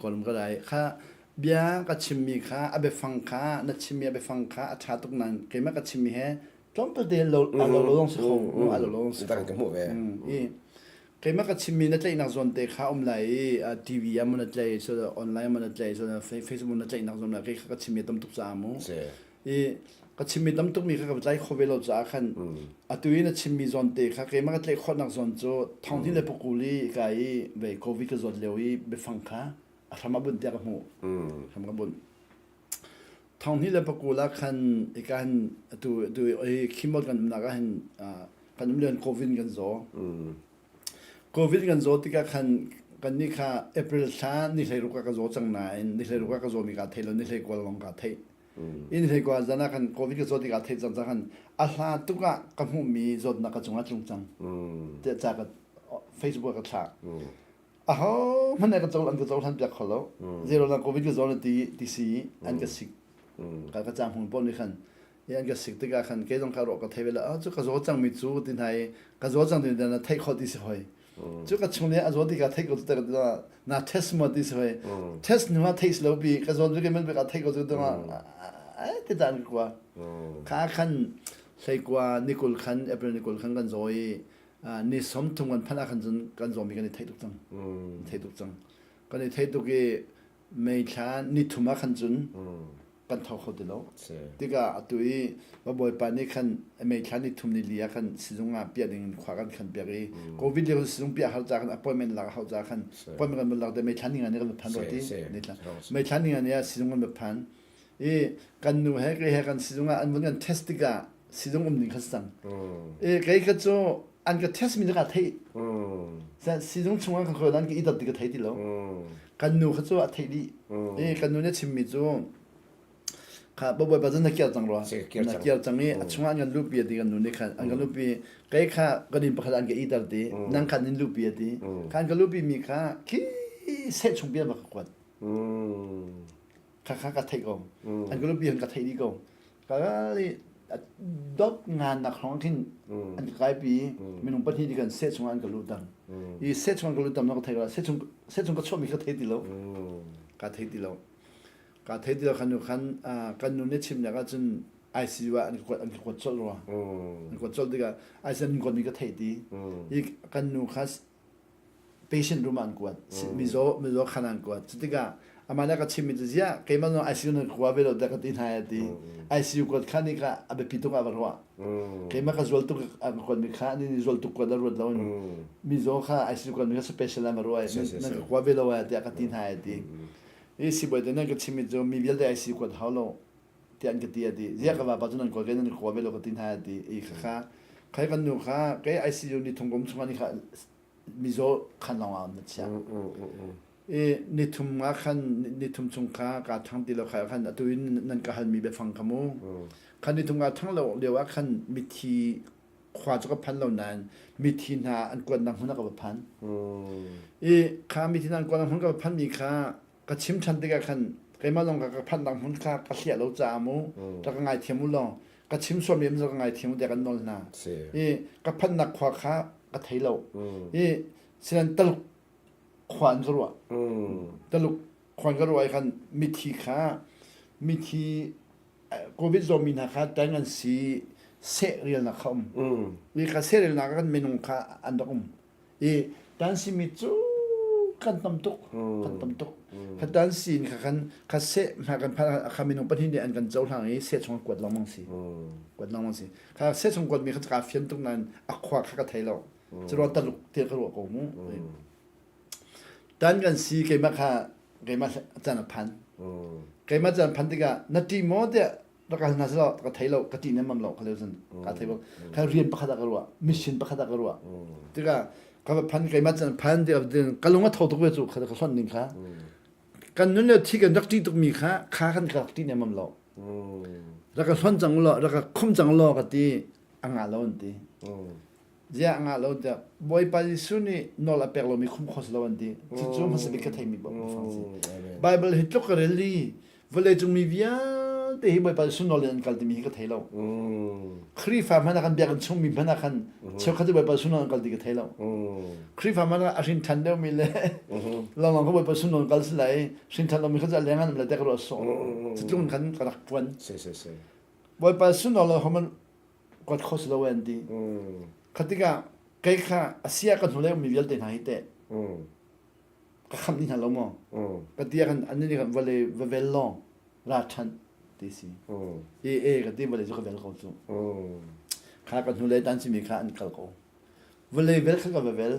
kawlram ka ra kha bia ka chimmi kha a biafang kha na chimmi a biafang kha a ṭha tuk nain keimah ka chimmi he tlawmpal te lo a lo lo zong si kho a lo lo zong si kho ka hmuh ve i keimah ka chimmi na tlaihnak zawn te kha um lai i TV ah mun na tlai so online mun na tlai so Facebook na tlaihnak zawn lai kei kha ka chimmi tam tuk caah mu i ka chimmi tam tukmi kha ka tlai kho ve lo caah khan atu i na chimmi zawn te kha keimah ka tlaih khawhnak zawn cu thong hnih le pakul i ka i vei covid ka zawt lio i biafang kha a hram a bunh tiah ka hmuh hram ka bunh thong hnih le pakul ah khan ika hin atu atu hi khimot kan umnak ah hin kan um lian covid kan zaw covid kan zaw tikah khan Kan nih kha April thla ni 16 ah ka zaw cang nain ni 16 ah ka zawmi kaa thei lo, ni 19 lawng kaa theih. Ni 19 zan ah khan COVID ka zawt ti kaa theih cang cang khan a hla tuk ah ka hmuhmi zawtnak ka cungah tlung cang. Tiah ca ka Facebook ah ka thlah. Aho hmanh nih an ka cohlan piak kho lo. Zero na COVID ka zaw na ti ti si an ka sik. Ka ka cang hmun pawl nih khan i an ka sik tikah khan kei zong ka ruah ka thei ve lo. Ah cu ka zaw cangmi cu ti hna i ka zaw cang ti na theih khawh ti si hoi. Cu ka chung nih a zaw ti ka theih ko cu na test maw ti si hoi. Test hnu ah theih si lo pi ka zaw cu men ka theih ko cu ai ti ta an ka kua. Kha khan hleikua nikul khan April nikul khan kan zaw i ni 30 kan phanh ah khan cun kan zawmi kan i theih tuk cang. Theih tuk cang. Kan i theih tuk i May thla ni thum ah khan cun kan tho kho ti lo. Tikah atu i bawipa nih khan May thla ni thum ni li ah khan sizung ah piah ding in khua kan khan piak i COVID lio sizung piah har ca khan appointment lak hau ca khan appointment kan lak te May thla ni nga ni kan phan ro ti May thla ni nga ni ah sizung kan phan i kan nu he kei he kan sizung ah an vun kan test tikah sizung um ding kha si cang. I kei kha cu an ka test mi ka theih. Sizung chungah kan khoi an ka idat ti ka thei ti lo. Kan nu kha cu a theih dih. I kan nu nih chimmi cu kha bawipa cu na kiar cang rua. Na kiar cang i a chungah an kan luhpi a ti kan nu nih khan an kan luhpi kei kha kan inn pakhat an ka itar ti nang khan in luhpi a ti. Khan ka luhpi mi kha khi seh chung pian va ka kuat. Kha kha ka theih ko. An ka luhpi an ka theih dih ko. Ka i dot ngan nak hrawng khin an ka kaipi minung pahnih nih kan seh chungah an ka luhter. I seh chung an ka luhter ka thei lo. Seh chung seh chung ka chuahmi ka thei ti lo. Ka thei ti lo. Ka thei ti lo khan nu khan kan nu nih chimnak ahcun ICU ah an ka kuat an ka kuat colh rua. An kuat colh tikah ICU an kuatmi ka theih ti. I kan nu kha patient room ah an kuat mizaw mizaw khan an kuat cu tikah amah nih a ka chimmi cu ziah keimah zong ICU nan kua ve lo tiah ka ti hna a ti ICU kuat kha nih kha a biapi tuk ah va ruah keimah ka zual tuk a ka kuatmi kha ani nih zual tuk kuat a ruat lo in mizaw kha ICU kuatmi kha special ah va ruah nan ka kua ve lo tiah ka ti hna a ti i sibawi te nan ka chimmi cu mi vialte ICU kuat hau lo tiah an ka ti a ti ziah ka vapa cu nan kawl ke nan kua ve lo ka ti hna a ti i kha khai kan nu kha kei ICU ni thung kum chungah ni kha mizaw khan lawng ah na chiah i nithum nga khan nithum chung kha ka thang ti lo kha khan atu in nan ka halmi biafang kha mu khan nithum nga thang lo lio ah khan mithi khua cu ka phan lo nain mithi hna an kuatnak hmun ah ka va phan i kha mithi hna an kuatnak hmun ka va phan mi kha ka chim ṭhan tikah khan keimah zong ka ka phanhnak hmun kha ka hliah lo caah mu rak ka ngaithiam u law ka chim sualmi um ka ngaithiam u tiah kan nawl hna i ka phanhnak khua kha ka thei lo i sinan Taluk khua an ka ruah Taluk khua an ka ruah i khan mithi kha mithi COVID zawmi hna kha tang an si seh rialnak kha um i kha seh rialnak ah khan minung kha an rak um I tansimi cu kan tam tuk kan tam tuk kha tansi in kha kan kha seh hna kan phan kha minung pahnih nih an kan cohlang i seh chung kuat lengmang si kuat lengmang si kha seh chung kuat mi kha ka fian tuk nain a khua kha ka thei lo cu ruang taluk te ka ruah ko mu tan kan si keimah kha keimah chan a phan keimah chan phan tikah na ṭih maw tiah rak hal hna selaw ka thei lo ka ṭih nemam lo kha leo cun ka thei bak kha rian pakhat ah ka ruah mission pakhat ah ka ruah tikah ka va phan keimah cun phan tikah ka lung a tho tuk ve cu kha ka hlonh ning kha kan nun le thi kan rak ṭih tuk mi kha kha kan ka rak ṭih nemam lo rak ka hlonh cang law rak ka khum cang law ka ti a ngah lo an ti ziah a ngah lo tiah Bawipa Jesuh nih nawl a pek lomi khum kho si lo an ti cucu hmasa bik ka theimi fang si Bible hi tluk ka rel i vawleicung mi vialte hi Bawipa Jesuh nawl in an kal timi hi ka thei lo Khrihfa hmanh ah kan biakinn chungmi hmanh ah khan cheukhat cu Bawipa Jesuh nawl an kal ti ka thei lo Khrihfa hmanh ah a hrin ṭhan deuhmi le lawnglawng kha Bawipa Jesuh nawl kal si lai hrin ṭhan lomi kha cu a leng an um lai tiah ka ruah sawh cutlung khan ka rak ṭuan Bawipa Jesuh nawl homan kuat kho si lo an ti kha tikah kei kha a sia ka hnulei ummi vialte hna hi teh ka khamh dih hna lo maw ka ti ah khan an nih khan vawlei va vel law ra ṭhan ti si e e ka ti vawlei cu ka vel ko cu kha ka hnulei tan simi kha an kal ko vawlei vel kha ka va vel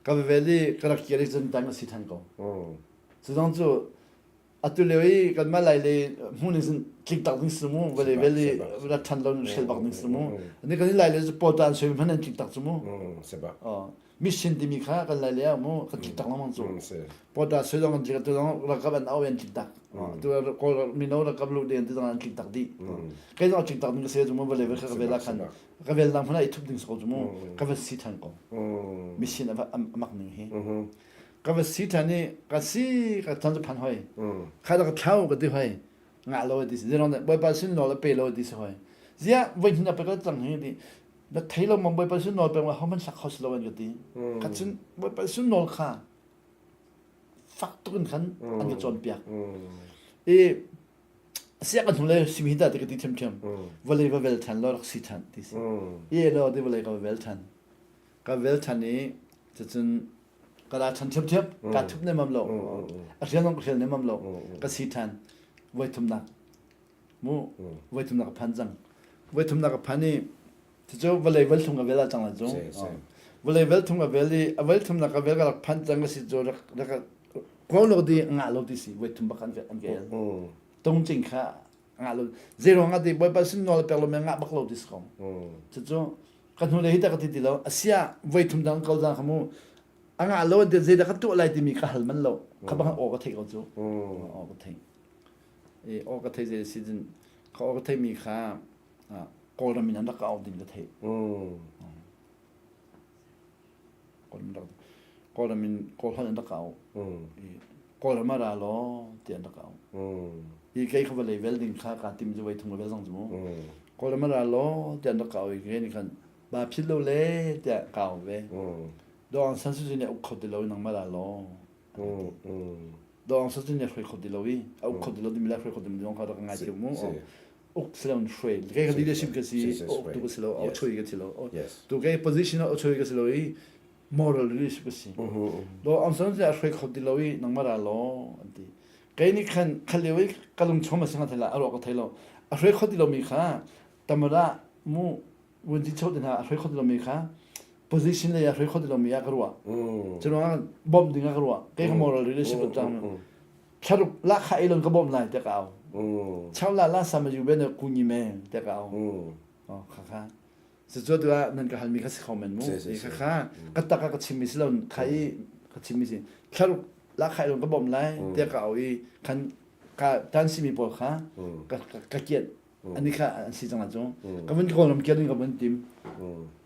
ka va vel i ka rak kir i cun tan ka si ṭhan ko cu zong cu atu lio i kanmah lai le hmun in cun tlik tak ding si mu vawlei vel i rat ṭhan lo hrel bak ding si mu ani kan i lai le cu pawta an soi hmanh an tlik tak cu mu. Mission timi kha kan lai le mu kan tlik tak lengmang cu. Pawta sui zong kan tlik tu zong ralkap an au an tlik tak. Tu kawl mino ralkap lu ding ti zong an tlik tak dih. Kei zong tlik tak ding ka si cu mu vale ve kha ka vel ah khan ka vel dang hmanh ah i thup ding si ko cu mu ka va si than ko. Mission a mak ning hi. Ka va si than i ka si ka chan cu phan hoi. Kha da ka thlau ka ti hoi. Ngah lo ti si. Zerong bawipa sin nawl a pe lo ti si hoi. Ziah voi hnin a pe ka cang hi ti. Na thei lo mang bawipa sin nawl pek ma hohmanh sak kho si lo an ka ti. Ka cun bawipa sin nawl kha fak tuk in khan an ka cawnpiak. I siak kan hnu le simi hi dah ti ka ti ṭhiamṭhiam. Vawlei va vel ṭhan law rak si ṭhan ti si. I lo ti vawlei ka va vel ṭhan. Ka vel ṭhan i cucun ka la ṭhan ṭhiamṭhiam. Ka thup nemam lo. A hrial zong ka hrial nemam lo. Ka si ṭhan. Voi thumnak. Mu voi thumnak ka phan cang. Voi thumnak ka phan i cucu vawlei vel thum ka vel ah cang la cu. Vawlei vel thum ka vel i a vel thumnak ka vel ka rak phan cang ka si cu rak rak ko lo di ngah lo ti si voi thum bak an an vel. Tung cing kha ngah lo zei ruang ah ti bawipa sin nawl pek lo me ngah bak lo ti si ko. Cucu ka hnu le hi ta ka ti ti lo asia voi thum dang ko zang kha mu a ngah lo an ti zei dah ka tuah lai timi ka hal man lo kha bang aw ka theih ko cu aw ka theih i aw ka theih zei si cun ka aw ka theihmi kha Kawlram in an rak ka auh ding ka theih. Kawlram in Kawlholh an rak ka auh. I Kawlram ah ra law ti an rak ka auh. I kei kha vawlei vel ding kha kaa tim cu voi thum ka vel zong cu mu. Kawlram ah ra law ti an rak ka auh i kei nih khan ba philh lo le tiah ka auh ve. Daw Aung San Suu Kyi nih a uk kho ti lo i nangmah ra law. Daw Aung San Suu Kyi nih a hruai kho ti lo i a uk kho ti lo timi le a hruai kho timi zong kha rak ngai thiam mu. Uk si lo hruai kei ka leadership ka si uk tu ka si lo au chui ka si lo tu kei position au chui ka si lo i moral leadership ka si. Daw Aung San Suu Kyi a hruai kho ti lo i nangmah ra law an ti. Kei nih khan kha lio i ka lung chom a si nga thei la a ruah ka thei lo. A hruai kho ti lomi kha tamara mu vunci cho te hna a hruai kho ti lomi kha position lei a hruai kho ti lomi ah ka ruah. Cu ruangah bawmh ding ah ka ruah. Kei ka moral leadership ka tang. Thlaruk la kha elon ka bawmh lai te ka au. Chau la la sama yu ben ku ni me te ka au. Oh kha kha. Cucu tu ah nan ka halmi kha si kho men mu. Kha kha ka tak ka chimmi si lo kha i ka chimmi si. Thlaruk la kha elon ka bawmh lai te ka au i khan ka tan simi pawl kha ka ka kiat ani kha an si cang cu ka vun kawlram kian in ka vun tim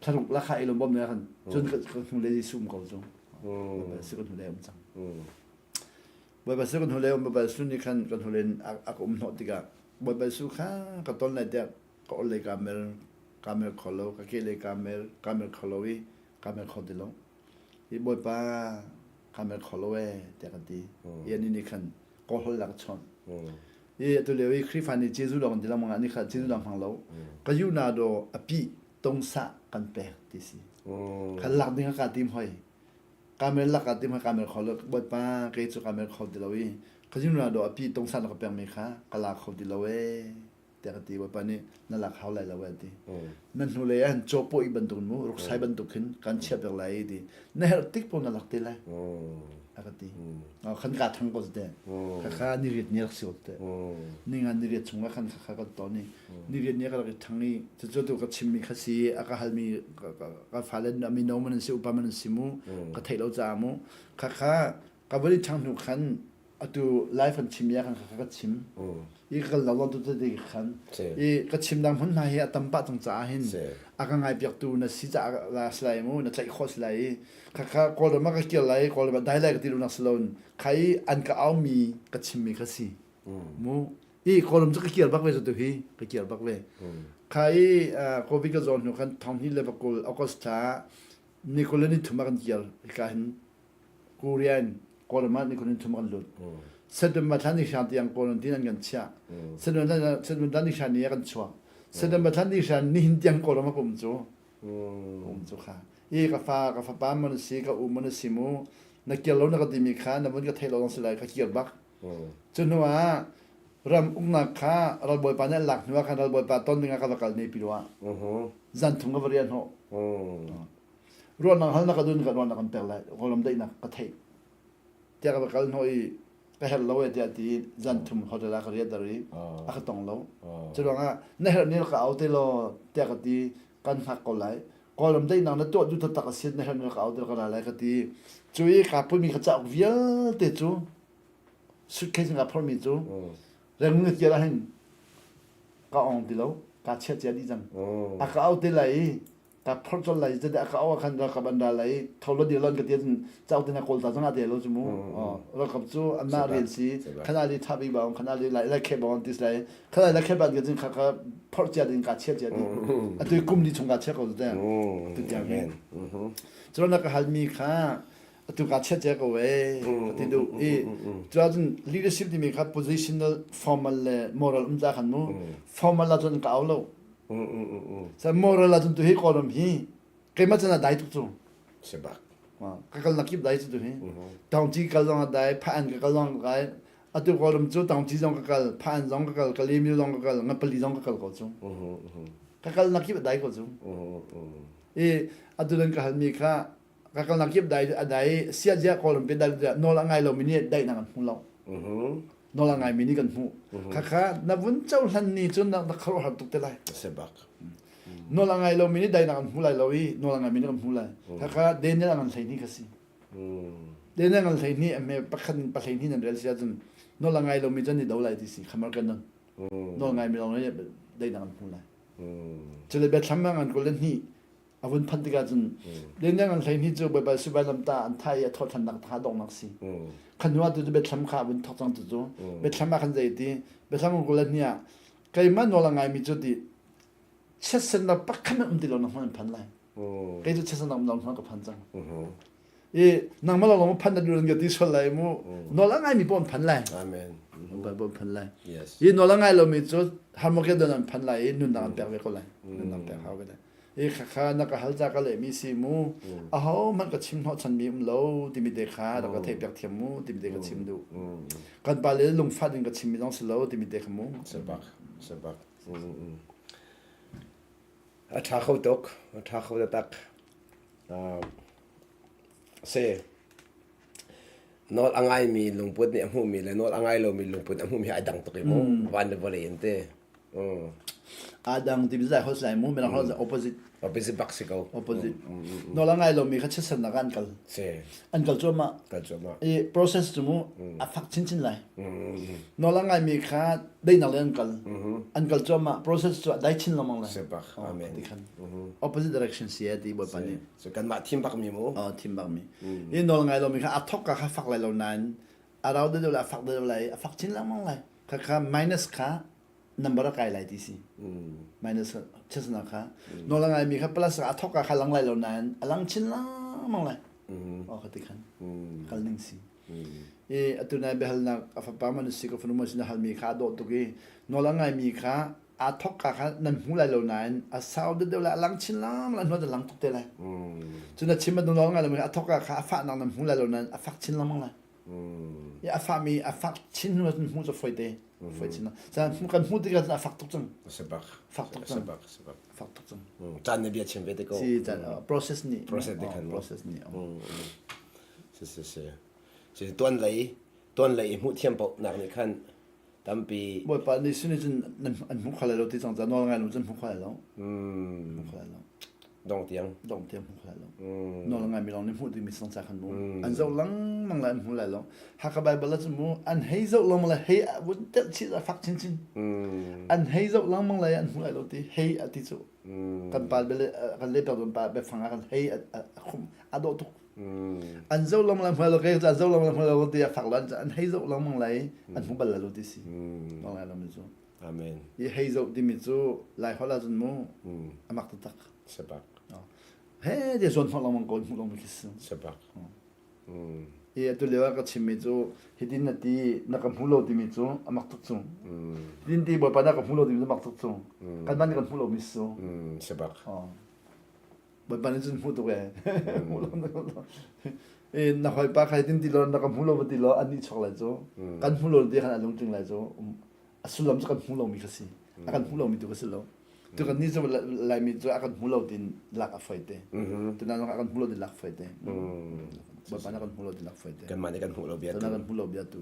thlaruk la kha elon bom ne khan cun ka hnu le sum ko cu si kan hnu le um cang Bawipa su kan hnu le um Bawipa su nih khan kan hnu le a ka um hnawh tikah Bawipa su kha ka ton lai tiah ka ol lei ka mer ka mer kho lo ka ke lei ka mer ka mer kho lo i ka mer kho ti lo i Bawipa ka mer kho lo e tiah ka ti i ani nih khan kawlhol la ka chawnh i atu lio i Khrihfa nih Jesuh lawng an ti lengmang ah ni kha Jesuh lawng hmang lo ka yu na do a pi tongsa kan pek ti si kha lak ding ka tim hoi ka mer lak ka tim hoi ka mer kho lo Bawipa kei cu ka mer kho ti lo i ka yu na do a pi tongsa na ka pek mi kha ka la kho ti lo e tiah ka ti. Bawipa nih na lak hau lai lo a ti. Na hnulei ah hin cawpaw bantuk mu ruksai bantuk khin kan chiah piak lai ti. Na herh tik paoh na lak te lai. A ka ti. Khan ka thang ko te. Kha kha ni riat ni rak si te. Ni nga ni riat chung ah khan kha kha kan ton i ni riat ni ka rak i thang i cucu tu ka chimmi kha si a ka halmi ka fale mino man an si upa man an si mu ka theih lo caah mu kha kha ka vun i ṭhang hnu khan atu live an chim ya kan ka chim i ka kal lo tu te khan i ka chim dang hmun hna hi a tam pah cang caah hin a ka ngai piak tu na si ca la si lai mu na tlaih khawh si lai i kha kha kawlram ah ka kir lai kawlram ah dai lai ka ti lu nak si loin kha i an ka au mi ka chim mi kha si mu i kawlram cu ka kir bak ve tu hi ka kir bak ve kha i covid ka zawn hnu khan thong hi le pakul august thla ni kul le ni thum ah kan kir ka hin Korean Kawlram ah nikhun in thum kan lut. September thla ni hra tiang Kawlram tin an kan chiah. September ni hra ni ah kan chuak. September thla ni hra nihin tiang Kawlram ah ka um cu. Um cu kha. I ka fa ka fapa mon si ka u mon si mu na kir lo na ka timi kha na vun ka theih lo si lai ka kir bak. Cu hnu ah ram uknak kha ralbawipa nih an lak hnu ah khan ralbawipa ton ding ah ka va kal ne pi lo ah. Zan thum ka va rian hnawh. Ruahnak halnak ka dun ka ruahnak kan pek lai kawlram daihnak ka theih tiah ka va kal hnawh i ka herh lo e tiah ti zan thum hotel ah ka riat dar i a ka tong lo cu ruangah na herh ni ka au te law tiah ka ti kan hngak ko lai. Kawlram daihnak na tuah duh taktak a si na herh na ka au ka ra lai ka ti. Cu i kaa putmi ka cauk vialte cu suitcase in kaa phormi cu Rangoon ka kir ahhin ka ong ti lo kaa chiah cia dih cang. A ka au te lai i ka phorh colh lai i a ka au ah khan ralkap an ra lai i tho lo dir lo an ka ti ahcun cauk te na kawl ta zong ah te lo cu mu. Ralkap cu anmah rian si khana li tha bik bang khana li lai lai khep bang ti lai khana lai khep ban ka cun kha ka phorh cia ding ka chiah cia ding. Atu kum li chung ka chiah ko te. Tu tiang hi. Cun na ka halmi kha atu ka chiah cia ko ee ka ti duh i cuahcun leadership timi kha positional formal le moral um ca khan mu formal ah cun ka au lo sa moral ah cun tu hi kawlram hi keimah cun a dai tuk cu sebak ka kal nak kip dai cu tu hi taungci kal zong a dai pha an ka kal zong ka kai atu kawlram cu taungci zong ka kal pha an zong ka kal kalemiu zong ka kal ngapali zong ka kal ko cu ka kal nak kip a dai ko cu i atu nan ka halmi kha ka kalnak kip dai a dai siazia kawlram pe dai nawl a ngai lomi nih daihnak an hmu lo nawl a ngaimi nih kan hmuh khakha na vun cohlan ni cun na khuaruahhar tuk te lai sebak nawl a ngai lomi nih daihnak an hmu lai lo i nawl a ngaimi nih kan hmu lai khakha Daniel a ngan hlei ni kha si Daniel ngan hlei ni ame pakhat in pahlei ni nan rel si ahcun nawl a ngai lomi cun ni do lai ti si khamar kan nan nawl ngaimi lawng nih daihnak an hmu lai cule biathlam ngan kul le hnih a vun phanh tikah cun Daniel an hlei ni cu Bawipa Sivailam ta an thah i a thawhṭhannak tha donghnak si. Khan hnu ah tu cu biathlam kha a vun thawk cang tu cu biathlam ah khan zei ti biathlam kul le hnih ah keimah nawl a ngaimi cu ti chiatsennak pakhat um ti lo na hmun an phan lai. Kei cu chiatsennak um lo hmun ka phan cang. I nangmah lawng phan na duh ka ti sual lai mu nawl a ngaimi paoh an phan lai. Amen. Baibal phan lai. Yes. I nawl a ngai lomi cu Harmageddon an phan lai i nunnak an pek ve ko lai. Nunnak pek hau ve lai. I khakha na ka hal ca ka lehmi si mu aho hmanh ka chim hnawhchanmi um lo timi te kha rak ka theih piak thiam mu timi te ka chim duh kan pa le lungfat in ka chimmi zong si lo timi te kha mu sebak sebak a ṭha kho tuk a ṭha kho tak se nawl a ngaimi lungput nih a hmuhmi le nawl a ngai lomi lungput a hmuhmi ai dang tuk i mu van le vawlei in te aa dang ti zai hos lai mu mirang hos opposite opposite bak si ko opposite nawl a ngai lomi kha chiatsernak an kal si an kal cuahmah kal cuahmah i process cu mu a fak chinchin lai nawl a ngaimi kha daihnak le an kal an kal cuahmah process cu a dai chin lengmang lai si bak amen ti khan opposite direction si ti bawipa nih so kanmah thim bak mi mu oh thim bak mi i nawl ngai lomi kha a thok ka kha fak lai lo nain a rau deuh lai a fak deuh lai a fak chin lengmang lai Khakha minus kha number a kai lai ti si. Minus chesna kha. Nawl a ngaimi kha plus a thok kha lang lai lo nain a lang chin lengmang lai. Oh ka ti khan. Kal ning si. I atu nai biahalnak a fapa man si ka fanu man sin halmi kha a dawh tuk i nawl a ngaimi kha aa thok ka kha nan hmu lai lo nain a sau deuh lai a lang chin lengmang lai hnuah lang tuk te lai. Cun a chim bantuk nawl ngai lo a thok ka kha a fahnak nan hmu lai lo nain a fak chin lengmang lai. I a fahmi a fak chin hnu ahcun hmuh cu foi te. Foi chin. Caan kan hmuh tikah cun a fak tuk cang. Sebak. Fak tuk cang. Sebak, sebak. Fak tuk cang. Caan na bia chim ve te ko. Si caan process nih. Process te khan. Process nih. Si si si. Si tuan lei tuan lei i hmuh thiam paoh nak nih khan tampi Bawipa nih sin cun an hmu kho lai lo ti cang ca nawl ngai lo cun hmu kho lai lo. Hmu kho lai lo. Dong tiang. Dong tiang hmu kho lai lo. Nawl ngai mi lawng nih hmuh dingmi sang ca khan mu. An zoh lengmang lai an hmu lai lo. Hakha Bible ah cun mu an hei zoh lengmang lai hei vun telh chih a fak chinchin. An hei zoh lengmang lai an hmu lai lo ti hei a ti cu. Kan pa bele kan le kan pa biafang ah kan hei a khum a dawh tuk. An zoh lengmang lai hmu lai lo ke an zoh lengmang lai hmu lai lo ti a fak lo an hei zoh lengmang lai an hmu bal lai lo ti si. Nawl ngai lo mi cu. Amen. I hei zoh timi cu Lai holh ahcun mu a mak taktak. Sebak. He ti zawn hnawh lengmang ko hmuh lengmang khi si. Sebak. I atu lio ah ka chimmi cu hitin na ti na ka hmu lo timi cu a mak tuk cu. Hitin ti Bawipa na ka hmu lo timi cu mak tuk cu. Kanmah nih kan hmu lomi si cu. Sebak. Bawipa nih cun hmu tuk ee. Hmu lo e na hawipa kha hitin ti law na ka hmu lo va ti law an nih chuak lai cu. Kan hmu lo ti khan a lungtling lai cu. A sullam cu kan hmu lomi kha si. A kan hmu lomi tu ka si lo. Tu kan nih cu Laimi cu a kan hmu lo tin lak a foi te. Tunan a kan hmu lo tin lak foi te. Bawipa nih a kan hmu lo tin lak foi te. Kanmah nih kan hmuh lo bia tu. Kan hmu lo bia tu.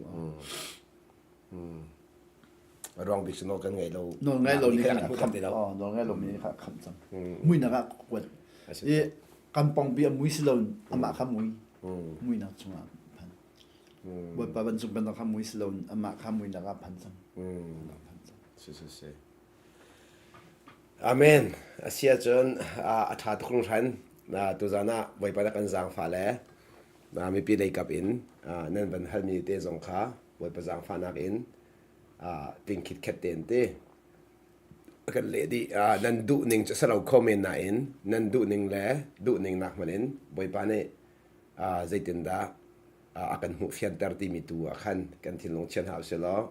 Ruang bik cu nawl kan ngei lo. Nawl ngei lo ni kan kham. Nawl ngei lo mi kha kham cang. Muinak ah kuat. I kan pongpi a mui si lo amah kha mui. Muinak chungah phan. Bawipa vancung pennak kha mui si lo amah kha muinak ah phan cang. Si si si. Amen. A si ahcun a ṭha tuk hringhran. Tuzan ah Bawipa na kan zaangfah le mipi leikap in nan van halmi te zong kha Bawipa zaangfahnak in ting khitkhet tein ti kan leh dih. Nan duhning cu a si lo kho men nain nan duhning le duhning nak hmanh in Bawipa nih zeitindah a kan hmuh fianter timi tu ah khan kan thinlung chian hau sih law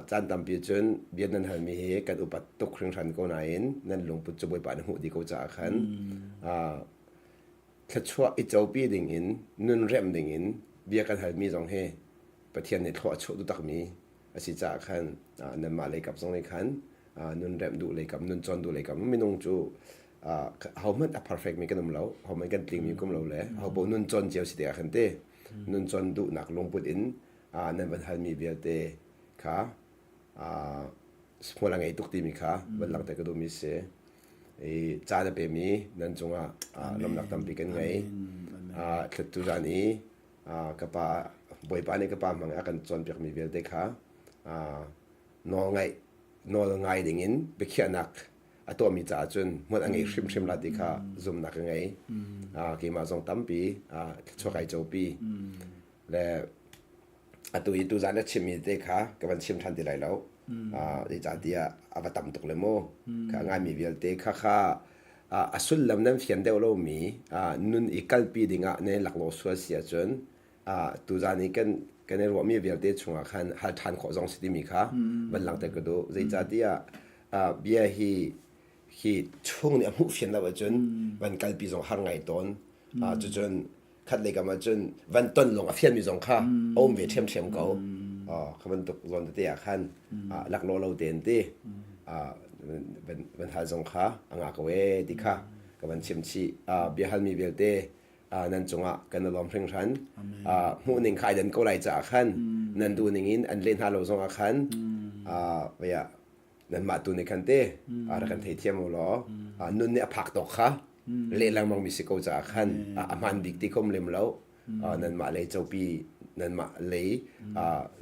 Caan tampi cun bia nan halmi hi kan upat tuk hringhran ko nain nan lungput cu Bawipa nih hmuh dih ko caah khan thluachuah i copi dingin nun remh dingin bia kan halmi zong hi Pathian nih thlua a chuah duh takmi a si caah khan nanmah leikap zong nih khan nun remh duh leikap nun cawn duh leikap minung cu ahohmanh a perfect mi kan um lo ahohmanh kan tlingmi kan um lo le ahopaoh nun cawn cio si tikah khan ti nun cawn duhnak lungput in nan van halmi vialte kha hmual a ngei tuk timi kha van langhter ka duhmi si. I caan a pemi nan cungah lawmhnak tampi kan ngei. Thlattu zan i ka pa Bawipa nih ka pa hmang a kan cawnpiakmi vialte kha nawl ngaih nawl ngai dingin biakhiahnak a tuahmi caah cun hmual a ngei hrimhrim la ti kha zumhnak ka ngei. Keimah zong tampi thluachuah kai copi. Le atu hi tuzan na chimmi te kha ka van chim ṭhan ti lai lo. Zeicahtiah a va tam tuk le mu. Kha ngaimi vialte kha kha a sullam nan fian deuh lomi nun i kalpi dingah ne laklawh sual si ahcun tuzan i kan kan i ruahmi vialte chungah khan hal ṭhan khawh zong si timi kha van langhter ka duh. Zeicahtiah bia hi hi chung nih a hmuh fian lo ahcun van kalpi zong har ngai tawn. Cucun khat lei kam ahcun van ton lawng a fianmi zong kha a um ve ṭhiamṭhiam ko. Kha bantuk zawn tete ah khan laklawh lo tein ti van hal zong kha a ngah ko ee ti kha ka van chim chih. Biahalmi vialte nan cungah kan i lawm hringhran. Hmuhning kha ai dan ko lai caah khan nan duhning in an leh hna lo zongah khan nanmah tu nih khan te rak kan theithiam u law nun nih a phak tawk kha leh lengmang mi si ko caah khan a hmaan bik ti khom lem lo nanmah lei copi nanmah lei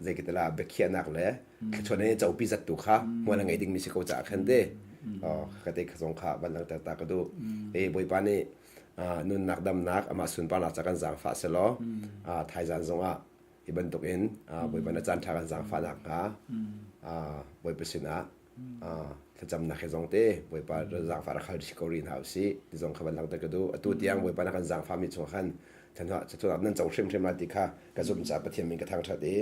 zeikatala biakhiahnak le thluachuah ne copi zat tu kha hmual a ngei ding mi si ko caah khan te ka te zong kha van langhter ta ka duh e bawipa nih nunnak damnak amah sunparnak ca kan zaangfah selaw thaizan zongah Hi bantukin Bawipa na caan ṭha kan zaangfah nakhnga Bawipa sinah thlacamnak he zong te Bawipa zaangfah rak hal ko rih hna usih ti zong kha van langhter ka duh. Atu tiang Bawipa na kan zaangfahmi chungah khan thluachuah nan co hrimhrim lai ti kha ka zumh caah Pathian min ka thangṭhat i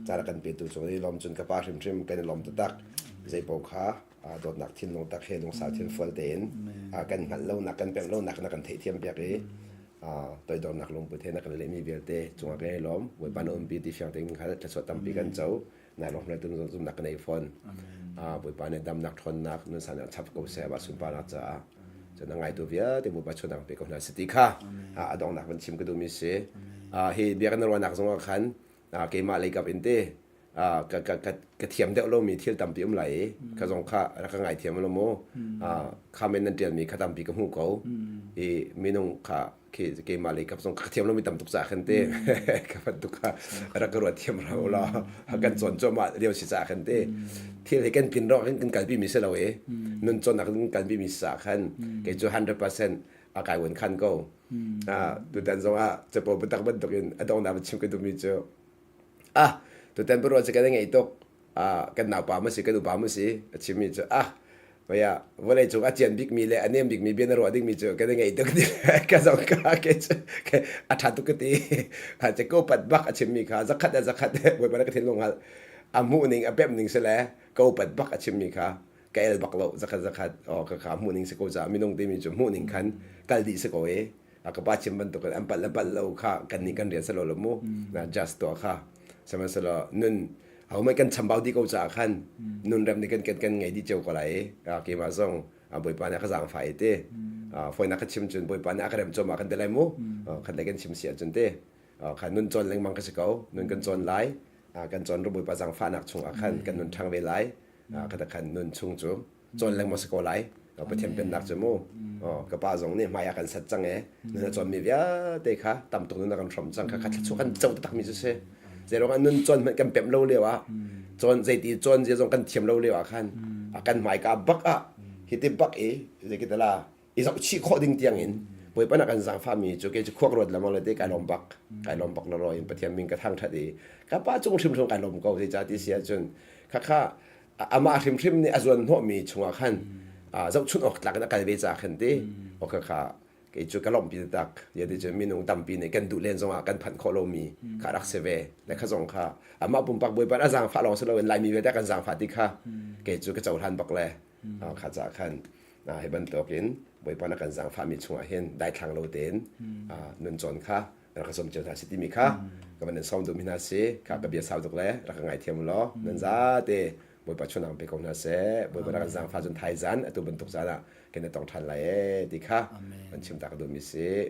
caan a kan petu cung i lawm cun ka pa hrimhrim kan i lawm taktak. Zeipaoh kha dawtnak thinlung tak he lungsau thinfual tein kan hngalh lonak kan pemh lonak na kan theihthiam piak i toidornak lungput he na kan lehmi vialte cungah kan i lawm Bawipa na umpi ti fiang tein hal thluachuah tampi kan co nai lawm le tum zumnak kan ei fawn Bawipa nih damnak ṭhawnnak nun san chap ko seh wa sunparnak caah cun a ngaitu vialte Bawipa chuanang pe ko hna si ti kha a donghnak van chim ka duhmi si hi bia kan ruahnak zongah khan keimah leikap in te ka ka ka ka thiam deuh lomi thil tampi um lai i ka zong kha rak ka ngaithiam lo mu comment nan ṭialmi kha tampi ka hmuh ko i minung kha khi keimah lei kap zong ka thiam lomi tam tuk caah khan te ka bantuk kha rak ka ruat thiam lo la kan cawn cuahmah lio si caah khan te thil hi kan pin ro kan kalpi mi si lo i nun cawnnak kan kalpi mi si caah khan kei cu 100% a kai wan khan ko tutan zong ah capo biatak bantuk in a donghnak chim ka duhmi cu Ah, tutan biaruah cu kan i ngeih tuk. Ah, kan naupa maw si, kan upa maw si, a chimmi cu ah, vaya vawlei cung a cian bikmi le a nem bikmi bia na ruah dingmi cu kan i ngeih tuk ti ka zong ka ke cu a ṭha tuk ka ti. Ha ce ko pat bak a chimmi kha zakhat a zakhat bawipa na ka thinlung hal a hmuh ning a pemh ning si le ka upat bak a chimmi kha ka el bak lo zakhat zakhat oh ka kha hmuh ning si ko ca minung timi cu hmuh ning khan kal dih si ko e a ka pa chim bantuk in an palh le palh lo kha kan nih kan rian selo lo mu na just tuah kha sihmanhsehlaw nun ahohmanh kan chambau dih ko caah khan nun rem nih kan kan kan ngei dih cio ko lai i keimah zong bawipa nih a ka zaangfah i te fawinak ka chim cun bawipa nih a ka rem cawm ah kan ti lai mu khat le kan chim si ahcun te kha nun cawn lengmang ka si ko nun kan cawn lai kan cawn ru bawipa zaangfahnak chungah khan kan nun ṭhang ve lai kha khan nun chung cu cawn lengmang si ko lai. Pathian pennak cu mu ka pa zong nih hmai a kan sat cang e nun a cawnmi vialte kha tam tuk nun a kan hrom cang kha kha thluachuah kan co taktak mi cu si zeiruang ah nun cawn hmanh kan pemh lo lio ah cawn zeiti cawn zia zong kan thiam lo lio ah khan kan hmaika bak ah hiti bak i zeikitala i zohchih khawh ding tiang in Bawipa na kan zaangfahmi cu kei cu khuak ruat lamang le te kai lawm bak kai lawm bak loro in Pathian min ka thangthat i ka pa cung hrimhrim kai lawm ko zeicah ti si ahcun khakha amah hrimhrim nih a zuan hnawhmi chungah khan zohchunh awk tlak in a kal ve ca khan ti o khakha kei cu ka lawmhpi tak ya ti cu minung tampi nih kan duh len zongah kan phanh khawh lomi kha rak si ve le kha zong kha amah pumpak Bawipa a zaangfah lawng si loin Laimi vialte kan zaangfah ti kha kei cu ka cohlan bak le kha ca khan hi bantukin Bawipa na kan zaangfahmi chungah hin daithlang lo tein nun cawn kha rak ka sawm cio hna si timi kha ka van in sawm duhmi hna si kha ka bia sau tuk le rak ka ngaithiam law nan zate Bawipa chunang pe ko hna seh Bawipa rak kan zaangfah cun thaizan atu bantuk caan ah kan i tong ṭhan lai ee ti kha van chim ta ka duhmi si.